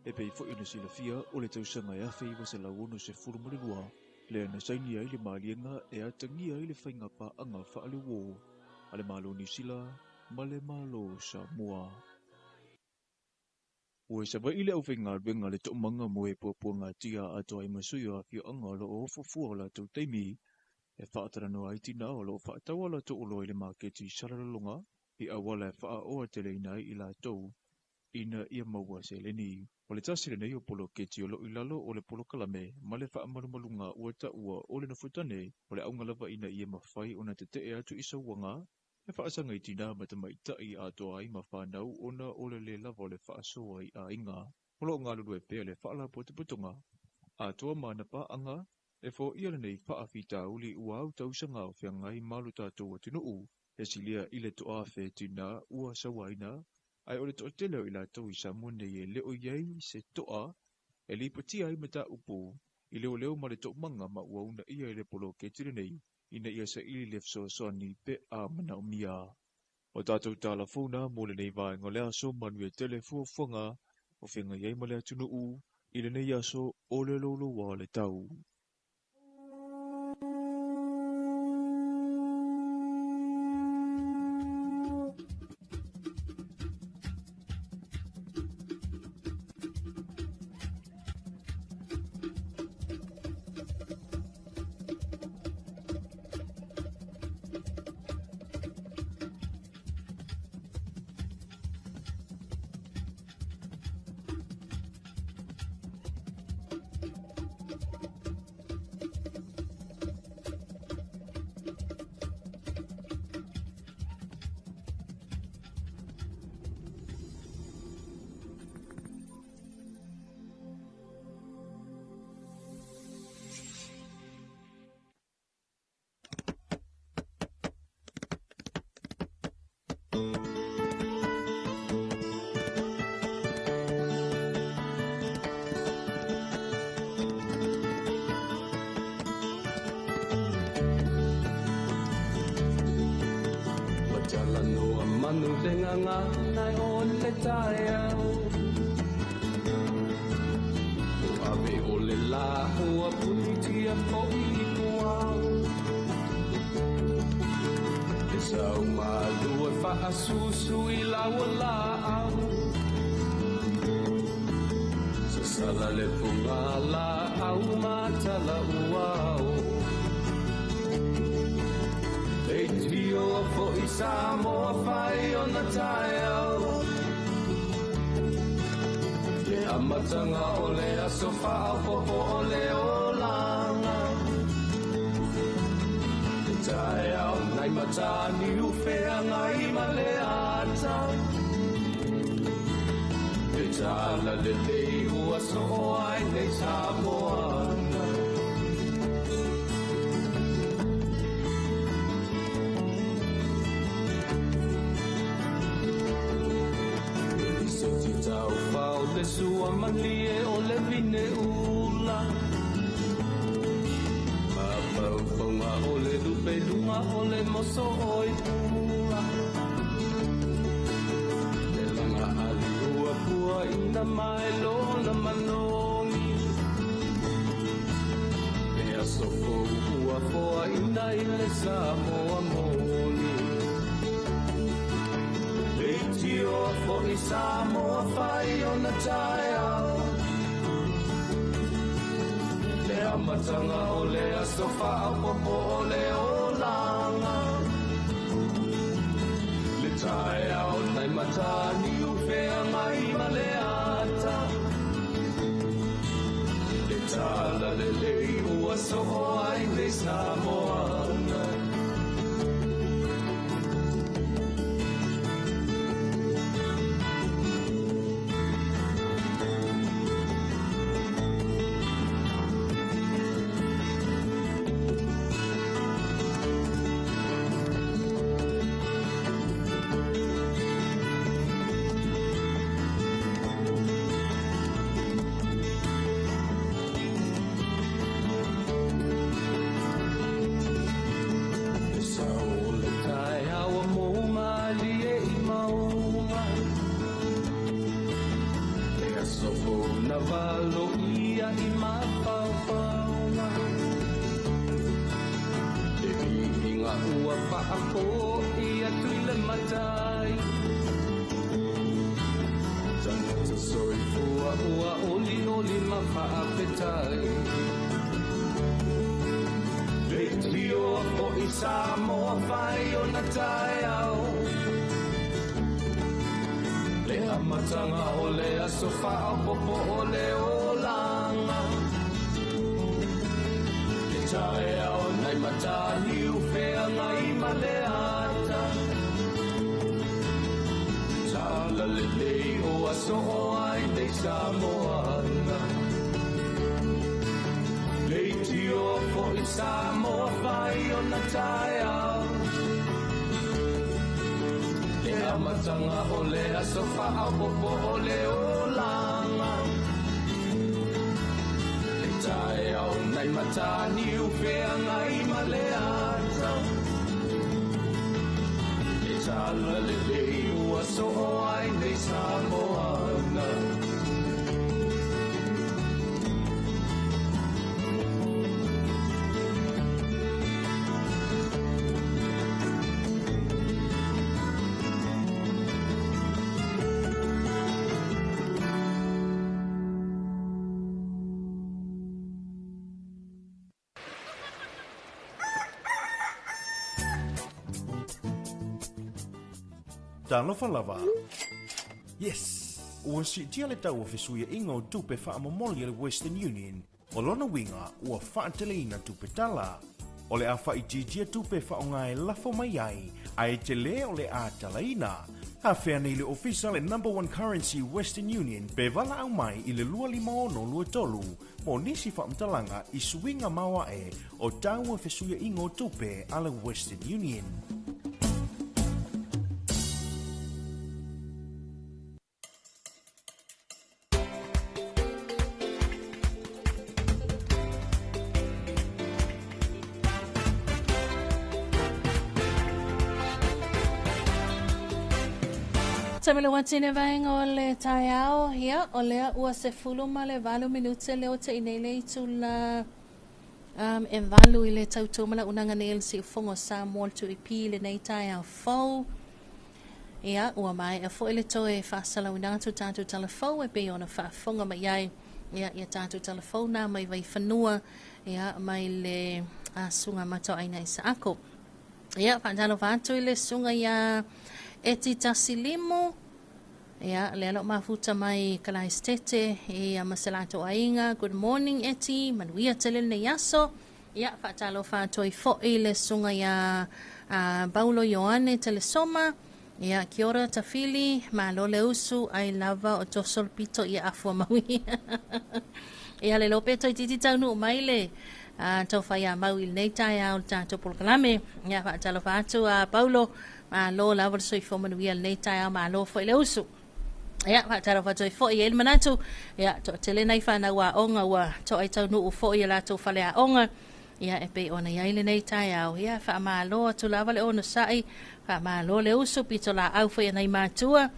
E pei foi ona silafia o le tausaga e 1962, lea na saini ai le maliega e atagia ai le faiga paaga faaleuō a le Malo Niu Sila ma le Malo Samoa. Ua Savaii le aufaigaluega le toomaga mo e puapuagatia atoa ai ma sui o afioaga o loo fuafua o latou taimi e faatalanoa ai tinā o loo faataua latou oloa i le maketi salalaloga i auala e faaoa teleina ai i latou ina ia maua seleni. O le tasi lenei o poloketi o loo i lalo o le polokalame ma le faamalumaluga ua taua o le nofotane o le auga lava ina ia mafai ona tetee atu i sauaga e faasaga i tinā ma tamaitai atoa ai ma fanau ona o le lē lava o le faasoa i aiga. O loo galulue pea le faalapotopotoga atoa ma ana paaga e foia lenei faafitauli ua au tausaga o feagai ma lo tatou atunuu e silia i le toafe tinā ua sauaina ae o le toatele o i latou i Samoa nei e le o iai se toa e lipotia ai mataupu i leoleo ma le toomaga ma ua uunaia i le poloketi lenei ina ia saili le fesoasoani pe a manaomia. O tatou talafou mo lenei vaega o le aso manuia tele fuafuaga o feagai ai ma le atunuu i lenei aso o le louloua o le tau. Manu le nganga o le taeao Ave o le la hua pulitia fo'i kuau Le sau malua faasusu i laua laau Sasala le punga laau matala uau E tio fo'i Samoa whai o na taeao Le amatanga o le aso whaopopo o le olanga Le taeao nai matani ufea ngai ma le ata Le tala le lei ua so ai nei Samoa. sua malie o le vine ula. Mafaufauga o le lupeluga o le moso oi pula. Le laga ali ua pua ina mai lona manogi. Le aso fou ua foaina i le Samoa moni. Le tio fo'i Samoa fai ona taeao. Le amataga o le aso faaopopo o le olaga. Le taeao nai mataniu feagai ma le ata. Le tala lelei ua soo ai nei Samoana. Le sao o le taeao mo malie i mauga. Le aso fou na valo ia i mafaufauga. Le viiga ua faafo'i atu i le matai. Tagata soifua ua olioli ma faafetai. Le tio fo'i Samoa fai ona taeao. Le amataga o le aso faaopopo o le olaga. Le taeao nai mataniu feagai ma le ata. Tala lelei ua soo ai nei Samoana. Le tio fo'i Samoa fai ona taeao. Le amataga o le aso faaopopo o le olaga. Le taeao nai mataniu feagai ma le ata. Le tala lelei ua soo ai nei Samoana. Talofa lava. Yes! Ua siitia le tau o fesuiaiga o tupe faamomoli a le Western Union. O lona uiga ua faateleina tupe tala. O le a faaitiitia tupe faaaoga e lafo mai ai, ae tele o le a talaina. Afea nei le ofisa le number one currency Western Union pe valaau mai i le 25623 mo nisi faamatalaga i suiga maoae o tau o fesuiaiga o tupe a le Western Union. Taimele ua tine vaega o le taeao, ia, o lea ua 18 minute lea ua te'i nei le itula e 8 i le tautu ma launaga nei le siufogo o Samoa le 2EP i lenei taeao fou. Ia, ua maea foi le toe faasalauina atu tatou tala fou e pei ona faafofoga mai ai. Ia, ia tatou tala fou na mai Vaifanua, ia, mai le susuga Mataoaina Isaako. Ia, faatalofa atu i le susuga ia Eti Tasilimu, ia, lea loo mafuta mai Kalaesetete, ia ma se latou aiga. Good morning Eti, manuia tele lenei aso. Ia, faatalofa atu ai foi le susuga ia Paulo Ioane Telesoma. Ia, kia ora Tafili, malo le usu, ai lava o toso le pito ia afua maui. Ia, le lope toi titi taunuu mai le taufai a mau i lenei taeao le tatou polokalame. Ia, faatalofa atu a Paulo, malo lava le soifua manuia lenei taeao, malo foi le usu. Ia, faatalofa atu ai foi e i ai le manatu, ia, toatele nai fanau aoga ua toai taunuu foi i a latou faleaoga, ia, e pei ona i ai lenei taeao. Ia, faamalo atu lava le onosai, faamalo le usu, pitolaau foi a nai matua,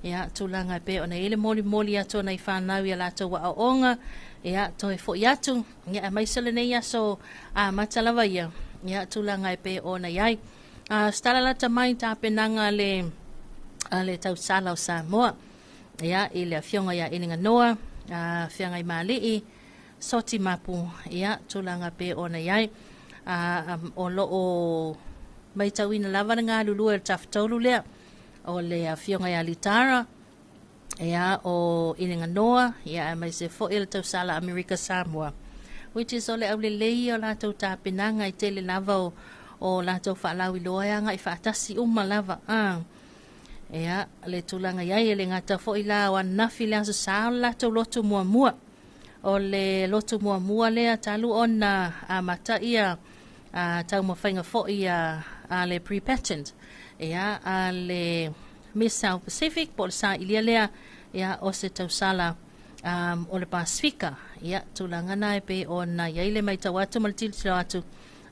ia, tulaga e pei ona i ai le molimoli atu o nai fanau i a latou aoaoga, ia, toe foi atu, ia, aemaise lenei aso amata lava ia, ia, tulaga e pei ona i ai. Se tala lata mai tapenaga a le tausala o Samoa, ia, i le afioga ia Iliganoa, Feagaimali'i, Soti Mapu, ia, tulaga pe ona i ai. O lo o matauina lava le galulue o le tafatolu lea, o le afioga ia Litara, ia, o Iliganoa, ia, aemaise foi le tausala Amerika Samoa, which is o le aulelei o latou tapenaga i tele lava o latou faalauiloa e agai faatasi uma lava. Ia, le tulaga i ai e le gata foi la o ananafi le aso sa o le latou lotu muamua. O le lotu muamua lea talu ona amata ia taumafaiga foi a le pre-pageant, ia, a le Miss South Pacific po o le sailia lea, ia, o se tausala o le Pasifika. Ia, tulaga na e pei ona i ai le matau atu ma le tilotilo atu,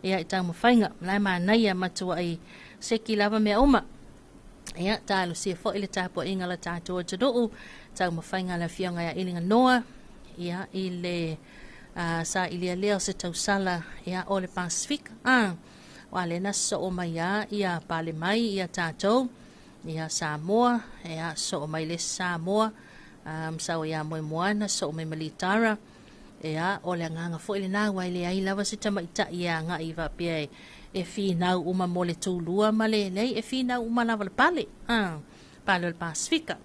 ia, i taumafaiga. La e manaia matuai seki lava mea uma. Ia, talosia foi le tapuaiga a le tatou atunuu, taumafaiga a le afioga ia Iliganoa, ia, i le sailia lea o se tausala, ia, o le Pasifika. Aua lea na sosoo mai lava ia pale mai ia tatou, ia Samoa, ia, sosoo mai le isi Samoa, sau ia Moemoana, sosoo mai ma Litara. Ia, o le agaga foi lena, aua e leai lava se tamaitai e agai faapea e finau uma mo le tulua ma le leai, e finau uma lava le pale, pale o le Pasifika.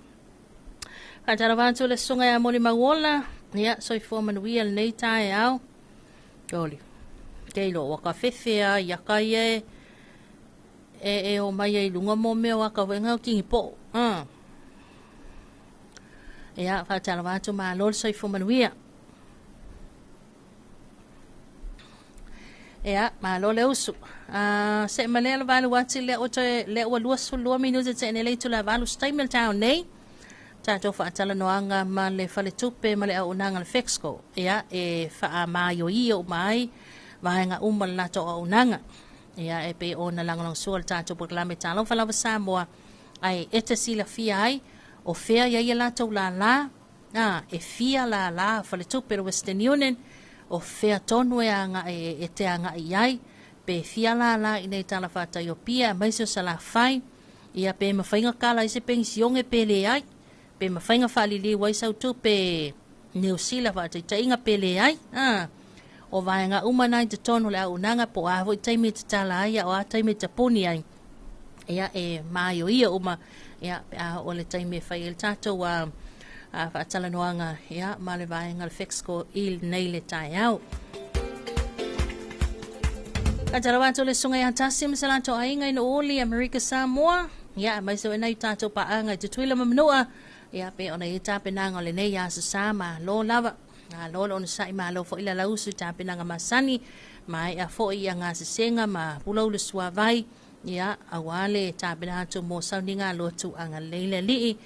Faatalofa atu le susuga ia Molimauola, ia, soifua manuia lenei taeao. Oli, ke ilo ua ka fefe a ia kai e e o mai ai lunga mo mea o aka wenga o kingi po. Ia, faatalofa atu, malo le soifua manuia. Ia, malo le usu. Se ma lea le valu ati lea o toe lea ua 22 minute te ene le itula valu se taimi o le taeao nei. Tatou faatalanoaga ma le faletupe ma le auaunaga le Fexco. Ia, e faamaioio uma ai vaega uma le latou auaunaga. Ia, e pei ona lagolagosua le tatou polokalame Talofa Lava Samoa, ai e te silafia ai o fea ia ia latou lala, e fia lala faletupe le Western Union, o fea tonu e agai e te agai ai, pe fia lala i nei tala faataiopia, aemaise o Salafai, ia, pe mafaiga kala ai se penisione pe leai, pe mafaiga faaliliu ai sau tupe Niu Sila faataitaiga pe leai. O vaega uma na i totonu o le auaunaga, po o a foi taimi e tatala ai, a o a taimi e tapuni ai, ia, e maioio uma, ia, pe a oo le taimi e fai ai le tatou faatalanoaga, ia, ma le vaega le Fexco i lenei le taeao. Faatalofa atu le susuga ia Tasi ma se latou aiga i Nuuuli, Amerika Samoa, ia, aemaise o nai tatou paaga i Tutuila ma Manua, ia, pe ona i tapenaga o lenei aso sa, malo lava. Malo le onosai, malo foi le alausu i tapenaga masani, maea foi ia gasesega ma pulou le suavai, ia, aua le tapena atu mo sauniga lotu agalelei le alii,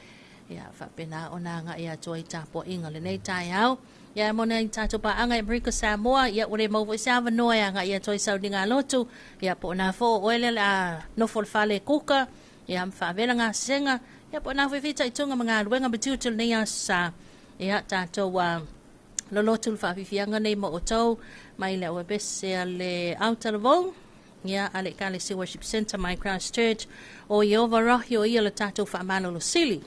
ia, faapena ona agai atu ai tapuaiga o lenei taeao. Ia, mo nai tatou paaga i Amerika Samoa, ia, ua le maua foi se avanoa e agai atu ai sauniga lotu, ia, po o na fo o oe lea le a nofo le fale kuka, ia, ma faavela gasesega, ia, po o na foi fitaituga ma galuega ma tiute o lenei aso sa, ia, tatou lolotu le faafiafiaga nei mo outou mai le auepese a le Autalavou, ia, a le Ekalesia Worship Center mai Christchurch, o Ieova Rahi o ia le tatou faamalolosili.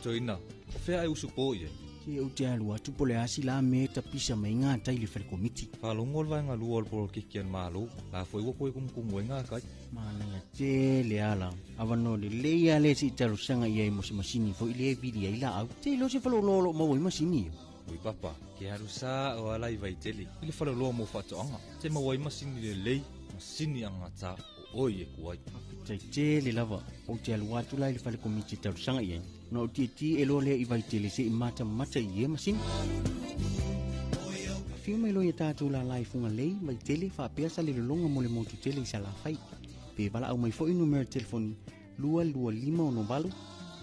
Toeaina, o fea e usupo i ai. Se ou te alu atu po o le a sila mea e tapisa mai ai gatai i le fale komiti. Faalogo le vaega lua o le polokiki a le Malo, la foi ua toe tumutumu ai gatai. Manaia tele ala. Avanoa lelei lava lea se i talosaga i ai mo se masini foi lea e vili ai laau. Te iloa se faleoloa o lo o maua ai masini ia. Ui papa, ke alu sa'o lava la i Vaitele i le faleoloa mo faatoaga, te maua ai masini lelei, masini agata o oi e ku ai. Faafetai tele lava. Ou te alu atu la i le fale komiti e talosaga i ai, ona ou tietie loa lea i Vaitele se i matamata i ia masini. Afio mai loa ia tatou lala i Fugalei, Vaitele, faapea Salelologa mo le motu tele i Salafai. Pe valaau mai foi numera telefoni 22568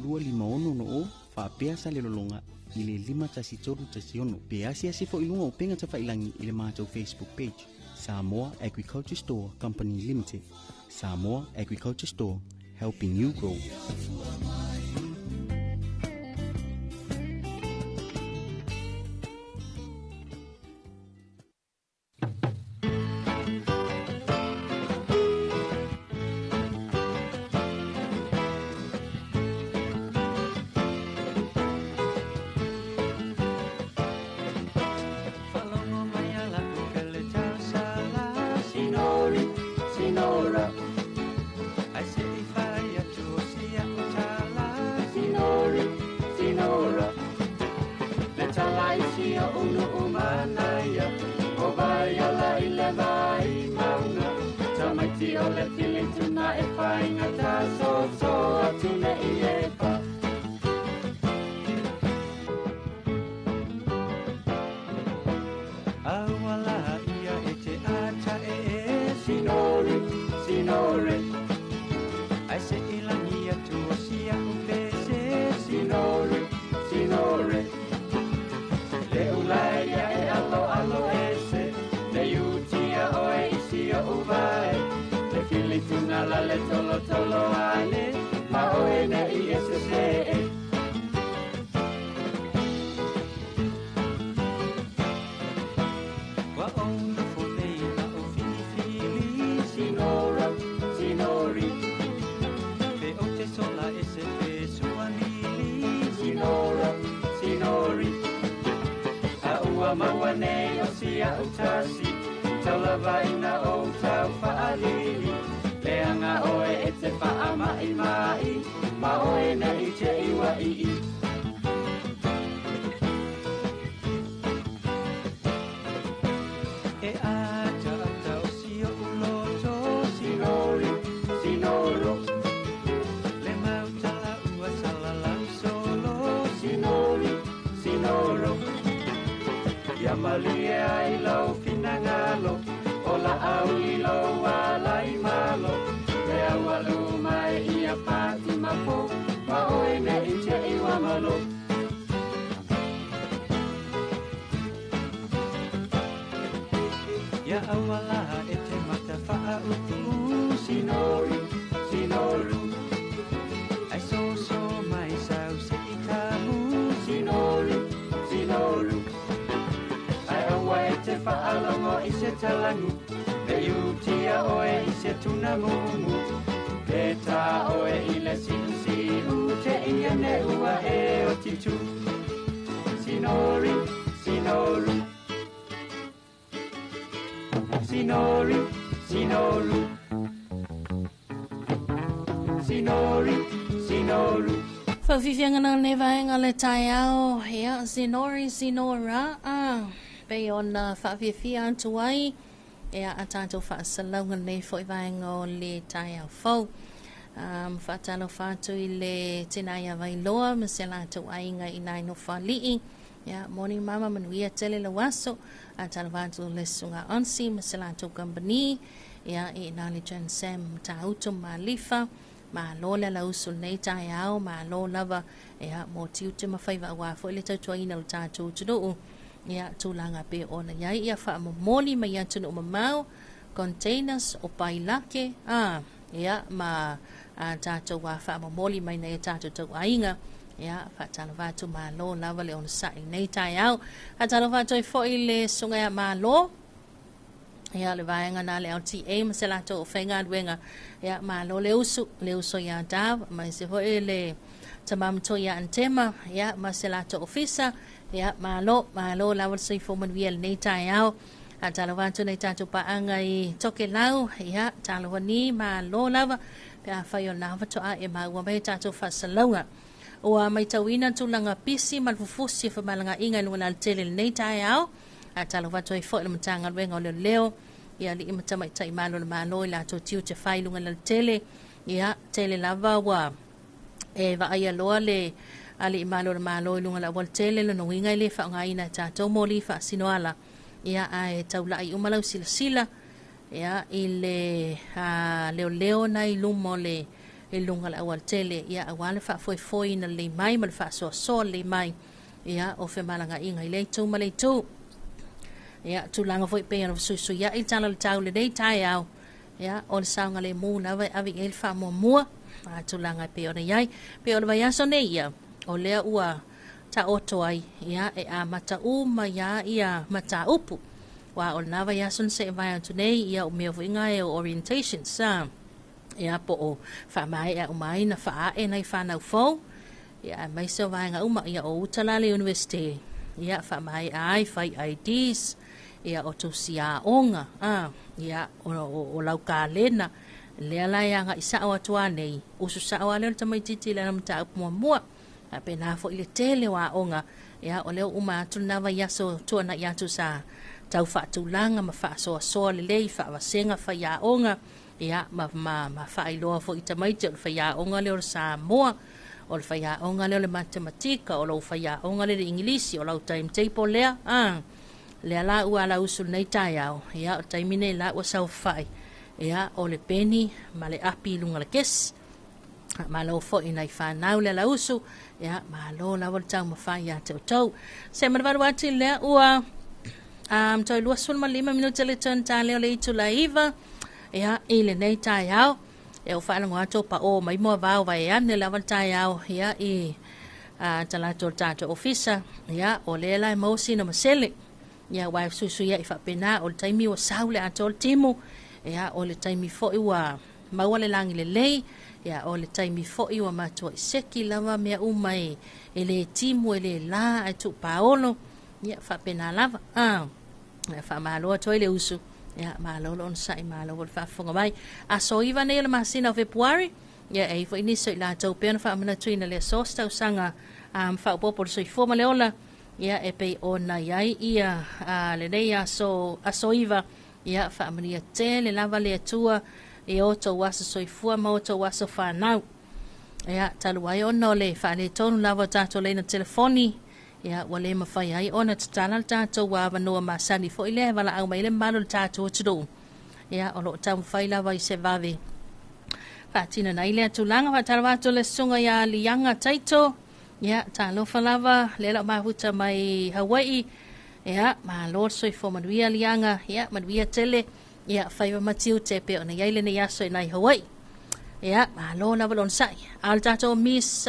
25660 faapea Salelologa i le 51316 pe asiasi foi i luga o upega tafailagi i le matou Facebook page Samoa Agriculture Store Company Limited. Samoa Agriculture Store, helping you grow. Faalogo mai ala u pele tausala Sinori, sinora Ai se i fai atu o sia o tala Sinori, sinora Le tala i sia unu umanaia O vai ala i le vai maunga Tamaiti o le filituna e whainga ta so so atu ne i e pa. Auala ia e te ata e e sinori, sinore Ai se ilangi atu o sia u pese sinori, sinore Le ulai ia e alo alo ese Le utia o e isi o uvae Le filituna la le tolo tolo ane Ma oe ne i ese se e. Wa ona fo nei ma o filifili Sinora, sinori Pe o te sola e se pe sualili Sinora, sinori A ua maua nei o sia utasi Taulava ina o tau faalili Leanga oe e te whaa mai mai Ma oe nei te iwa i i. E ata ata o sio uloto Sinori, sinoro Le mautala ua salalau solo Sinori, sinoro Ia malie ai lau finagalo O la au i lau alai malo Le au alu mai ia pati mapo Ma oe nei te iwa malo. Ia auala e te mata whaa utu Sinori, sinoru Ai so so mai sau se i tamu Sinori, sinoru Ai aua e te whaalongo i se talangu Le utia oe i se tuna mumu Pe tā oe i le siu siu Te ia ne ua e o titu Sinori, sinoru Sinori, sinoru Sinori, sinoru Faafiafiaga na lenei vaega o le taeao, ia, Sinori, Sinora, a, pei ona faafiafia atu ai, ia, a tatou faasalauga lenei foi vaega o le taeao fou. Um, faatalofa atu i le tina ia Vailoa ma se latou aiga i nai Nofali'i. Ia, morning mama, manuia tele lau aso. Faatalofa atu le susuga Onsi ma se latou company. Ia, i ina le John Sam Matautu ma Malifa. Malo le alausu lenei taeao, malo lava, ia, mo tiute ma faiva aua foi le tautuaina o le tatou atunuu. Ia, tulaga pei ona i ai, ia faamomoli mai atunuu mamao, containers o pailake, a, ia, ma a tatou a faamomoli mai nai a tatou tauaiga. Ia, faatalofa atu, malo lava le onosai i lenei taeao. Faatalofa atu ai foi i le susuga ia Malo, ia, le vaega na le LTA ma se latou faigaluega. Ia, malo le usu, le uso ia Dav, ma se foi le Tama matua ia Antema, ia, ma se latou ofisa, ia, malo, malo lava le soifua manuia i lenei taeao. Faatalofa atu nai tatou paaga i Tokelau, ia, talofa ni, malo lava, pe afai o lena faatoa e maua mai tatou faasalauga. Ua matauina tulaga pisi ma le fufusi o femalagaaiga i luga o le alatele i lenei taeao. Faatalofa atu ai foi i le Matagaluega o Leoleo, ia alii ma tamaitai malo o le Malo i latou tiute fai i luga o le alatele. Ia, tele lava ua e vaaia loa le alii malo o le Malo i luga o le aualatele, lona uiga e le faaaogaina e tatou moli faasinoala. Ia, ae taulai uma lau silasila, ia, i le leoleo na i luma o le i luga o le aualatele, ia, aua le faafoefoeina lelei mai ma le faasoasoa lelei mai, ia, o femalagaaiga i lea itu ma le itu. Ia, tulaga foi pei ona fesuisuiai le tala o le tau i lenei taeao, ia, o le saogalemu lava e ave i ai le faamuamua, a tulaga e pei ona i ai. Pei o le vaiaso nei ia, o lea ua taoto ai, ia, e amata uma ia ia mataupu. Aua o lena vaiaso na seʻe vae atu nei, ia, o mea foi na e o orientations, sa. Ia, po o faamaea uma ai na faaae nai fanau fou, ia, aemaise o vaega uma, ia, o uta la le University, ia, faamaea ai, fai IDs, ia, o tusi aoga, a, ia, o lau kalena, lea la e agai sao atu lava nei, usu sao lava lea o le tamaitiiti i lana mataupu muamua. Faapena foi le tele o aoga, ia, o lea ua uma atu lena vaiaso tuanai atu sa tau faatulaga ma faasoasoa lelei, faavasega faiaoga, ia, ma faailoa foi i tamaiti o le faiaoga lea o le Samoa, o le faiaoga lea o le matematika, o lou faiaoga lea o le Igilisi, o lau timetable lea, a. Lea la ua alausu lenei taeao, ia, o le taimi nei la ua saofai, ia, o le peni ma le api i luga o le kesi. Malo foi i nai fanau le alausu, ia, malo lava le taumafai ia te outou. Se ma le 8 ati lea ua toe 25 minute le turn ta leo le itula 9, ia, i lenei taeao. E o faalogo atu o pao mai moa vao vai ane lava le taeao, ia, i talaatu o le tatou ofisa, ia, o lea la e maua sina masele. Ia, aua e fesuisuiai faapena, o le taimi ua sau le atoa le timu, ia, o le taimi foi ua maua le lagi lelei, ia, o le taimi foi ua matuai seki lava mea uma e le timu e le la ae tuupaolo, ia, faapena lava. Ah, faamalo atu ai le usu, ia, malo le onosai, malo le faafofoga mai. Aso 9 nei o le masina o Fepuari, ia, e i foi nisi o i latou pea ona faamanatuina le aso se tausaga faaopoopo le soifua ma le ola, ia, e pei ona i ai ia lenei aso, aso 9, ia, faamanuia tele lava le Atua i outou aso soifua ma outou aso fanau. Ia, talu ai ona o le faaletonu lava o tatou laina telefoni, ia, ua le mafai ai ona tatala le tatou avanoa masani foi lea e valaau mai le mamalu o le tatou atunuu. Ia, o loo taumafai lava i se vave faatinana ai lea tulaga. Faatalofa atu le susuga ia Liaga Taito, ia, talofa lava lea lau mafuta mai Hawaii, ia, malo le soifua manuia Liaga, ia, manuia tele, ia, faiva ma tiute pe ona i ai lenei aso i nai Hawaii. Ia, malo lava le onosai. A o le tatou Miss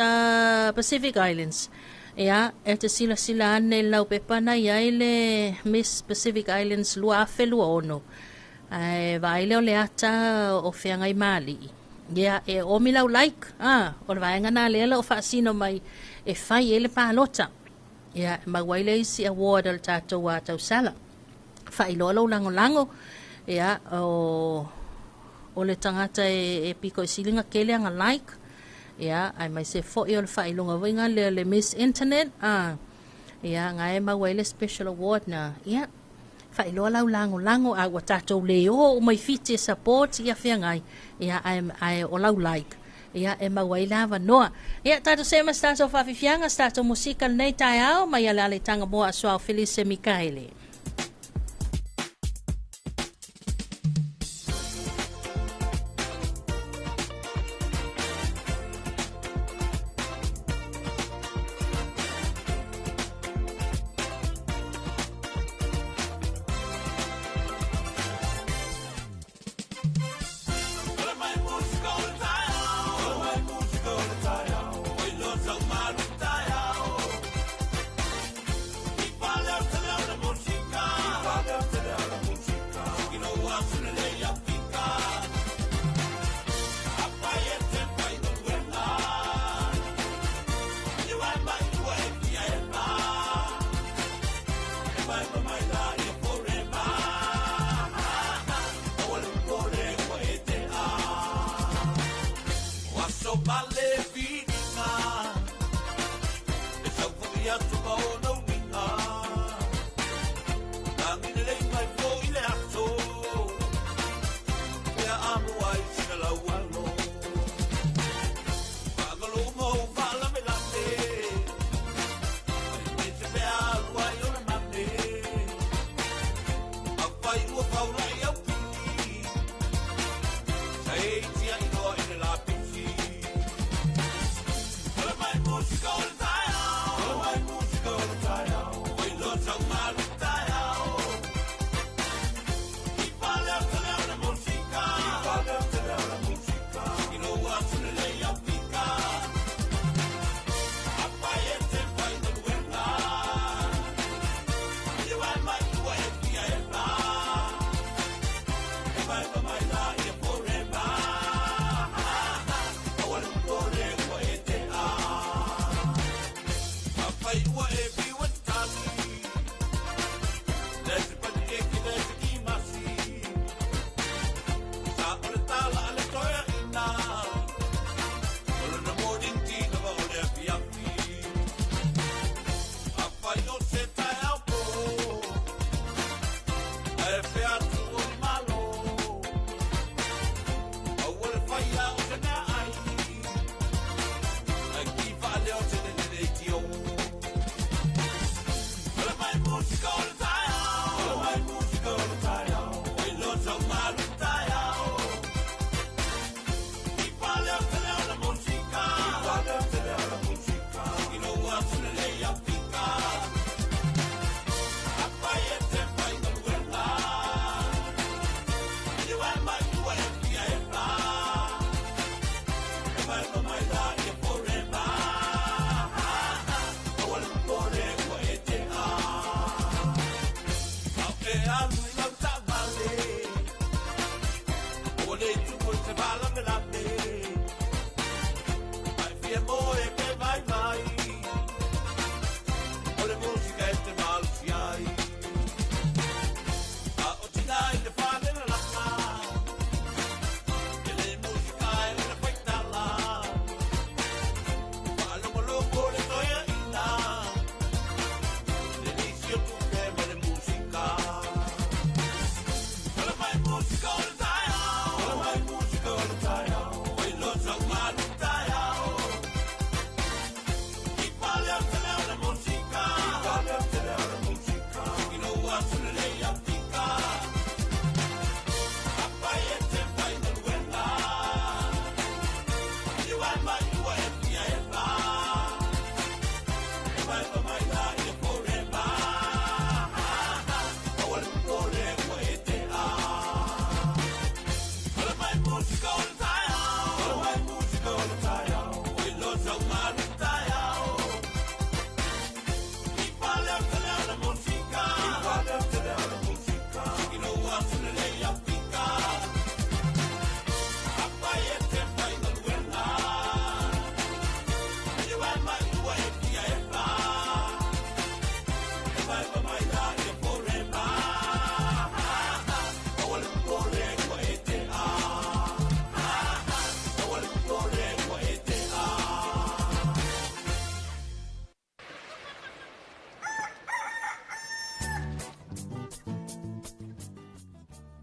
Pacific Islands, ia, e te silasila ane i lau pepa na i ai le Miss Pacific Islands 2026. Ae vaai lea o le ata o feagai ma alii. Ia, e omi lau like, ah, o le vaega na lea la o faasino mai e fai ai le palota. Ia, e maua ai le isi award o le tatou tausala. Faailoa lou lagolago, ia, o le tagata e piko i siliga tele aga like, ia, aemaise foi o le faailoga foi nga lea le Miss Internet, ah, ia, nga e maua ai le special award na, ia, faailoa lau lagolago a ua tatou le o uma i Fiti e support ia feagai, ia, ae o lau like, ia, e maua ai le avanoa. Ia, tatou see ma se tatou faafiafiaga, se tatou musika lenei taeao mai a le aletaga moa a Suao Felice Mikaele.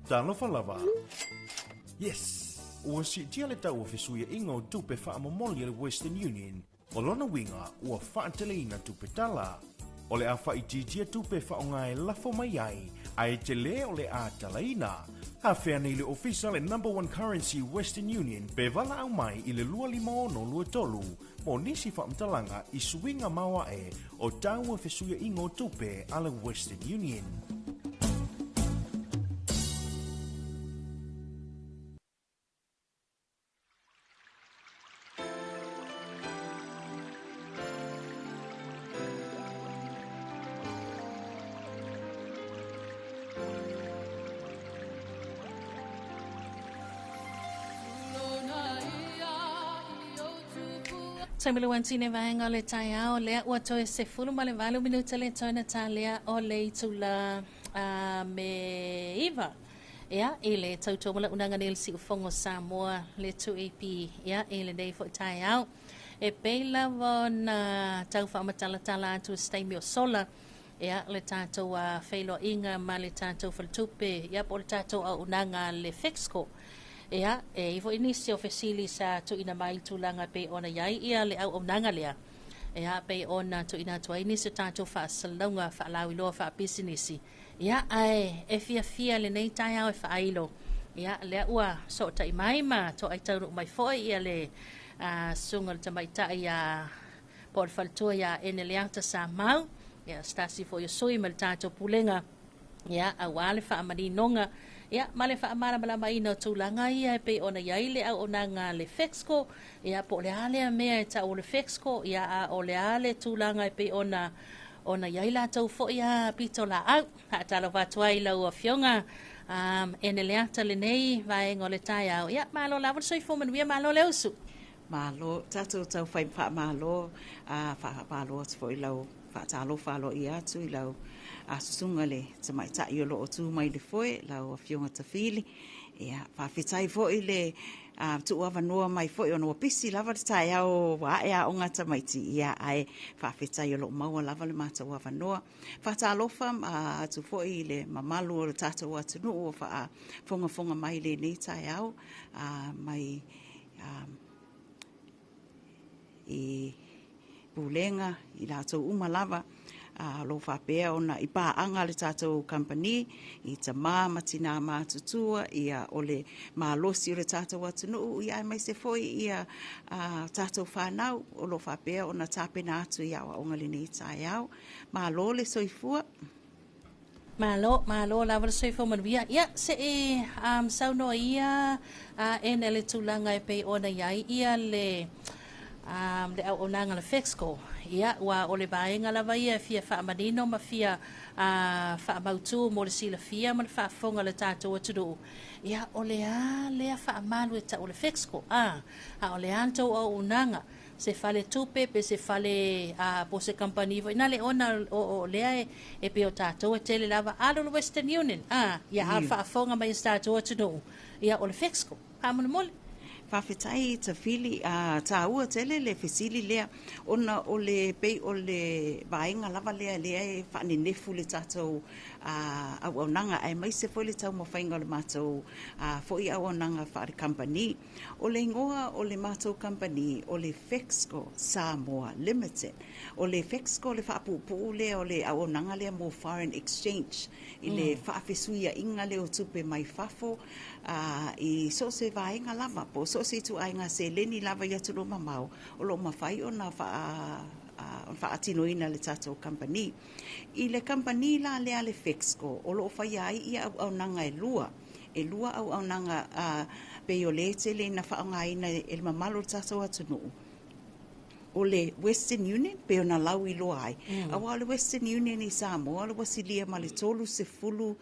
Talofa lava. Yes! Ua siitia le tau o fesuiaiga o tupe faamomoli a le Western Union, o lona uiga ua faateleina tupe tala. O le a faaitiitia tupe faaaoga e lafo mai ai, ae telē o le a talaina. Afea nei le ofisa le number one currency Western Union pe valaau mai i le 25623 mo nisi faamatalaga i suiga maoae o tau o fesuiaiga o tupe a le Western Union. Taimi le uantine vaega o le taeao lea ua toe 18 minute le toe na talea o le itula a me 9. Ia, i le tautua ma lauunaga nei le Siufogo Samoa le 2AP, ia, i lenei foi taeao. E pei lava ona tau faamatalatala atu i se taimi o sola, ia, le tatou feiloaiga ma le tatou faletupe, ia, po o le tatou auaunaga le Fexco. Ia, e i ai foi nisi o fesili sa tuuina mai i le tulaga e pei ona i ai ia le auaunaga lea. Ia, pei ona tuuina atu ai nisi o tatou faasalalauga faalauiloa faapisinisi. Ia, ae e fiafia lenei taeao e faailo. Ia, lea ua sootai mai ma toai taunuu mai foi ia le susuga o le tamaitai ia po o le faletua ia Eneleata Samau. Ia, se tasi foi o sui ma le tatou pulega. Ia, aua le faamaninoga, ia, ma le faamalamalamaina o tulaga ia e pei ona i ai le auaunaga a le Fexco, ia, po o le a lea mea e tau o le Fexco, ia, a o le a le tulaga e pei ona ona i ai latou foi a pitolaau. Faatalofa atu ai i lau Afioga Eneleata lenei vaega o le taeao. Ia, malo lava le soifua manuia, malo le usu. Malo, tatou tau fai faamalo, faamalo atu foi i lau faatalofa aloaia atu i lau susuga le tamaitai o lo o tu mai le foe, lau Afioga Tafili. Ia, faafetai foi le tuuavanoa mai foi ona ua pisi lava le taeao ua ae aoga a tamaiti, ia, ae faafetai o lo o maua lava le matou avanoa. Faatalofa atu foi i le mamalu o le tatou atunuu o faafogafoga mai i lenei taeao mai i Pulega, i latou uma lava o lo o faapea ona i paaga le tatou kamupani i tama ma tinā matutua, ia o le malosi o le tatou atunuu, ia aemaise foi ia tatou fanau o lo o faapea ona tapena atu i aoaoga i lenei taeao. Malo le soifua. Malo, malo lava le soifua manuia. Ia, se i saunoa ia ene le tulaga e pei ona i ai ia le le auaunaga le Fexco. Ia, ua o le vaega lava ia e fia faamanino ma fia faamautu mo le silafia ma le faafofoga a le tatou atunuu. Ia, o le a lea faamalu e tau o le Fexco? A, a o le a le tou auaunaga? Se fale tupe pe se fale a po se kamupani foi na le ona o lea e pei o tatou e tele lava alu le Western Union a ia a faafofoga mai e se tatou atunuu ia o le Fexco faamolemole. Faafetai Tafili, a taua tele le fesili lea ona o le pei o le vaega lava lea lea e faanenefu le tatou auaunaga aemaise foi le taumafaiga o le matou foi auaunaga faale-kamupani. O le igoa o le matou kamupani o le Fexco Samoa Limited. O le Fexco le faapuupuu lea o le auaunaga lea mo foreign exchange i le faafesuiaiga lea o tupe mai fafo i so o se vaega lava po o so o se ituaiga seleni lava i atunuu mamao o lo o mafai ona faatinoina e le tatou kamupani. I le kamupani la lea a le Fexco o lo o faia ai ia auaunaga e lua. E lua auaunaga a pei o le tele ina faaaogaina e le mamalu o le tatou atunuu, o le Western Union pei ona lauiloa ai. Aua o le Western Union i Samoa ua silia ma le 30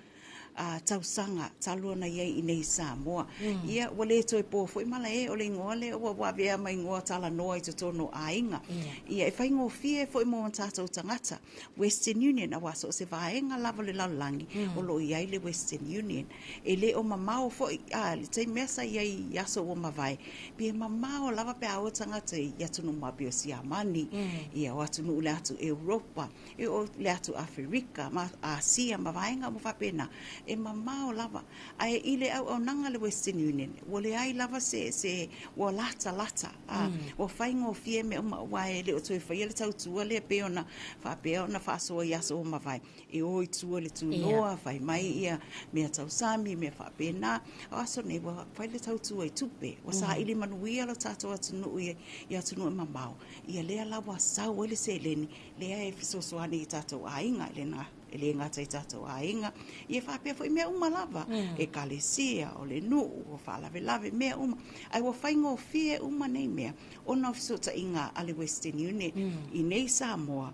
tausaga talu ona i ai i nei i Samoa. Ia, ua le toe po foi malae, o le igoa lea ua avea ma igoa talanoa i totonu o aiga. Ia, e faigofie foi mo tatou tagata. Western Union, aua so o se vaega lava o le lalolagi o lo o i ai le Western Union. E le o mamao foi, a, le taimi mea sa i ai i aso ua mavae, pe mamao lava pe a o tagata i atunuu ma pei o Siamani, ia o atunuu i le atu Europa, e oo i le atu Aferika ma Asia ma vaega uma faapena, e mamao lava. Ae i le auaunaga a le Western Union, ua leai lava se, se, ua latalata, a, ua faigofie mea uma, aua e le o toe faia le tautua lea pei ona faapea ona faasoa i aso ua mavae, e o i tua i le tunoa, fai mai ia mea tausami, mea faapena. O aso nei, ua fai le tautua i tupe, ua saili manuia lo tatou atunuu i atunuu e mamao, ia lea la ua sau ai le seleni lea e fesoasoani i tatou aiga i lena E le gata i tatou aiga, ia faapea foi mea uma lava, ekalesia, o le nuu, o faalavelave, mea uma. Ae ua faigofie uma nei mea ona o fesootaiga a le Western Union i nei Samoa.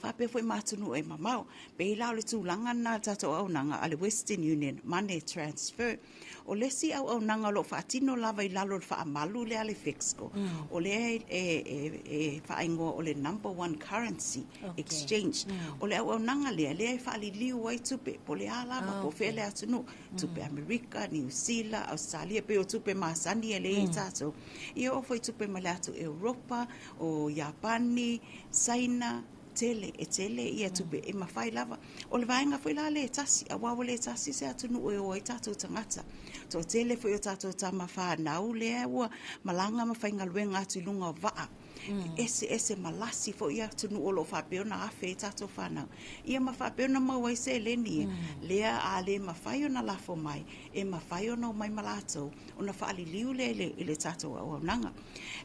Faapea foi ma atunuu e mamao. Pei la o le tulaga lena a le tatou auaunaga a le Western Union Money Transfer. O le isi auaunaga o lo o faatino lava i lalo o le faamalu lea a le Fexco, o lea e faaigoa o le Number One Currency Exchange. O le auaunaga lea, lea e faaliliu ai tupe, po o le a lava, po o fea le atunuu, tupe Amerika, Niu Sila, Ausetalia, pei o tupe masani e lea e i ai tatou. Ia oo foi tupe mai le atu Europa, o Iapani, Saina, tele, e tele ia tupe e mafai lava. O le vaega foi la lea e tasi, aua ua le tasi se atunuu e o ai tatou tagata. Toatele foi o tatou tama fanau lea ua malaga ma faigaluega atu i luga o vaa. Eseese malasi foi atunuu o lo o faapea ona afe ai tatou fanau. Ia ma faapea ona maua ai seleni ia, lea a le mafai ona lafo mai, e mafai ona omai ma latou ona faaliliu lea i le tatou auaunaga.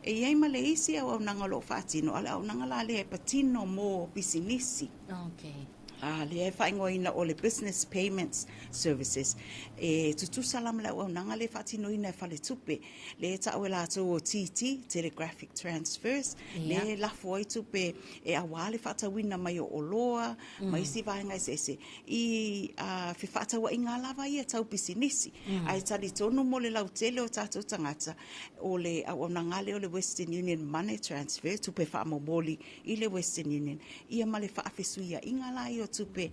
E i ai ma le isi auaunaga o lo o faatino, a o le auaunaga la lea e patino mo pisinisi. Okay. A lea e faaigoaina o le Business Payments Services. E tutusa la ma le auaunaga lea e faatinoina e faletupe, lea e tau e latou o TT, Telegraphic Transfers, lea e lafo ai tupe e auā le faatauina mai o oloa ma isi vaega eseese i fefaatauaiga lava ia tau pisinisi. Ae talitonu mo le lautele o tatou tagata, o le auaunaga lea o le Western Union Money Transfer, tupe faamomoli i le Western Union, ia ma le faafesuiaiga la ia o tupe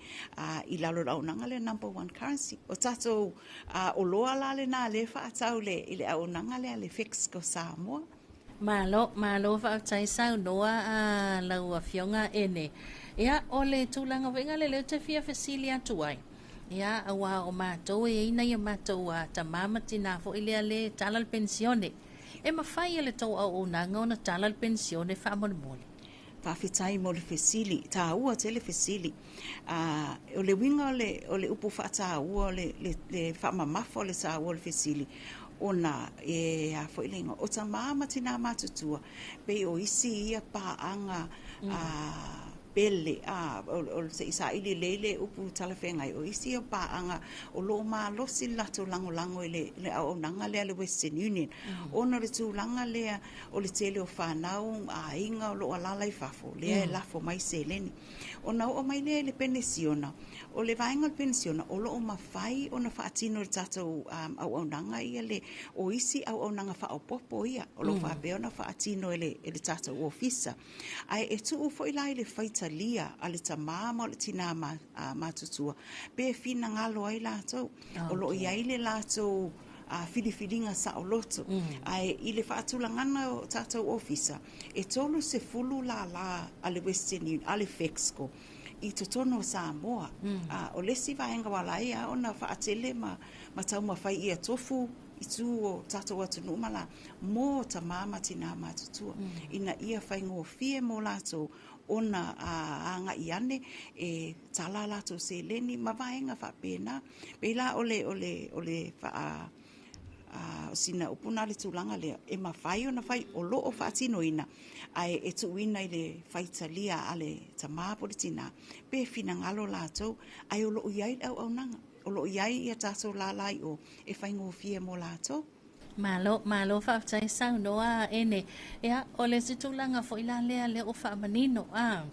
i lalo o le auaunaga lea Number One Currency. O tatou oloa la lena lea e faatau i le auaunaga lea a le Fexco Samoa. Malo, malo faafetai saunoa a lau Afioga Ene. Ia, o le tulaga foi lea ou te fia fesili atu ai, ia, aua o matou e i ai nai o matou tamā ma tinā foi lea le tala le penisione. E mafai e le tou auaunaga ona tala le penisione faamolemole? Faafetai mo le fesili, taua tele fesili. O le uiga o le upu faataua o le faamamafa o le taua o le fesili, ona e a foi le igoa, o tamā ma tinā matutua, pei o isi ia paaga pele, o se i saili lelei le upu talafeagai, o isi ia paaga o lo o malosi le latou lagolago i le auaunaga lea a le Western Union, ona o le tulaga lea o le tele o fanau ma aiga o lo o alaala i fafo, lea e lafo mai seleni. Ona oo mai lea i le penisiona, o le vaega o le penisiona, o lo o mafai ona faatino e le tatou auaunaga ia le, o isi auaunaga faaopoopo ia, o lo o faapea ona faatino e le tatou ofisa. Ae e tuu foi la i le faitalia a le tamā ma le tinā matutua, pe finagalo ai latou. O lo o i ai le latou filifiliga saoloto. Ae i le faatulagaga o tatou ofisa, e 30 lālā a le Western Union, a le Fexco i totonu o Samoa. O le isi vaega ua ala ai lava ona faatele ma taumafai ia tofu i tu o tatou atunuu ma la, mo tamā ma tinā matutua, ina ia faigofie mo latou ona agai ane e tala a latou seleni ma vaega faapena. Pei la o le, o le, o le faa, o sina upu na le tulaga lea, e mafai ona fai, o lo o faatinoina, ae e tuuina i le faitalia a le tamā po o le tinā, pe finagalo latou, ae o lo o i ai le auaunaga, o lo o i ai ia tatou lālā i o, e faigofie mo latou. Malo, malo faafetai saunoa Ene. Ia, o le isi tulaga foi la lea lea ua faamanino, a.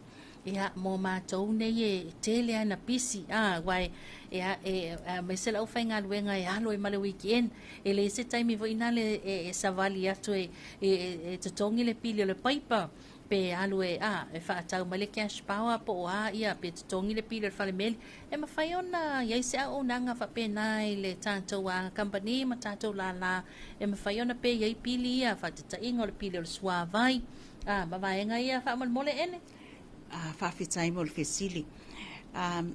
Ia, mo matou nei e tele lava ina pisi, a, aua e, ia, e, aemaise le aufaigaluega e alu ai ma le weekend, e leai se taimi foi lea e savali atu e totogi le pili o le paipa, pe alu e, a, e faatau mai le cash power po o a, ia, pe totogi le pili o le falemeli. E mafai ona i ai se auaunaga faapena i le tatou kamupani ma tatou lālā, e mafai ona pe i ai pili ia, faataitaiga o le pili o le suavai, a, ma vaega ia faamolemole Ene. Faafetai mo le fesili.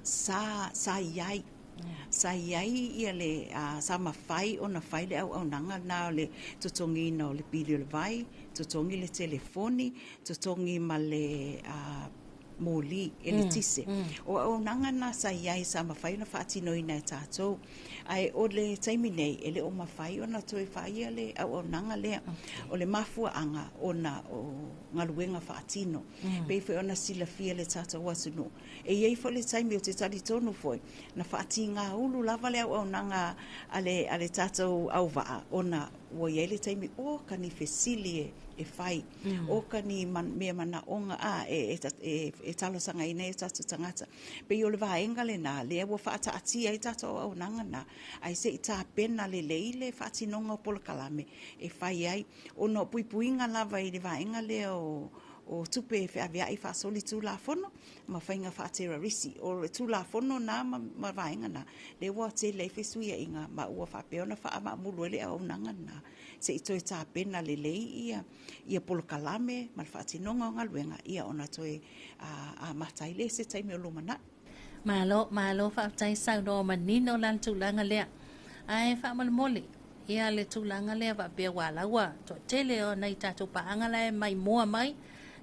Sa i ai. Sa i ai ia le, sa mafai ona fai le auaunaga lena o le totogiina o le pili o le vai, totogi le telefoni, totogi ma le moli eletise. O auaunaga na sa i ai sa mafai ona faatinoina e tatou. Ae o le taimi nei, e le o mafai ona toe faia le auaunaga lea. O le mafuaaga ona o galuega faatino. Pei foi ona silafia le tatou atunuu. E i ai foi le taimi ou te talitonu foi, na faatigaulu lava le auaunaga a le tatou auvaa, ona ua i ai le taimi, o ka ni fesili e e fai. O ka ni mea manaʻoga a e talosagaina ai o tatou tagata. Pei o le vaega lenā lea ua faataatia ai tatou auaunaga na, ae se i tapena lelei le faatinoga o polokalame e fai ai, ona o puipuiga lava i le vaega lea o tupe e feaveai faasolitulafono ma faiga faaterarisi. O le tulafono na ma vaega na, lea ua tele ai fesuiaiga ma ua faapea ona faamaamulu ai le auaunaga na, se i toe tapena lelei ia polokalame ma le faatinoga o galuega, ia ona toe amata ai lea i se taimi o lumanai. Malo, malo faafetai saunoa manino la le tulaga lea. Ae faamolemole, ia le tulaga lea faapea ua laua toatele o nai tatou paaga la e maimoa mai,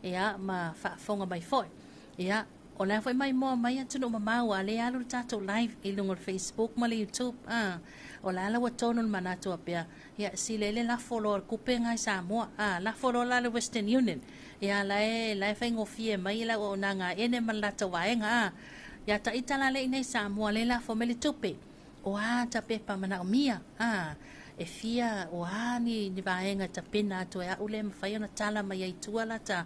ia ma faafofoga mai foi. Ia, o la foi maimoa mai atunuu mamao a le alu le tatou live i luga o le Facebook ma le YouTube. O la la ua tonu le manatu faapea, ia sile le lafo loa o le kupe ngai Samoa. Lafo loa la le Western Union. Ia la e faigofie mai le auaunaga ene ma le latou vaega. Ia taita la le inei Samoa le lafo mai le tupe. O a ta pepa manaomia. E fia o a ni vaega tapena atu e au le mawhai ona tala mai ai tua lata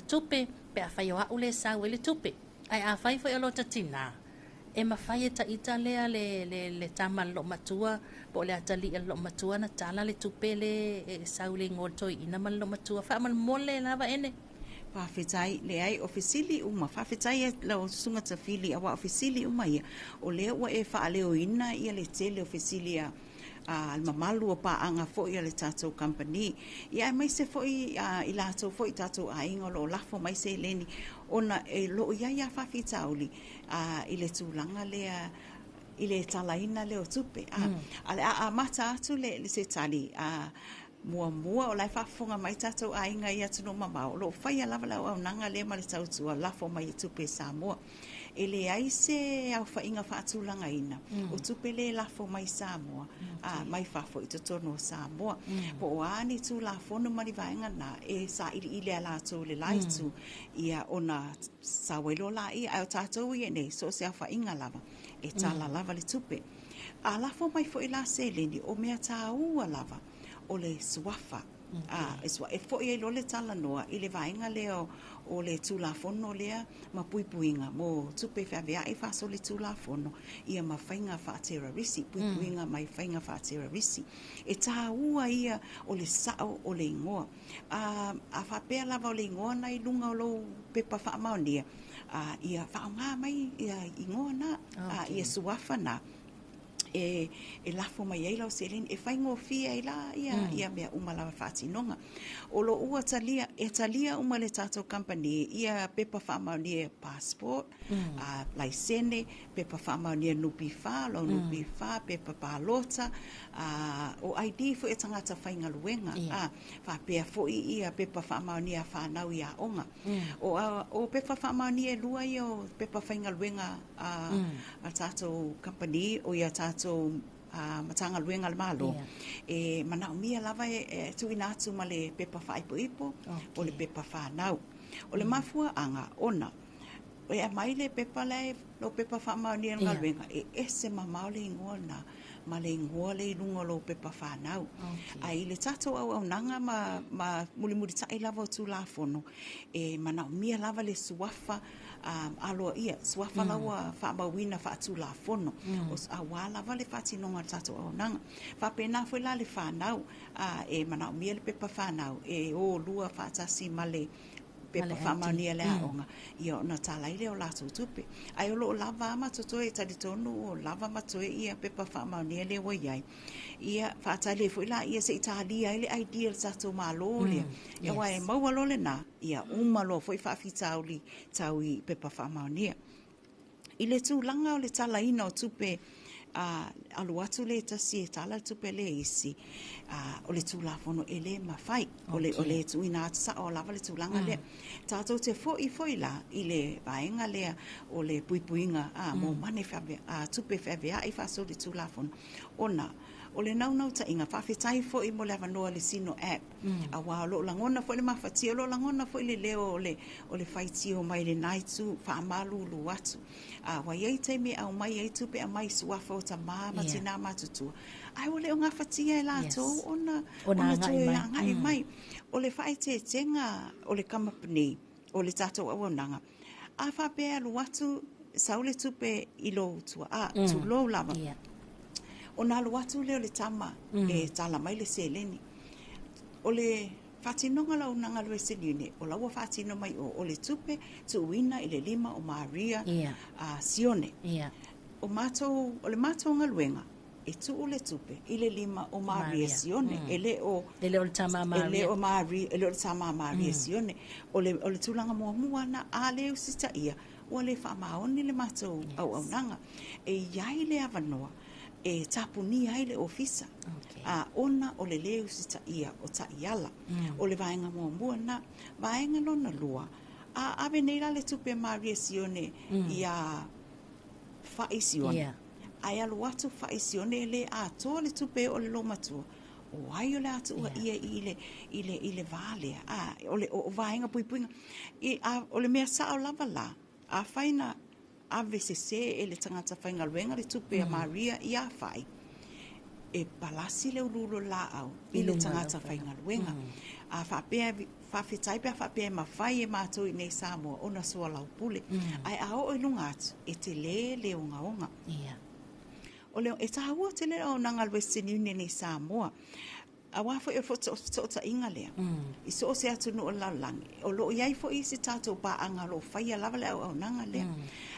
tupe, pe a whai o au le sau e le tupe. Ai a whai foi o lota tina. E mawhai e taita lea le tama lo matua, po le atali e lo matua na tala le tupe le e sau le ngoltoi ina ma lo matua. Wha mal mole lava ene. Whawhetai le ai o fesili uma, whawhetai e lau susunga tafili awa o fesili uma ia. O lea ua e whaaleoina ia le tele o fesili a le mamalu o paanga foi a le tatou company. Ia mai se foi i latou foi tatou aiga o loo lafo mai se leni ona e loo ia ia whawhitauli i le tulaga lea i le talaina lea o tupe. A le a mata atu le se tali muamua o lai faafofoga mai tatou aiga i atunuu mamao o loo faia lava le auaunaga lea ma le tautua lafo mai i tupe Samoa. E leai se aofaiga faatulagaina o tupe le lafo mai Samoa, mai fafo i totonu o Samoa. Po o a ni tulafono ma ni vaega na e sailiili a latou le laitu ia ona sau ai loa laia, ae o tatou ia nei so o se aofaiga lava e tala lava le tupe. A lafo mai foi la seleni o mea tāua lava o le suafa. E foi ai loa le talanoa i le vaega lea o le tulafono lea ma puipuiga mo tupe feaveai faasolitulafono ia ma faiga faaterarisi, puipuiga mai faiga faaterarisi. E tāua ia o le sao o le igoa. A faapea lava o le igoa na i luga o lou pepa faamaonia, ia faaaoga mai ia igoa na, ia suafa na. E lafo mai ai lau seleni, e faigofie ai la ia mea uma lava faatinoga. O lo ua talia, e talia uma le tatou company ia pepa faamaonia passport, laisene, pepa faamaonia NPF, lau NPF, pepa palota, o ID foi e tagata faigaluega, faapea foi ia pepa faamaonia whanau i aoga. O pepa faamaonia e lua ia o pepa faigaluega a tatou company o ia tatou matagaluega le Malo. E manaomia lava e tuuina atu ma le pepa faaipoipo o le pepa whanau. O le mafuaaga ona e aumai le pepa le lo pepa faamaonia le galuega e ese mamao le igoa na ma le igoa le i luga o lou pepa whanau. Ai le tatou auaunaga ma mulimulitai lava o tulafono e manaomia lava le suafa aloa ia, suafa laua faamauina faatulafono. O auā lava le faatinoga o le tatou auaunaga. Faapena foi la le whanau, e manaomia le pepa whanau e o lua faatasi ma le pepa faamaonia le aoga, ia ona talai lea o latou tupe. Ai o loo lava ma totoe e talitonu o lava ma toe ia pepa faamaonia lea ua iai. Ia faatali foi la ia se i talia ai le ID a le tatou Malo lea. Ia aua e maua loa lenā, ia uma loa foi faafitauli tau i pepa faamaonia. I le tulaga o le talaina o tupe, alu atu le tasi e tala le tupe le isi, o le tulafono e le mafai, o le tuuina atu sao lava le tulaga lea. Tatou te foi foi la i le vaega lea o le puipuiga mo mane tupe feaveai faasolitulafono, ona O le naunautaiga, faafetai foi mo le avanoa i le Sino App, aua o lo o lagona foi le mafatia, o lo o lagona foi le leo o le, o le faitio mai lena itu, faamalulu atu. A ua i ai taimi e aumai ai tupe, aumai i suafa o tama ma tina matutua, ae ua le o gafatia e latou ona, ona toe agai mai. O le faaeteetega o le kamupani, o le tatou auaunaga, a faapea e alu atu sau le tupe i lou tuaa, tulou lava, ona alu atu lea o le tama e tala mai le seleni. O le faatinoga o le auaunaga a le Western Union, o la ua faatino mai o, o le tupe tuuina i le lima o Maria Sione. O matou, o le matou galuega, e tuu le tupe i le lima o Maria Sione, e le o e le o le tama a Maria, e le o Maria, e le o le tama a Maria Sione. O le o le tulaga muamua lena, a le usitaia, ua le faamaoni le matou auaunaga. E i ai le avanoa e tapunia ai le ofisa, a ona o le lē usitaia o taiala. O le vaega muamua lena. Vaega lona lua, a ave nei la le tupe a Maria Sione iā Fa'i Sione, Ae alu atu Fa'i Sione e le atoa le tupe e oo i le loomatua, o ai o le a tuua ia i le, i le, i le va lea? A, o le, o, o vaega puipuiga. I, a, o le mea sao lava la, afai na ave sese e le tagata faigaluega le tupe a Maria iā Fa'i, e palasi le uluulu o le laau i le tagata faigaluega. A faapea, faafetai pe a faapea e mafai e matou i inei i Samoa ona soalaupule. Ae a oo i luga atu, e tele le ogaoga. O le, e taua tele le auaunaga a le Western Union i Samoa, aua foi o le fesootaiga lea i so o se atunuu o le lalolagi. O lo o i ai foi isi tatou paaga o lo o faia lava le auaunaga lea.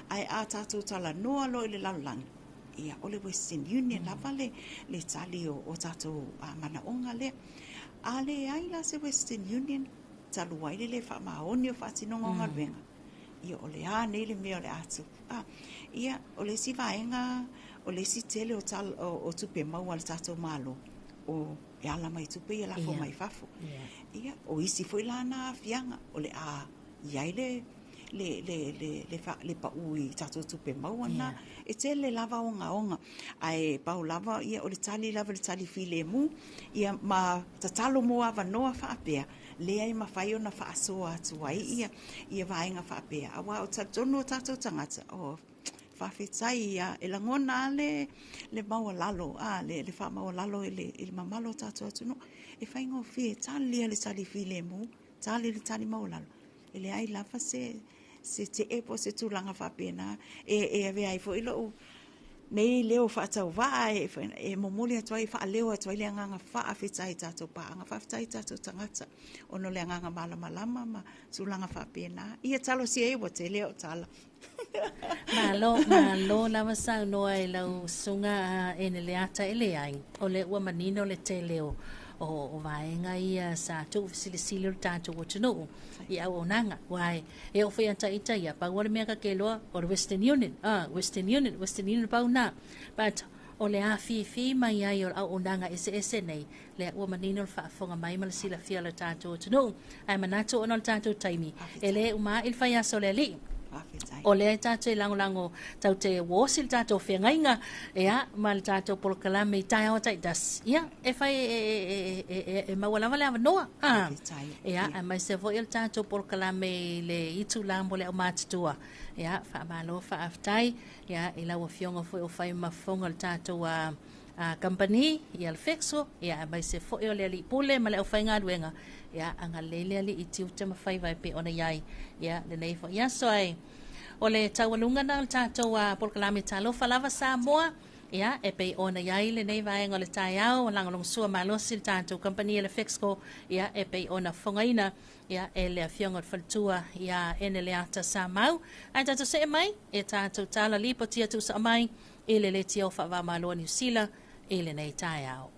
Ae a tatou talanoa loa i le lalolagi, ia, o le Western Union lava le, le tali o, o tatou manaoga lea. A leai la se Western Union, talu ai le lē faamaoni o faatinoga o galuega, ia o le a nei le mea o le a tupu? A, ia, o le isi vaega, o le isi tele o, tal, o, o tupe maua a le tatou Malo, o e ala mai tupe ia lafo mai fafo. Ia, o isi foi la na aafiaga, o le a i ai le, le, le, le, le, fa, le paʻu i tatou tupe maua na. E tele lava ogaoga, ae pau lava, ia, o le tali lava, le tali filemu, ia, ma tatalo mo avanoa faapea, lea e mafai ona faasoa atu ai ia, ia vaega faapea. Aua o talitonu o tatou tagata, oh, faafetai ia, e lagona lava le, le maualalo, a, le, le faamaualalo i le, i le mamalu o tatou atunuu. E faigofie, tali lava le tali filemu, tali le tali maualalo. E leai lava se, se tee po o se tulaga faapena e, e avea ai foi lou nei leo faatauvaa e, e momoli atu ai, e faaleo atu ai le agaga faafetai i tatou paaga, faafetai i tatou tagata ona o le agaga malamalama ma tulaga faapena. Ia talosia ia ua tele au tala. Malo, malo lava saunoa i lau susuga Eneleata e leai, o lea ua manino le tele o, o, o vaega ia sa tuufesilisili o le tatou atunuu i auaunaga. Aua e, e oo foi ia ita ia, pau lava le mea ka ke iloa, o le Western Union, ah, Western Union, Western Union pau na. But, o le afifi mai ai o le auaunaga eseese nei, lea ua manino le faafofoga mai ma le silafia o le tatou atunuu. Ae manatu ona o le tatou taimi, e le uma ai le faiaso o le alii. O lea e tatou te lagolago tatou te uosi le tatou feagaiga ia ma le tatou polokalame i taeao taitasi. Ia, e fai e, e, e, e, e maua lava le avanoa. Ah. Ia, aemaise foi o le tatou polokalame i le itula mo le aumatutua. Ia, faamalo, faafetai. Ia, i lau afioga foi o fai ma fofoga o le tatou uh, a kamupani, ia le Fexco, ia aemaise foi o le alii pule ma le aufaigaluega, ia agalelei le Alii i tiute ma faiva e pei ona i ai, ia lenei foi aso. Ae o le taualuga na o le tatou polokalame Talofa Lava Samoa, ia e pei ona i ai lenei vaega o le taeao, lagolagosua malosi le tatou kamupani a le Fexco, ia e pei ona fofogaina ia e le afioga o le faletua ia Eneleata Samau. Ae tatou see mai e tatou tala lipoti atu usaʻa mai i le leitio faava-o-Malo a Niu Sila i lenei taeao.